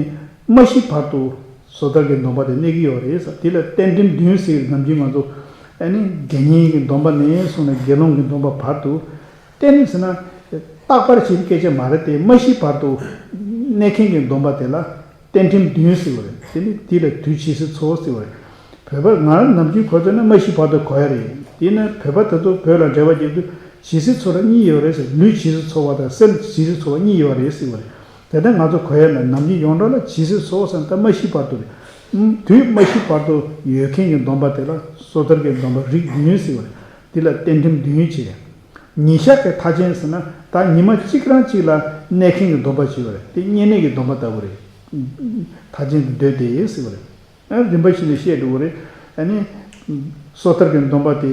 མ་ཤི་བར་དུ་སོ་ཐར་གྱི་སྡོམ་པ་དེ་གནས་ཀྱི་ཡོད་རེད་ཟེར། དེ་ལ་རྟེན་འབྲེལ་བདུན་ཟེར། ནམ་རྒྱུན་ང་ཚོ་ཨ་ནི་དགེ་བསྙེན་གྱི་སྡོམ་པ་ནས་བཟུང་ནས་དགེ་སློང་གི་སྡོམ་པ་བར་དུ། རྟེན་ཟེར་ན་རྟག་པར་བྱེད་སྐད་ཆ་མ་རེད་དེ། མ་ཤི་བར་དུ་གནས་མཁན་གྱི་སྡོམ་པ་དེ་ལ། རྟེན་ཁྲིམས་བདུན་ཟེར་བ་རེད། དེ་ནི་དེ་ལ་དུས་ཇི་སྲིད་འཚོ་ཟེར་བ་རེད། བོད་པ་ང་རང་ནམ་རྒྱུན་གོ་ཚོད་ན་མ་ཤི་བར་དུ་གོ་ཡ་རེད། དེས་ན་བོད་པ་དེ་ཚོ་བོད་ལ་འབྲེལ་བ་རྒྱབ་དུས་ཇི་སྲིད་འཚོ་ར་གཉིས་ཡོད་རེད་ཟེར། ལུས་ཇི་སྲིད་འཚོ་བ་དང་སེམས་ཇི་སྲིད་འཚོ་བ་གཉིས་ཡོད་རེད་ཟེར་བ་རེད། དེ་ལྟར་ང་ཚོ་གོ་ཡ་ན་ནམ་རྒྱུན་ཡོངས་གྲགས་ལ་ཇི་སྲིད་འཚོ་ཟེར་ན་ད་མ་ཤི་བར་དུ་རེད། དུས་མ་ཤི་བར་དུ་ཡོད་མཁན་གྱི་སྡོམ་པ་དེ་ལ་སོ་ཐར་གྱི་སྡོམ་པ་རིགས་བདུན་ཟེར་བ་རེད། དེ་ལ་རྟེན་ཁྲིམས་བདུན་བྱས། ཉིན་ཞག་གི་མཐའ་ཅན་ཟེར་ན་ད་ཉི་མ་གཅིག་རང་གཅིག་ལ་གནས་མཁན་གྱི་སྡོམ་པ་བྱས་པ་རེད། དེ་བསྙེན་གནས་ཀྱི་སྡོམ་པ་ལྟ་བུ་རེད། མཐའ་ཅན་དུ་འདོད་དེ་ཟེར་བ་རེད། ཨ་རིམ་པ་བཞིན་དུ་བཤད་འགྲོ་གི་རེད། ཨ་ནི་སོ་ཐར་གྱི་སྡོམ་པ་དེ་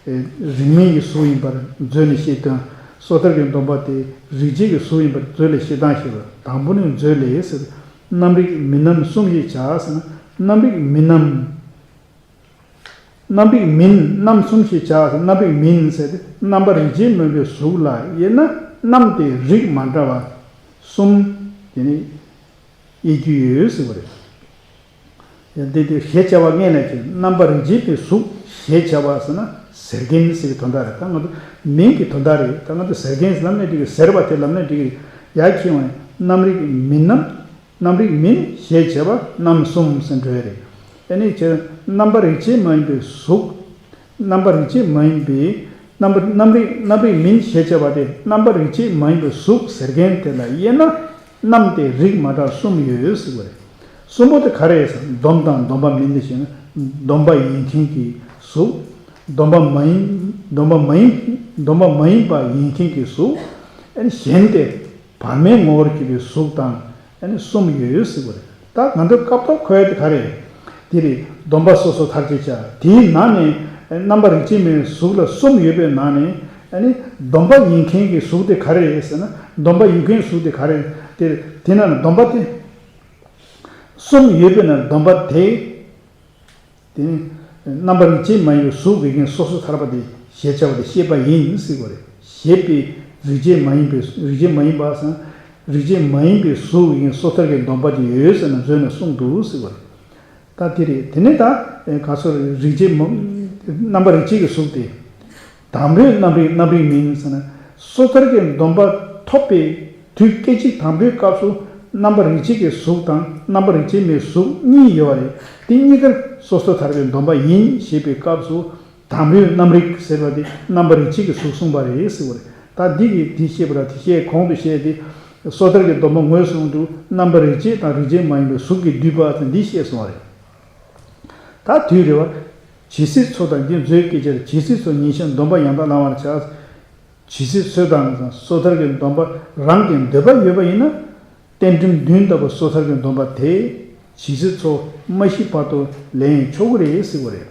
རིང་མིན་གྱི་གཟུགས་ཡིན་པར་མཛོད་ནས་བཤད་དོན། སོ་ཐར་གྱི་སྡོམ་པ་དེ་རིགས་བྱེད་ཀྱི་གཟུགས་ཡིན་པར་མཛོད་ལས་བཤད་སྟངས་ཤེས་པ། དང་པོ་ནི་མཛོད་ལས་ཟེར། རྣམ་རིག་མིན་རྣམ་གསུམ་ཞེས་བྱ་ཟེར་ན། རྣམ་རིག་མིན་རྣམ། རྣམ་རིག་མིན་རྣམ་གསུམ་ཞེས་བྱ་ཟེར། རྣམ་རིག་མིན་ཟེར་ཏེ་རྣམ་པ་རིགས་བྱེད་མིན་པའི་གཟུགས་ལ་དབྱེ་ན། རྣམ་དེ་རིགས་མ་འདྲ་བ་གསུམ་དེ་ནི་དབྱེ་རྒྱུ་ཡོད་ཟེར་བ་རེད། ཡང་འདི་དེ་ཞེས་བྱ་བ་སྔོན་ལ་ཅིག་རྣམ་པར་རིག་བྱེད་པའི་གཟུགས་ཞེས་བྱ་བ་ཟེར་ན་ཟེར་མཁན་ཟེར་གྱི་དོན་དག་རེད། ད་ང་ཚོ་མིང་གི་དོན་དག་རེད། ད་ང་ཚོ་ཟེར་མཁན་ལབ་ནས་འགྲིག་གི། ཟེར་བ་དེ་ལབ་ནས་འགྲིག་གི། ཡར་ཁྱེར་ཡོང་ནས་རྣམ་རིག་མིན་རྣམ། རྣམ་རིག་མིན་ཞེས་བྱ་བ་རྣམ་གསུམ་ཟེར་འགྲོ་ཡ་རེད། ཨ་ནི་ཅིག་རྣམ་པར་རིག་བྱེད་མ་ཡིན་པའི་གཟུགས། རྣམ་པར་རིག་བྱེད་མ་ཡིན་པའི། རྣམ་པར་རྣམ་རིག་རྣམ་རིག་མིན་ཞེས་བྱ་བ་དེ་རྣམ་པར་རིག་བྱེད་མ་ཡིན་པའི་གཟུགས་ཟེར་མཁན་དེ་ལ་དབྱེ་ན། རྣམ་དེ་རིགས་མ་འདྲ་གསུམ་ཡོད་ཟེར་བ་རེད། གསུམ་པོ་དེ་ག་རེ་རེད་ཟེར་ན། སྡོམ་དང་སྡོམ་པ་མིན་ནི་ཞེ་ན། སྡོམ་པ་ཡིན་མཁན་གྱི་གཟུགས། སྡོམ་པ་མ་ཡིན། སྡོམ་པ་མ་ཡིན། སྡོམ་པ་མ་ཡིན་པ་ཡིན་མཁན་གྱི་གཟུགས། ཨ་ནི་གཞན་ཏེ། བར་མའི་ངོ་བོར་གྱུར་པའི་གཟུགས་དང་། ཨ་ནི་གསུམ་ཡོད་ཟེར་བ་རེད། ད་ང་ཚོ་སྐབས་ཐོག་འཁོད་ཡ་དེ་ག་རེ་རེད། དེ་རེད། སྡོམ་པ་སོ་སོ་མཐར་ཕྱིན་བྱ། དེའི་ནང་ནས་རྣམ་པར་རིག་བྱེད་མའི་གཟུགས་ལ་གསུམ་ཡོད་པའི་ནང་ནས། ཨ་ནི་སྡོམ་པ་ཡིན་མཁན་གྱི་གཟུགས་དེ་ག་རེ་རེད་ཟེར་ན། སྡོམ་པ་ཡོད་མཁན་གཟུགས་དེ་ག་རེ་རེད། དེ་དེ་ནང་ནས་སྡོམ་པ་དེ་གསུམ་ཡོད་པའི་ནང་སྡོམ་པ་དེ། དེ་ནི་རྣམ་པར་རིག་བྱེད་མ་ཡིན་པའི་གཟུགས་ཀྱི་རྐྱེན་སོ་སོ་ཐར་པ་དེ་ཞེས་བྱ་བ་དེ་ཤེས་པ་ཡིན་ཟེར་བ་རེད། ཞེས་པའི་རིགས་བྱེད་མ་ཡིན་པའི། རིགས་བྱེད་མ་ཡིན་པ་ཟེར་ན། རིགས་བྱེད་མ་ཡིན་པའི་གཟུགས་ཀྱི་རྐྱེན་སོ་ཐར་གྱི་སྡོམ་པ་དེ་ཡོད་ཟེར་ན་མཛོད་ནས་གསུངས་འདུག་ཟེར་བ་རེད། ད་དེ་རེད། དེ་ནི་ད་ག་སོ་རིགས་བྱེད་མ། རྣམ་པར་རིག་བྱེད་ཀྱི་གཟུགས་དེ། དང་པོའི་རྣམ་རིག་རྣམ་རིག་མིན་ཟེར་ན། སོ་ཐར་གྱི་སྡོམ་པ་ཐོབ་པའི་དུས་སྐད་ཅིག་དང་པོའི་སྐབས་སུ་རྣམ་པར་རིག་བྱེད་ཀྱི་གཟུགས་དང་རྣམ་པར་རིག་བྱེད་མའི་གཟུགས་གཉིས་ཡོད་པ་རེད། དེ་གཉིས་ཀར་སོ་སོ་ཐར་པའི་སྡོམ་པ་ཡིན་ཞེས་པའི་སྐབས་སུ། དང་པོའི་རྣམ་རིག་ཟེར་བ་དེ་རྣམ་པར་རིག་བྱེད་ཀྱི་གཟུགས་གསུངས་པ་རེད་ཟེར་བ་རེད། ད་འདི་གིས་འདི་བཤད་པ་ར། དེ་བཤད་གོང་དུ་བཤད་དེ། སོ་ཐར་གྱི་སྡོམ་པ་ངོས་བཟུང་དུ་རྣམ་པར་རིག་བྱེད་དང་རིགས་བྱེད་མ་ཡིན་པའི་གཟུགས་ཀྱིས་བསྡུས་པ་དང་འདི་བཤད་སོང་བ་རེད། ད་དུས་རེ་བ། ཇི་སྲིད་འཚོ་དང་། འདི་མཛོད་སྐད་ཆ་རེད། ཇི་སྲིད་འཚོ་ཉིན་ཞག་སྡོམ་པ་ཡང་དག་བླང་བར་བྱ། ཇི་སྲིད་འཚོ་དང་སོ་ཐར་གྱི་སྡོམ་པ་རང་གི་འདོད་པ་ཡོད་པ་ཡིན་ན། རྟེན་འབྲེལ་བདུན་ལྟ་བུ་སོ་ཐར་གྱི་སྡོམ་པ་དེ་ཇི་སྲིད་འཚོ་མ་ཤི་བར་དུ་ལེན་ཆོག་གི་རེད་ཟེར་བ་རེད།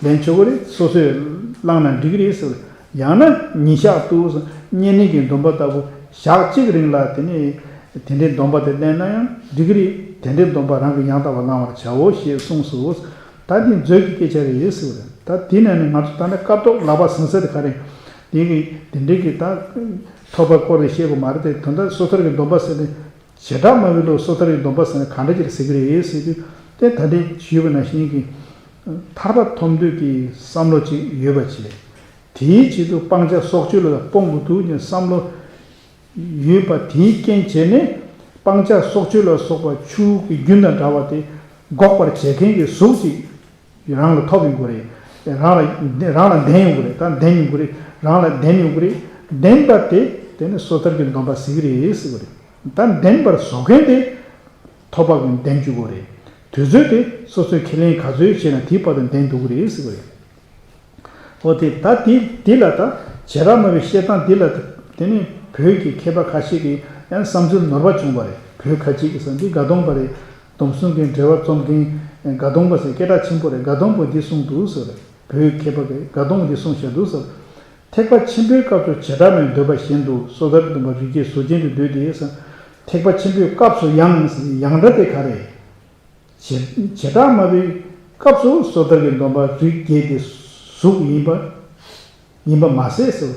ལེན་ཆོག་གི་རེད། སོ་སོས་བླངས་ན་འགྲིག་གི་རེད་ཟེར་བ་རེད། ཡང་ན་ཉིན་ཞག་ཏུ་བསྙེན་གནས་ཀྱི་སྡོམ་པ་ལྟ་བུ་ཞག་གཅིག་རིང་ལ་དེ་ནས་དེ་འདྲའི་སྡོམ་པ་དེ་ལེན་ན་ཡང་འགྲིག་གི་རེད། དེ་འདྲའི་སྡོམ་པ་རང་གིས་ཡང་དག་པར་བླང་བར་བྱའོ་ཞེས་གསུངས་སོ། ད་འདི་མཛོད་ཀྱི་སྐད་ཆ་རེད་ཟེར་བ་རེད། ད་དེ་ནས་ནི་ང་ཚོ་ད་ནི་སྐབས་ཐོག་ལག་པ་ཟིན་ས་དེ་ག་རེ། དེ་གི་དེ་འདྲའི་གི་ད་ཐོབ་པ་སྐོར་རེ་བཤད་དགོས་མ་རེད་དེ། དོན་དག་སོ་ཐར་གྱི་སྡོམ་པ་ཟེར་ནས། བྱེ་བྲག་སྨྲ་བའི་ལུགས་སོ་ཐར་གྱི་སྡོམ་པ་ཟེར་ན་གང་འདྲ་ཅིག་ཟེར་གྱི་རེད་ཟེར་དུས། དེ་ད་ལྟའི་ཞུས་པ་ནང་བཞིན་གྱི་ཐར་པ་ཐོབ་འདོད་ཀྱི་བསམ་བློ་ཅིག་ཡོད་པ་བྱས། དེའི་ཆེད་དུ་སྤང་བྱ་སྲོག་གཅོད་ལ་སྤོང་དགོས་འདུག་ཅེས་བསམ་བློ་ཡོད་པ་དེའི་རྐྱེན་བྱས་ནས། སྤང་བྱ་སྲོག་གཅོད་ལ་སོགས་པ་ཆུ་བོའི་རྒྱུན་དང་འདྲ་བ་དེ་འགོག་པར་བྱེད་མཁན་གྱི་གཟུགས་ཅིག་རང་ལ་ཐོབ་ཡོང་གི་རེད། རང་ལ་རང་ལ་ལྡན་ཡོང་གི་རེད། ད་ལྡན་ཡོང་གི་རེད། རང་ལ་ལྡན་ཡོང་གི་རེད། ལྡན་པ་དེ་དེ་ནི་སོ་ཐར་གྱི་སྡོམ་པ་ཟེར་གྱི་རེད་ཟེར་གྱི་རེད། ད་ལྡན་པར་བཟོ་མཁན་དེ་ཐོབ་པ་གིས་ལྡན་བཅུག་གི་རེད། དུས་ཚོད་དེ་སོ་སོས་ཁས་ལེན་ག་ཚོད་བྱས་ན་དེའི་བར་དུ་ལྡན་འདུག་གི་རེད་ཟེར་གྱི་རེད། འོ་དེ་ད་དེ་དེ་ལ་ད་བྱེ་བྲག་སྨྲ་བའི་བཤད་སྟངས་འདི་ལ་དེ་ནི་བོད་ཀྱི་མཁས་པ་ཁ་ཤས་ཀྱིས་ཡང་བསམ་ཚུལ་ནོར་བ་བྱུང་བ་རེད། བོད་ཁ་ཅིག་གིས་ཟེར་འདི་དགའ་གདོང་པ་རེད། སྡོམ་གསུམ་གྱི་འགྲེལ་པ་རྩོམ་མཁན་དགའ་གདོང་པ་ཟེར་སྐད་གྲགས་ཆེན་པོ་རེད། དགའ་གདོང་པས་འདི་གསུངས་འདུག་ཟེར། བོད་མཁས་པ་གིས་དགའ་གདོང་པས་འདི་གསུངས་བཞག་འདུག་ཟེར། ཐེག་པ་ཆེན་པོའི་སྐབས་སུ་བྱེ་བྲག་སྨྲ་བའི་འདོད་པ་བཞིན་དུ་སོ་ཐར་སྡོམ་པ་རིགས་བརྒྱའི་གཟུགས་ཅན་དུ་འདོད་དེ་ཟེར། ཐེག་པ་ཆེན་པོའི་སྐབས་སུ་ཡང་ཡང་སྒྲ་དེ་ག་རེ། བྱེ་བྱེ་བྲག་སྨྲ་བའི་སྐབས་སུ་སོ་ཐར་གྱི་སྡོམ་པ་རིགས་བརྒྱད་དེ་གཟུགས་ཡིན་པ་ཡིན་པ་མ་ཟད་ཟེར།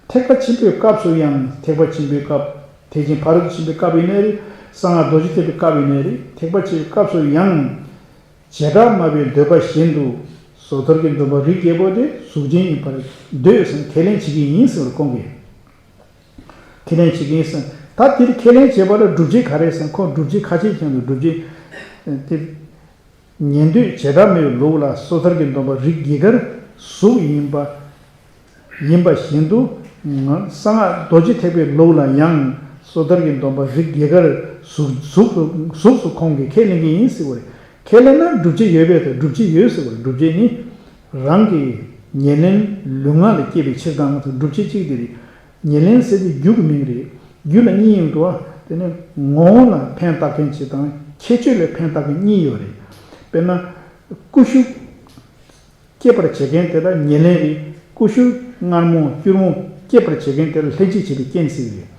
ཐེག་པ་ཆེན་པོའི་སྐབས་སུ་ཡང་། ཐེག་པ་ཆེན་པོའི་སྐབས། ཐེག་ཆེན་ཕ་རོལ་ཏུ་ཕྱིན་པའི་སྐབས་ཡིན་ནའི་རེད། གསང་སྔགས་རྡོ་རྗེ་ཐེག་པའི་སྐབས་ཡིན་ནའི་རེད། ཐེག་པ་ཆེན་པོའི་སྐབས་སུ་ཡང་། བྱེ་བྲག་སྨྲ་བའི་འདོད་པ་བཞིན་དུ་སོ་ཐར་གྱི་སྡོམ་པ་རིགས་བརྒྱད་པོ་དེ་གཟུགས་ཅན་ཡིན་པར་འདོད་ཟེར་ཁས་ལེན་བྱེད་ཀྱི་ཡིན་ཟེར་བར་ཁོང་གིས། ཁས་ལེན་བྱེད་ཀྱི་ཡིན་ཟེར། ད་དེར་ཁས་ལེན་བྱེད་པ་ལ་སྒྲུབ་བྱེད་ག་རེ་ཟེར། ཁོང་སྒྲུབ་བྱེད་ཁ་ཤས་ཀྱང་འདུག་སྒྲུབ་བྱེད་དེ། ཉན་ཐོས་བྱེ་བྲག་སྨྲ་བའི་ལུགས་ལ་སོ་ཐར་གྱི་སྡོམ་པ་རིགས་བརྒྱད་ཀར་གཟུགས་ཡིན་པ་ཡིན་པ་བཞིན་དུ། གསང་སྔགས་རྡོ་རྗེ་ཐེག་པའི་ལུགས་ལ་ཡང་སོ་ཐར་གྱི་སྡོམ་པ་རིགས་བརྒྱད་ཀར་གཟུགས་གཟུགས་སུ་གཟུགས་སུ་ཁོང་གིས་ཁས་ལེན་གྱི་ཡིན་ཟེར་བ་རེད། ཁས་ལེན་ན་སྒྲུབ་བྱེད་ཡོད་པས། ད་སྒྲུབ་བྱེད་ཡོད་ཟེར་བ་རེད། སྒྲུབ་བྱེད་ནི་རང་གི་ཉེར་ལེན་ལུས་ངག་ལ་སྐྱེས་པའི་ཕྱིར་དང་། སྒྲུབ་བྱེད་གཅིག་དེ་རེད། ཉེར་ལེན་ཟེར་དེ་རྒྱུ་གི་མིང་རེད། རྒྱུ་ལ་གཉིས་ཡོང་འདུག་བ། དེ་ནི་ངོ་བོ་ལ་ཕན་བཏགས་མཁན་གཅིག་དང་ཁྱད་ཆོས་ལ་ཕན་བཏགས་མཁན་གཉིས་ཡོད་རེད། དཔེར་ན་ཀུ་ཤུ་སྐྱེད་པར་བྱེད་མཁན་དེ་ལ་ཉེར་ལེན་རེད། ཀུ་ཤུ་མངར་མོ་སྐྱུར་མོ་ སྐྱེད་པར་བྱེད་མཁན་དེ་ལ་ལྷན་སྐྱེས་བྱེད་པའི་རྐྱེན་ཟེར་གྱི་རེད།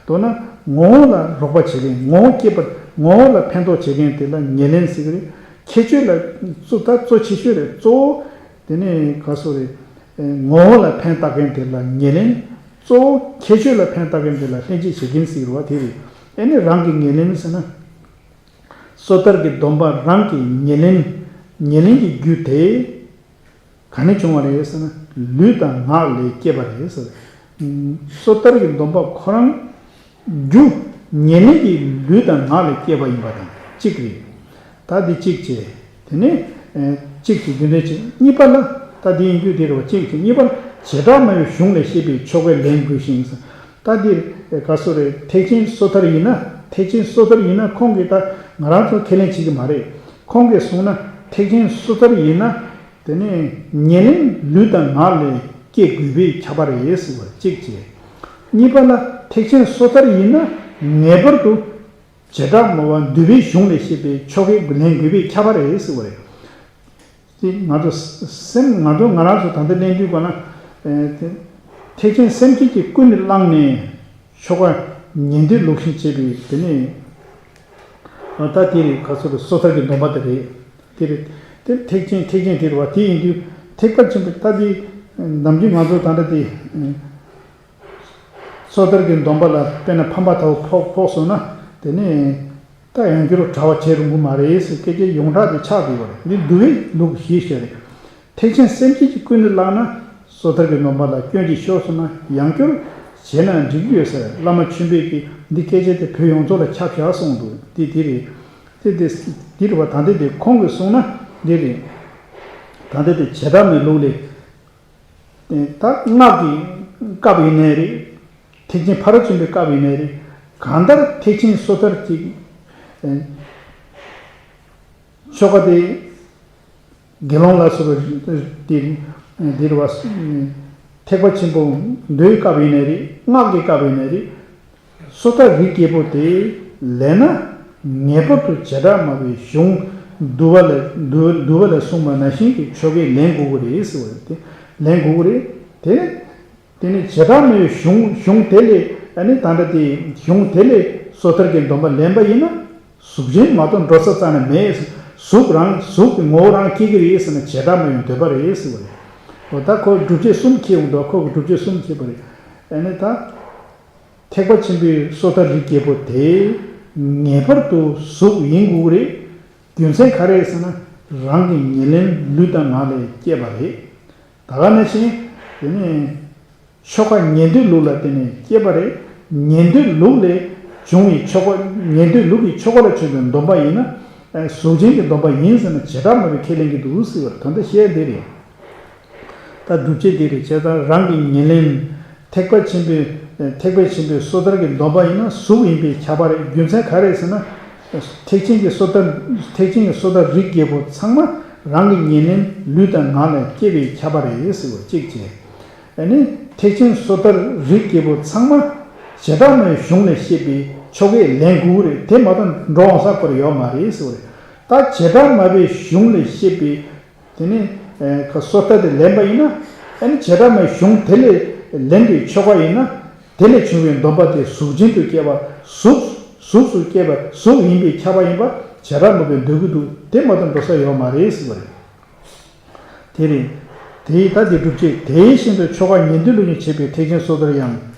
མདོར་ན་ངོ་བོ་ལ་རོགས་པ་བྱེད་མཁན། ངོ་བོ་སྐྱེད་པར་ངོ་བོ་ལ་ཕན་ཐོགས་བྱེད་མཁན་དེ་ལ་ཉེར་ལེན་ཟེར་གྱི་རེད། ཁྱད་ཆོས་ལ་གཙོ་ད་གཙོ་ཆེ་ཤོས་རེད། གཙོ་བོ་དེ་ནས་ག་སོ་རེད། ངོ་བོ་ལ་ཕན་བཏགས་མཁན་དེ་ལ་ཉེར་ལེན། གཙོ་བོ་ཁྱད་ཆོས་ལ་ཕན་བཏགས་མཁན་དེ་ལ་ལྷན་སྐྱེས་བྱེད་མཁན་ཟེར་བ་དེ་རེད། ཨེ་ནི་རང་གི་ཉེར་ལེན་ཟེར་ན། སོ་ཐར་གྱི་སྡོམ་པ་རང་གི་ཉེར་ལེན། ཉེར་ལེན་གྱི་རྒྱུ་དེ་ག་ནས་བྱུང་བ་རེད་ཟེར་ན། ལུས་དང་ངག་ལས་སྐྱེས་པ་རེད་ཟེར། སོ་ཐར་གྱི་སྡོམ་པ་ཁོ་རང་རྒྱུ་ཉེར་ལེན་གྱི་ལུས་དང་ངག་ལས་སྐྱེས་པ་ཡིན་པ་དང་གཅིག་རེད། ད་འདི་གཅིག་བྱས། དེ་ནས་ཨེ་གཅིག་བྱས། རྒྱུ་མཚན་གཅིག་གཉིས་པ་ལ། ད་འདི་ཡིན་རྒྱུ་དེ་རེད་བ། གཅིག་བྱས། གཉིས་པ་ལ་བྱེ་བྲག་སྨྲ་བའི་གཞུང་ལས་བཤད་པའི་ཆོ་གས་ལེན་དགོས་ཤིང་ཟེར། ད་འདིར་ག་སོ་རེད། ཐེག་ཆེན་སོ་ཐར་ཡིན་ན། ཐེག་ཆེན་སོ་ཐར་ཡིན་ན། ཁོང་གིས་ད་ང་རང་ཚོ་ཁས་ལེན་བྱེད་ཀྱི་མ་རེད། ཁོང་གིས་གསུངས་ན། ཐེག་ཆེན་སོ་ཐར་ཡིན་ན། དེ་ནས་ཉེར་ལེན་ལུས་དང་ངག་ལས་སྐྱེ་དགོས་པས་ཁྱབ་པ་རེད་ཟེར་བ་གཅིག་བྱས། གཉིས་པ་ལ་ཐེག་ཆེན་སོ་ཐར་ཡིན་ན་ངེས་པར་དུ་བྱེ་བྲག་སྨྲ་བ་འདུལ་བའི་གཞུང་ལས་བཤད་པའི་ཆོ་གས་ལེན་དགོས་པས་ཁྱབ་པ་རེད་ཟེར་བ་རེད། དེ་ང་ཚོ་སེམས། ང་ཚོ་ང་རང་ཚོ་ད་ལྟ་གླེང་དུས་པ་ན། ཨེ་དེ་ཐེག་ཆེན་སེམས་བསྐྱེད་ཀྱིས་ཀུན་ནས་བསླངས་ནས་ཆོ་ག་ཉན་ཐོས་ལུགས་བཞིན་བྱས་པའི་དེ་ནས། ཨ་ད་དེ་རེད། ག་སོ་རེད། སོ་ཐར་གྱི་སྡོམ་པ་དེ་རེད། དེ་རེད། དེ་ཐེག་ཆེན། ཐེག་ཆེན་དེ་རེད་བ། དེ་ཡིན་དུས་ཐེག་པ་ཆེན་པོ། ད་དེ་ནམ་རྒྱུན་ང་ཚོ་ད་ལྟ་དེ་སོ་ཐར་གྱི་སྡོམ་པ་ལ་དཔེར་ན་ཕམ་པ་ལྟ་བུ་ཕོག་ཕོག་སོང་ན། དེ་ནས་ད་ཡང་བསྐྱར་གྲྭ་པ་བྱེད་རུང་གི་མ་རེད་ཟེར་སྐད་ཆ་ཡོངས་གྲགས་དེ་ཆགས་བསྡད་པ་རེད། འདི་འདུལ་བའི་ལུགས་ཞེས་བཤད་རེད། ཐེག་ཆེན་སེམས་བསྐྱེད་ཀྱིས་ཀུན་ནས་བསླངས་ན། སོ་ཐར་གྱི་སྡོམ་པ་ལ་སྐྱོན་ཅིག་ཤོར་སོང་ན་ཡང་བསྐྱར་བྱས་ན་འགྲིག་གི་ཡོད་ཟེར། བླ་མ་ཆོས་འཕེལ་གྱིས་འདི་སྐད་ཆ་དེ་བོད་ཡོངས་རྫོགས་ལ་ཁྱབ་བཞག་གསུངས་འདུག། འདི་འདི་རེད། དེ་དེ་འདི་རེད་བ། ད་འདི་དེ་ཁོང་གིས་གསུངས་ན་འདི་རེད། ད་འདི་དེ་བྱེ་བྲག་སྨྲ་བའི་ལུགས་ལས། ད་སྔགས་ཀྱི་སྐབས་ཡིན་ནའི་རེད། ཐེག་ཆེན་ཕ་རོལ་ཏུ་ཕྱིན་པའི་སྐབས་ཡིན་ནའི་རེད། གང་ལྟར་ཐེག་ཆེན་སོ་ཐར་གྱི་ཆོ་ག་དེ་དགེ་སློང་ལ་སོགས་པའི་དེ་འདིར་བ། ཐེག་པ་ཆེན་པོ་མདོའི་སྐབས་ཡིན་ནའི་རེད། སྔགས་ཀྱི་སྐབས་ཡིན་ནའི་རེད། སོ་ཐར་རིགས་བརྒྱད་པོ་དེ་ལེན་ན་ངེས་པར་དུ་བྱེ་བྲག་སྨྲ་བའི་གཞུང་འདུལ་བ་ལས། འདུལ་འདུལ་བ་ལས་གསུངས་པ་ནང་བཞིན་གྱི་ཆོ་གས་ལེན་དགོས་ཀྱི་རེད་ཟེར་བ་རེད། དེ་ལེན་དགོས་ཀྱི་རེད། དེ་དེ་ནས་བྱེ་བྲག་སྨྲ་བའི་གཞུང་། གཞུང་དེ་ལས། ཨ་ནི་ད་ལྟ་དེ་གཞུང་དེ་ལས་སོ་ཐར་གྱི་སྡོམ་པ་ལེན་པ་ཡིན་ན། གཟུགས་ཅན་མ་གཏོགས་འགྲོ་ས་རྩ་ནས་མེད། གཟུགས་རང་། གཟུགས་ཀྱི་ངོ་བོ་རང་སྐྱེ་གི་རེད་ཟེར་ན་བྱེ་བྲག་སྨྲ་བའི་འདོད་པ་རེད་ཟེར་བ་རེད། འོ་ད་ཁོ་སྒྲུབ་བྱེད་གསུམ་འཁྱེར་ཡོང་འདུག། ཁོ་གི་སྒྲུབ་བྱེད་གསུམ་འཁྱེར་བ་རེད། ཨ་ནི་ད་ཐེག་པ་ཆེན་པོའི་སོ་ཐར་རིགས་བརྒྱད་པོ་དེ་ངེས་པར་དུ་གཟུགས་ཡིན་དགོས་ཀྱི་རེད། རྒྱུ་མཚན་ག་རེ་རེད་ཟེར་ན། རང་གི་ཉེར་ལེན་ལུས་དང་ངག་ལས་སྐྱེས་པ་རེད། ད་ག་ནང་བཞིན་དེ་ནས་ཆོ་ག་ཉན་ཐོས་ལུགས་ལ་བརྟེན་ནས་སྐྱེས་པ་རེད། ཉན་ཐོས་ལུགས་ལས་བྱུང་བའི་ཆོ་ག། ཉན་ཐོས་ལུགས་ཀྱི་ཆོ་ག་ལ་བྱུང་བའི་སྡོམ་པ་ཡིན་ན། ཨ་གཟུགས་ཅན་གྱི་སྡོམ་པ་ཡིན་ཟེར་ན་བྱེ་བྲག་སྨྲ་བས་ཁས་ལེན་གྱི་འདུག་ཟེར་བར། ད་ལྟ་བཤད་འདི་རེད། ད་སྒྲུབ་བྱེད་འདི་རེད། བྱས་ཙང་རང་གི་ཉེར་ལེན། ཐེག་པ་ཆེན་པོའི། ཐེག་པ་ཆེན་པོའི་སོ་ཐར་གྱི་སྡོམ་པ་ཡིན་ན་གཟུགས་ཡིན་པས་ཁྱབ་པ་རེད། རྒྱུ་མཚན་ག་རེ་རེད་ཟེར་ན། ཐེག་ཆེན་གྱི་སོ་ཐར། ཐེག་ཆེན་གྱི་སོ་ཐར་རིགས་བརྒྱད་པོ་ཚང་མ་རང་གི་ཉེར་ལེན་ལུས་དང་ངག་ལས་སྐྱེས་པས་ཁྱབ་པ་རེད་ཟེར་བ་གཅིག་བྱས། ཨ་ནི་ཐེག་ཆེན་སོ་ཐར་རིགས་བརྒྱད་པོ་ཚང་མ་བྱེ་བྲག་སྨྲ་བའི་གཞུང་ལས་བཤད་པའི་ཆོ་གས་ལེན་དགོས་ཀྱི་རེད། དེ་མ་གཏོགས་འགྲོ་འོང་ས་སྐོར་ཡོད་མ་རེད་ཟེར་བ་རེད། ད་བྱེ་བྲག་སྨྲ་བའི་གཞུང་ལས་བཤད་པའི། དེ་ནས་ཨེ་ཁ་སོ་ཐར་དེ་ལེན་པ་ཡིན་ན། ཨ་ནི་བྱེ་བྲག་སྨྲ་བའི་གཞུང་དེ་ལས་ལེན་པའི་ཆོ་ག་ཡིན་ན། དེ་ལས་བྱུང་བའི་སྡོམ་པ་དེ་གཟུགས་ཅན་དུ་སྐྱེས་པ། གཟུགས། གཟུགས་སུ་སྐྱེས་པ། གཟུགས་ཡིན་པས་ཁྱབ་པ་ཡིན་པ་བྱེ་བྲག་སྨྲ་བས་འདོད་ཀྱི་འདུག། དེ་མ་གཏོགས་འགྲོ་ས་ཡོད་མ་རེད་ཟེར་བ་རེད། དེ་རེད། དེ་ཡི་ད་དེ་སྒྲུབ་བྱེད། དེ་བཞིན་དུ་ཆོ་ག་ཉན་ཐོས་ལུགས་ཀྱིས་བྱེད་པའི་ཐེག་ཆེན་སོ་ཐར་ཡང་།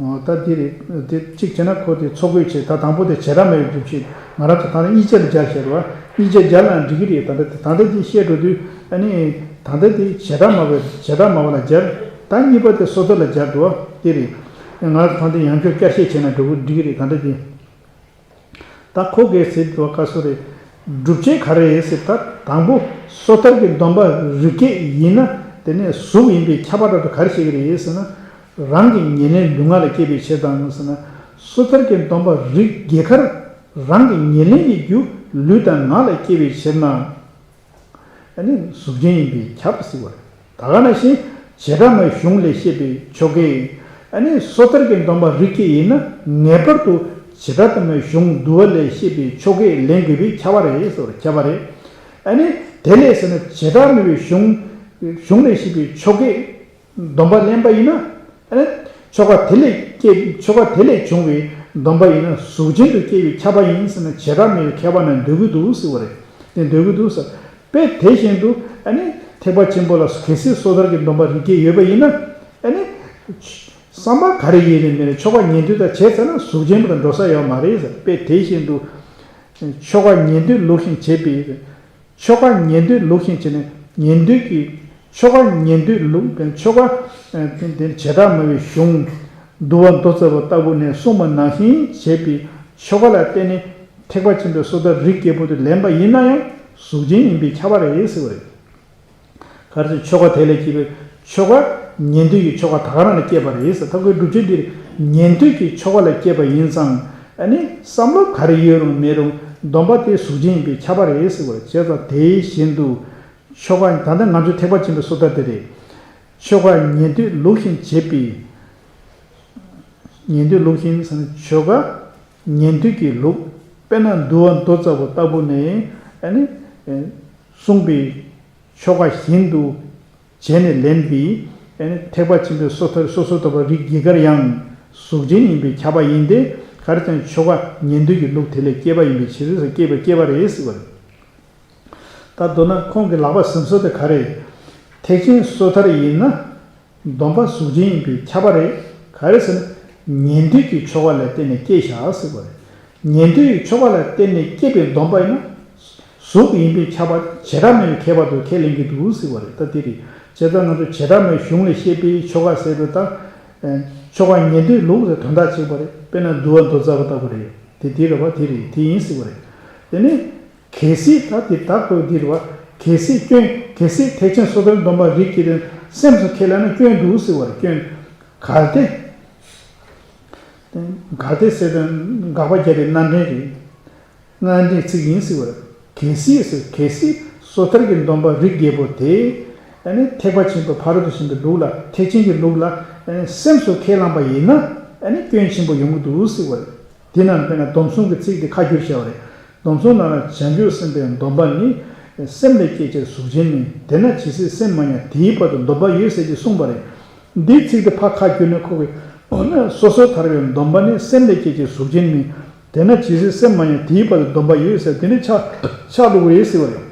ཨོ་ད་འདི་རེད། དེ་གཅིག་བྱས་ན་ཁོ་དེ་ཚོགས་དགོས་བྱས། ད་དང་པོ་དེ་བྱེ་བྲག་སྨྲ་བའི་སྒྲུབ་བྱེད། ང་རང་ཚོ་ད་ནི་གཉིས་ཆ་ལ་སྦྱར་བཤད་རེད་བ། གཉིས་ཆ་སྦྱར་ན་འགྲིག་གི་རེད། ད་ལྟ་དེ་ད་ལྟ་དེ་བཤད་འགྲོ་དུས། ཨ་ནི་ད་ལྟ་དེ་བྱེ་བྲག་སྨྲ་བའི། བྱེ་བྲག་སྨྲ་བ་ལ་སྦྱར། ད་གཉིས་པ་དེ་སོ་ཐར་ལ་སྦྱར་འགྲོ་བ་དེ་རེད། ང་རང་ཚོ་ད་ལྟ་ཡང་བསྐྱར་བསྐྱར་བཤད་བྱས་ན་འགྲོ་གི་འགྲིག་གི་རེད། ད་ལྟ་དེ། ད་ཁོ་གིས་ཟེར་དུས་བ་ག་སོ་རེད། སྒྲུབ་བྱེད་ག་རེ་རེད་ཟེར། ད་དང་པོ་སོ་ཐར་གྱི་སྡོམ་པ་རིགས་བརྒྱད་ཡིན་ན། དེ་ནས་གཟུགས་ཡིན་པས་ཁྱབ་པ་འདྲ་དུ་ག་རེ་བཤད་ཀྱི་རེད་ཟེར་ན། རང་གི་ཉེར་ལེན་ལུས་ངག་ལ་སྐྱེས་པའི་ཕྱིར་དང་ཟེར་ན། སོ་ཐར་གྱི་སྡོམ་པ་རིགས་བརྒྱད་ཀར་རང་གི་ཉེར་ལེན་གྱི་རྒྱུ་ལུས་དང་ངག་ལ་སྐྱེས་པའི་ཕྱིར་ན། ཨ་ནི་གཟུགས་ཅན་ཡིན་པས་ཁྱབ་ཟེར་བ་རེད། ད་ག་ནང་བཞིན་བྱེ་བྲག་སྨྲ་བའི་གཞུང་ལས་བཤད་པའི་ཆོ་གས། ཨ་ནི་སོ་ཐར་གྱི་སྡོམ་པ་རིགས་བརྒྱད་ཡིན་ན་ངེས་པར་དུ་བྱེ་བྲག་ཏུ་སྨྲ་བའི་གཞུང་འདུལ་བ་ལས་བཤད་པའི་ཆོ་གས་ལེན་དགོས་པས་ཁྱབ་པ་རེད་ཟེར་བ་རེད། ཁྱབ་པ་རེད། ཨ་ནི་དེ་ལས་ཟེར་ན་བྱེ་བྲག་སྨྲ་བའི་གཞུང་། གཞུང་ལས་བཤད་པའི་ཆོ་གས་སྡོམ་པ་ལེན་པ་ཡིན་ན། ཨ་ནི་ཆོ་ག་དེ་ལས་སྐྱེ་ཆོ་ག་དེ་ལས་བྱུང་བའི་སྡོམ་པ་ཡིན་ན་གཟུགས་ཅན་དུ་སྐྱེ་བའི་ཁྱབ་པ་ཡིན་ཟེར་ན་བྱེ་བྲག་སྨྲ་བའི་མཁས་པ་རྣམས་འདོད་ཀྱི་འདུག་ཟེར་བ་རེད། དེ་འདོད་ཀྱི་འདུག་ཟེར། དཔེ་དེ་བཞིན་དུ་ཨ་ནི་ཐེག་པ་ཆེན་པོ་ལ་གལ་སྲིད་སོ་ཐར་གྱི་སྡོམ་པ་རིགས་བརྒྱད་ཡོད་པ་ཡིན་ན་ཨ་ནི། བསམ་པ་ག་རེ་ཡིན་ནའི་མིན་ནའི་ཆོ་ག་ཉན་ཐོས་དག་བྱས་ཚར་ན་གཟུགས་ཅན་པ་དང་འགྲོ་ས་ཡོད་མ་རེད་ཟེར། དཔེ་དེ་བཞིན་དུ་ཆོ་ག་ཉན་ཐོས་ལུགས་བཞིན་བྱེད་པའི། ཆོ་ག་ཉན་ཐོས་ལུགས་བཞིན་བྱས་ནས་ཉན་ཐོས་ཀྱི་ཆོ་ག་ཉན་ཐོས་ལུགས་ཆོ་ག་དེ་བྱེ་བྲག་སྨྲ་བའི་གཞུང་འདུལ་བ་མདོ་རྩ་བ་ལྟ་བུ་ནས་གསུངས་པ་ནང་བཞིན་བྱས་པའི་ཆོ་ག་ལ་བརྟེན་ནས་ཐེག་པ་ཆེན་པོའི་སོ་ཐར་རིགས་བརྒྱད་པོ་དེ་ལེན་པ་ཡིན་ན་ཡང་གཟུགས་ཅན་ཡིན་པས་ཁྱབ་པ་རེད་ཟེར་བ་རེད། ག་རེ་ཟེར་ཆོ་ག་དེ་ལས་སྐྱེས་པའི་ཆོ་ག་ཉན་ཐོས་ཀྱི་ཆོ་ག་ད་ག་རང་ལ་སྐྱེས་པ་རེད་ཟེར། ད་ཁོའི་སྒྲུབ་བྱེད་འདིར་ཉན་ཐོས་ཀྱི་ཆོ་ག་ལ་སྐྱེས་པ་ཡིན་ཙང་ཨ་ནི་བསམ་བློ་ག་རེ་ཡོད་རུང་མེད་རུང་སྡོམ་པ་དེ་གཟུགས་ཅན་ཡིན་པས་ཁྱབ་པ་རེད་ཟེར་བ་རེད། བྱས་ཙང་དེ་བཞིན་དུ་ཆོ་ག་ད་ལྟ་ང་ཚོའི་ཐེག་པ་ཆེན་པོའི་སོ་ཐར་དེ་རེད། ཆོ་ག་ཉན་ཐོས་ལུགས་བཞིན་བྱེད་པའི། ཉན་ཐོས་ལུགས་བཞིན་ཟེར་ན་ཆོ་ག་ཉན་ཐོས་ཀྱི་ལུགས། དཔེར་ན་འདུལ་བ་མདོ་རྩ་བ་ལྟ་བུ་ནས་ཨ་ནི་གསུངས་པའི་ཆོ་ག་བཞིན་དུ་བྱས་ནས་ལེན་པའི་ཨ་ནི་ཐེག་པ་ཆེན་པོའི་སོ་ཐར་སོ་སོར་ཐར་པ་རིགས་བརྒྱད་ཀར་ཡང་གཟུགས་ཅན་ཡིན་པས་ཁྱབ་པ་ཡིན་ཏེ། ག་རེ་ཟེར་ན་ཆོ་ག་ཉན་ཐོས་ཀྱི་ལུགས་དེ་ལས་སྐྱེས་པ་ཡིན་པའི་ཕྱིར་ཟེར། སྐྱེས་པ་སྐྱེས་པ་རེད་ཟེར་བ་རེད། ད་མདོར་ན་ཁོང་གི་ལག་པ་ཟིན་སྲོལ་དེ་ག་རེ། ཐེག་ཆེན་སོ་ཐར་ཡིན་ན་སྡོམ་པ་གཟུགས་ཅན་ཡིན་པས་ཁྱབ་པ་རེད། ག་རེ་ཟེར་ན་ཉན་ཐོས་ཀྱི་ཆོ་ག་ལ་བརྟེན་ནས་སྐྱེས་བཞག་ཟེར་བ་རེད། ཉན་ཐོས་ཀྱི་ཆོ་ག་ལ་བརྟེན་ནས་སྐྱེས་པའི་སྡོམ་པ་ཡིན་ན་གཟུགས་ཡིན་པས་ཁྱབ་པ་བྱེ་བྲག་སྨྲ་བའི་མཁས་པ་དེ་ཁས་ལེན་གྱི་འདུག་ཟེར་བ་རེད། ད་དེ་རེད། བྱས་ཙང་ང་ཚོ་བྱེ་བྲག་སྨྲ་བའི་གཞུང་ལས་བཤད་པའི་ཆོ་ག་ཟེར་དུས་ད་ཆོ་ག་ཉན་ཐོས་ལུགས་ཟེར་དོན་དག་གཅིག་པ་རེད། དཔེར་ན་འདུལ་བ་མདོ་རྩ་བ་ལྟ་བུ་རེད། དེ་དེ་རེད་བ། དེ་རེད། དེ་ཡིན་ཟེར་བ་རེད། དེ་ནས། གལ་སྲིད་ད་དེ་དག་གོ་འདིར་བ། གལ་སྲིད་སྐྱོན། གལ་སྲིད་ཐེག་ཆེན་སོ་ཐར་སྡོམ་པ་རིགས་ཀྱི་དོན་སེམས་སུ་ཁས་ལེན་ན་སྐྱོན་འདུག་ཟེར་བར་སྐྱོན། གལ་ཏེ། གལ་ཏེ་ཟེར་དོན་དགག་པ་བརྒྱབ་པའི་སྣ་འདྲེན་རེད། སྣ་འདྲེན་ཚིག་ཡིན་ཟེར་བར། གལ་སྲིད་ཟེར། གལ་སྲིད་སོ་ཐར་གྱི་སྡོམ་པ་རིགས་བརྒྱད་པོ་དེ། ཨ་ནི་ཐེག་པ་ཆེན་པོ་ཕ་རོལ་ཏུ་ཕྱིན་པའི་ལུགས་ལ་ཐེག་ཆེན་གྱི་ལུགས་ལ་ཨ་ནི་སེམས་སུ་ཁས་བླངས་པ་ཡིན་ན་ཨ་ནི་སྐྱོན་ཆེན་པོ་ཡོང་གི་འདུག་ཟེར་བར། དེ་རྣམས་དཔེར་ན་སྡོམ་གསུམ་གྱི་ཚིག་དེ་ཁ་བསྒྱུར་བྱས་པ་རེད། སྡོམ་གསུམ་ནང་ལ་བྱང་ཆུབ་སེམས་དཔའི་སྡོམ་པ་ནི། སེམས་ལས་སྐྱེས་ཕྱིར་གཟུགས་ཅན་མིན། དེས་ན་ཇི་སྲིད་སེམས་མ་ཉམས་དེའི་བར་དུ་སྡོམ་པ་ཡོད་ཟེར་གྱིས་གསུངས་པ་རེད། འདིའི་ཚིག་དེ་ཕར་ཁ་བསྒྱུར་ན་ཁོ་གིས་འོ་ན་སོ་སོར་ཐར་པའི་སྡོམ་པ་ནི་སེམས་ལས་སྐྱེས་ཕྱིར་གཟུགས་ཅན་མིན། དེས་ན་ཇི་སྲིད་སེམས་མ་ཉམས་དེའི་བར་དུ་སྡོམ་པ་ཡོད་ཟེར་དེ་འདྲ་ཆགས་ཆགས་འགྲོ་གི་རེད་ཟེར་བ་རེད།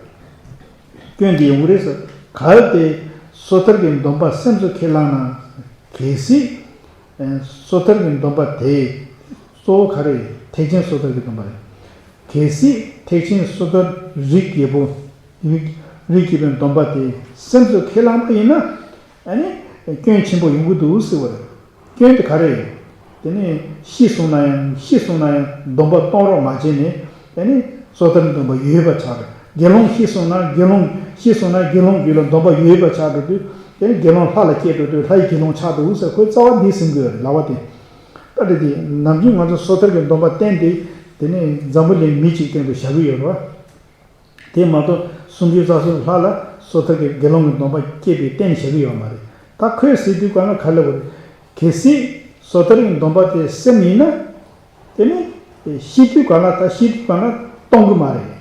སྐྱོན་འདི་ཡོང་གི་རེད་ཟེར། གལ་ཏེ་སོ་ཐར་གྱི་སྡོམ་པ་སེམས་སུ་ཁས་བླངས་ན། གལ་སྲིད། སོ་ཐར་གྱི་སྡོམ་པ་དེ། གཙོ་བོ་ག་རེ། ཐེག་ཆེན་སོ་ཐར་གྱི་སྡོམ་པ་རེད། གལ་སྲིད་ཐེག་ཆེན་སོ་ཐར་རིགས་བརྒྱད་པོ། རིགས་རིགས་བརྒྱད་པའི་སྡོམ་པ་དེ་སེམས་སུ་ཁས་བླངས་པ་ཡིན་ན། ཨ་ནི། སྐྱོན་ཆེན་པོ་ཡོང་གི་འདུག་ཟེར་བ་རེད། སྐྱོན་དེ་ག་རེ་རེད། དེ་ནས་ཤི་སོང་ན་ཡང་ཤི་སོང་ན་ཡང་སྡོམ་པ་གཏོང་རོགས་མ་བྱས་ནས་དེ་ནས་སོ་ཐར་སྡོམ་པ་ཡོད་པ་ཆགས་རེད། དགེ་སློང་ཤི་སོང་ན་དགེ་སློང་ཤི་སོང་ན་དགེ་སློང་རྒྱུད་ལ་སྡོམ་པ་ཡོད་པ་ཆགས་འགྲོ་དུས་དེ་ནས་དགེ་སློང་ལྷ་ལ་སྐྱེས་འགྲོ་དུས་ལྷ་ཡི་དགེ་སློང་ཆགས་འགྲོ་ཟེར། ཁོའི་རྩ་བ་འདི་ཟིན་དགོས་རེད་ལབ་པ་དེ། ད་དེ་དེ་ནམ་རྒྱུན་ང་ཚོ་སོ་ཐར་གྱི་སྡོམ་པ་བསྟན་ཏེ་དེ་ནས་འཛམ་བུ་གླིང་མི་གཅིག་སྟེང་དུ་བཞག་གི་ཡོད་རེད་བ། དེ་མ་གཏོགས་སུམ་ཅུ་རྩ་གསུམ་ལྷ་ལ་སོ་ཐར་གྱི་དགེ་སློང་གི་སྡོམ་པ་སྐྱེས་པའི་རྟེན་བྱེད་ཀྱི་ཡོད་མ་རེད། ད་ཁོས་ཟེར་དུས་གང་ལ་ག་ལ་བར། གལ་སྲིད་སོ་ཐར་གྱི་སྡོམ་པ་དེ་སེམས་ཡིན་ན། དེ་ནི་ཤི་དུས་གང་ལ་ད་ཤི་དུས་གང་ལ་གཏོང་གི་མ་རེད།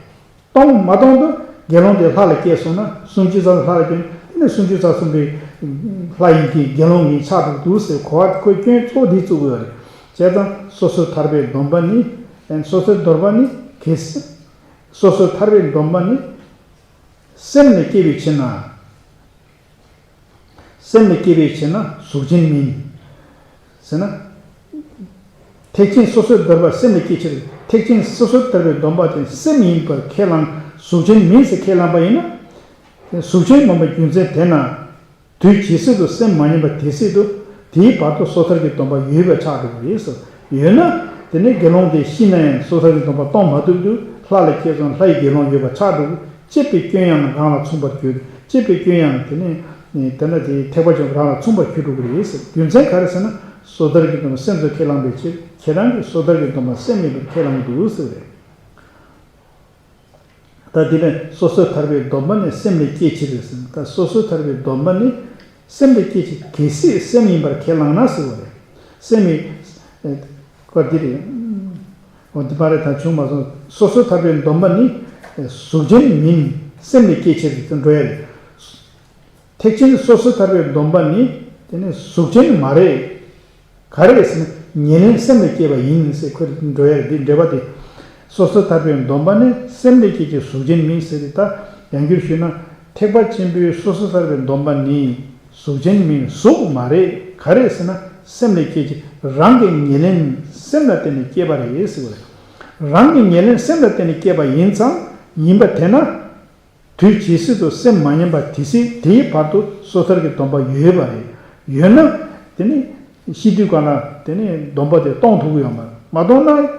གཏོང་མ་གཏོང་དུས་དགེ་སློང་དེ་ལྷ་ལ་སྐྱེས་སོང་ན་སུམ་ཅུ་རྩ་གསུམ་ལྷ་ལ་སྐྱེས་ན་དེ་ནི་སུམ་ཅུ་རྩ་གསུམ་པའི་ལྷ་ཡིན་གྱི་དགེ་སློང་ཡིན་ཆགས་འགྲོ་འདུག་ཟེར་གོ་བ་ཁོས་སྐྱོན་གཙོ་བོ་འདི་བཙུགས་དགོས་རེད། བྱས་ཙང་སོ་སོར་ཐར་པའི་སྡོམ་པ་ནི། སོ་སོར་སྡོམ་པ་ནི་གལ་སྲིད། སོ་སོར་ཐར་པའི་སྡོམ་པ་ནི། སེམས་ལས་སྐྱེས་པའི་ཕྱིར་ན། སེམས་ལས་སྐྱེས་པའི་ཕྱིར་ན་གཟུགས་ཅན་མིན། ཟེར་ན། ཐེག་ཆེན་སོ་སོར་ཐར་པ་སེམས་ལས་སྐྱེས་ཕྱིར་ཐེག་ཆེན་སོ་སོར་ཐར་པའི་སྡོམ་པ་དེ་སེམས་ཡིན་པར་ཁས་བླངས་གཟུགས་ཅན་མིན་ཟེར་ཁས་བླངས་པ་ཡིན་ན། གཟུགས་ཅན་མིན་པའི་རྒྱུ་མཚན་དེས་ན། དུས་ཇི་སྲིད་དུ་སེམས་མ་ཉམས་པ་དེ་སྲིད་དུ་དེའི་བར་དུ་སོ་ཐར་གྱི་སྡོམ་པ་ཡོད་པ་ཆགས་འགྲོ་གི་རེད་ཟེར། ཡོད་ན་དེ་ནི་དགེ་སློང་དེ་ཤི་ན་ཡང་སོ་ཐར་གྱི་སྡོམ་པ་གཏོང་མ་ཐུབ་དུས་ལྷ་ལ་སྐྱེས་སོང་ལྷ་ཡི་དགེ་སློང་ཡོད་པ་ཆགས་འགྲོ་གི། སྐྱེས་པའི་སྐྱོན་ཡང་རང་ལ་མཚུངས་པར་གྱུར། སྐྱེས་པའི་སྐྱོན་ཡང་དེ་ནི་དེ་ན་དེ་ཐེག་པ་ཆེན་པོ་རང་ལ་མཚུངས་པར་གྱུར་འགྲོ་གི་རེད་ཟེར། རྒྱུ་མཚན་ག་རེ་ཟེར་ན་སོ་ཐར་གྱི་སྡོམ་པ་སེམས་སུ་ཁས་བླངས་པའི་ཕྱིར་ཁྱེད་རང་གིས་སོ་ཐར་གྱི་སྡོམ་པ་སེམས་ཡིན་པར་ཁས་བླངས་འདུག་ཟེར་བ་རེད། ད་དེ་ནས་སོ་སོར་ཐར་པའི་སྡོམ་པ་ནི་སེམས་ལས་སྐྱེས་ཕྱིར་ཟེར། ད་སོ་སོར་ཐར་པའི་སྡོམ་པ་ནི་སེམས་ལས་སྐྱེས་ཕྱིར་གལ་སྲིད་སེམས་ཡིན་པར་ཁས་བླངས་ན་ཟེར་བ་རེད། སེམས་ཡིན། ཨེ། ཀ་འདི་རེད། འོ་འདི་མ་རེད། ད་བྱུང་མ་སོང་། སོ་སོར་ཐར་པའི་སྡོམ་པ་ནི་གཟུགས་ཅན་མིན་སེམས་ལས་སྐྱེས་ཕྱིར་ཟེར་འགྲོ་ཡ་རེད། ཐེག་ཆེན་སོ་སོར་ཐར་པའི་སྡོམ་པ་ནི། དེ་ནི་གཟུགས་ཅན་མ་རེད། ག་རེ་ཟེར་ན་ཉེར་ལེན་སེམས་ལས་སྐྱེས་པ་ཡིན་ཟེར། ཁོ་འགྲོ་ཡ་འདི་འགྲེལ་པ་དེ། སོ་སོར་ཐར་པའི་སྡོམ་པ་ནི་སེམས་ལས་སྐྱེས་ཀྱི་གཟུགས་ཅན་མིན་ཟེར་ཏེ། ད་ཡང་བསྒྱུར་ཞུས་ན། ཐེག་པ་ཆེན་པོའི་སོ་སོར་ཐར་པའི་སྡོམ་པ་ནི་གཟུགས་ཅན་མིན། གཟུགས་མ་རེད། ག་རེ་ཟེར་ན་སེམས་ལས་སྐྱེས་ཀྱི། རང་གི་ཉེར་ལེན་སེམས་ལ་བརྟེན་ནས་སྐྱེས་པ་རེད་ཟེར་བ་རེད། རང་གི་ཉེར་ལེན་སེམས་ལ་བརྟེན་ནས་སྐྱེས་པ་ཡིན་ཙང་། ཡིན་པ་དེས་ན། དུས་ཇི་སྲིད་དུ་སེམས་མ་ཉམས་པ་དེ་སྲིད་དེའི་བར་དུ་སོ་ཐར་གྱི་སྡོམ་པ་ཡོད་པ་རེད། ཡོད་ན་དེ་ནི་ཤི་དུས་གང་ལ་དེ་ནི་སྡོམ་པ་དེ་གཏོང་ཐུབ་ཀྱི་ཡོད་མ་རེད། མ་གཏོང་ན་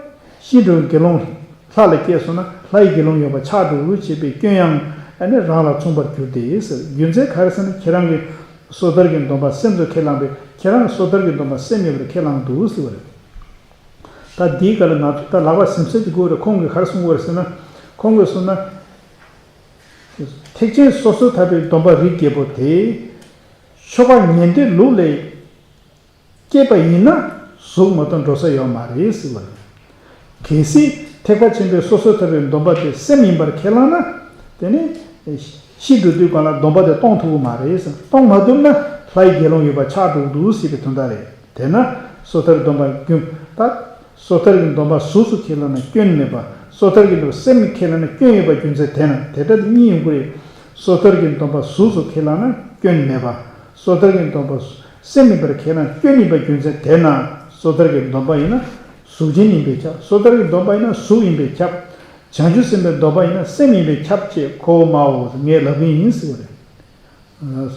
ཤི་འགྲོ་དགེ་སློང་ལྷ་ལ་སྐྱེས་སོང་ན་ལྷ་ཡི་དགེ་སློང་ཡོད་པ་ཆགས་འགྲོ་བྱས་པའི་སྐྱོན་ཡང་ཨ་ནི་རང་ལ་མཚུངས་པར་འགྱུར་ཏེ་ཟེར། རྒྱུ་མཚན་ག་རེ་ཟེར་ན་ཁྱེད་རང་གིས་སོ་ཐར་གྱི་སྡོམ་པ་སེམས་སུ་ཁས་བླངས་པས་ཁྱེད་རང་སོ་ཐར་གྱི་སྡོམ་པ་སེམས་ཡོད་པར་ཁས་བླངས་འདུག་ཟེར་བ་རེད། ད་འདིའི་སྐབས་ལ་ང་ཚོ་ད་ལག་པ་ཟིམ་ཟེར་གྱི་དགོས་རེད། ཁོང་གིས་ག་རེ་གསུང་གི་ཡོད་རེད་ཟེར་ན། ཁོང་གིས་གསུངས་ན། ཐེག་ཆེན་སོ་སོར་ཐར་པའི་སྡོམ་པ་རིགས་བརྒྱད་པོ་དེ། ཆོ་ག་ཉན་ཐོས་ལུགས་ལས་སྐྱེས་པ་ཡིན་ན་གཟུགས་མ་གཏོགས་འགྲོ་ས་ཡོད་མ་རེད་ཟེར་བ་རེད། གལ་སྲིད་ཐེག་པ་ཆེན་པོའི་སོ་སོར་ཐར་པའི་སྡོམ་པ་དེ་སེམས་ཡིན་པར་ཁས་བླངས་ན། དེ་ནི་ཤི་འགྲོ་དུས་གང་ལ་སྡོམ་པ་དེ་གཏོང་ཐུབ་ཀྱི་མ་རེད་ཟེར། གཏོང་མ་ཐུབ་ན་ལྷའི་དགེ་སློང་ཡོད་པ་ཆགས་འགྲོ་གི་འདུག་ཟེར་བའི་དོན་དག་རེད། དེས་ན་སོ་ཐར་སྡོམ་པ་རྒྱུན་ད། སོ་ཐར་གྱི་སྡོམ་པ་གཟུགས་སུ་ཁས་བླངས་ན་སྐྱོན་མེད་པ། སོ་ཐར་གྱི་སྡོམ་པ་སེམས་ཀྱིས་ཁས་བླངས་ན་སྐྱོན་ཡོད་པ་རྒྱུ་མཚན་དེས་ན། དེ་ལྟར་གཉིས་ཡོང་གི་རེད། སོ་ཐར་གྱི་སྡོམ་པ་གཟུགས་སུ་ཁས་བླངས་ན་སྐྱོན་མེད་པ། སོ་ཐར་གྱི་སྡོམ་པ་སེམས་ཡིན་པར་ཁས་བླངས་སྐྱོན་ཡིན་པ་རྒྱུ་མཚན་དེས་ན། སོ་ཐར་གྱི་སྡོམ་པ་ཡིན་ན་གཟུགས་ཅན་ཡིན་པས་ཁྱབ། སོ་ཐར་གྱི་སྡོམ་པ་ཡིན་ན་གཟུགས་ཡིན་པས་ཁྱབ། བྱང་ཆུབ་སེམས་དཔའི་སྡོམ་པ་ཡིན་ན་སེམས་ཡིན་པས་ཁྱབ་ཅེས་ཁོ་བོ་སྨྲའོ། ངས་ལབ་ཀྱི་ཡིན་ཟེར་བ་རེད། ལགས་སོ།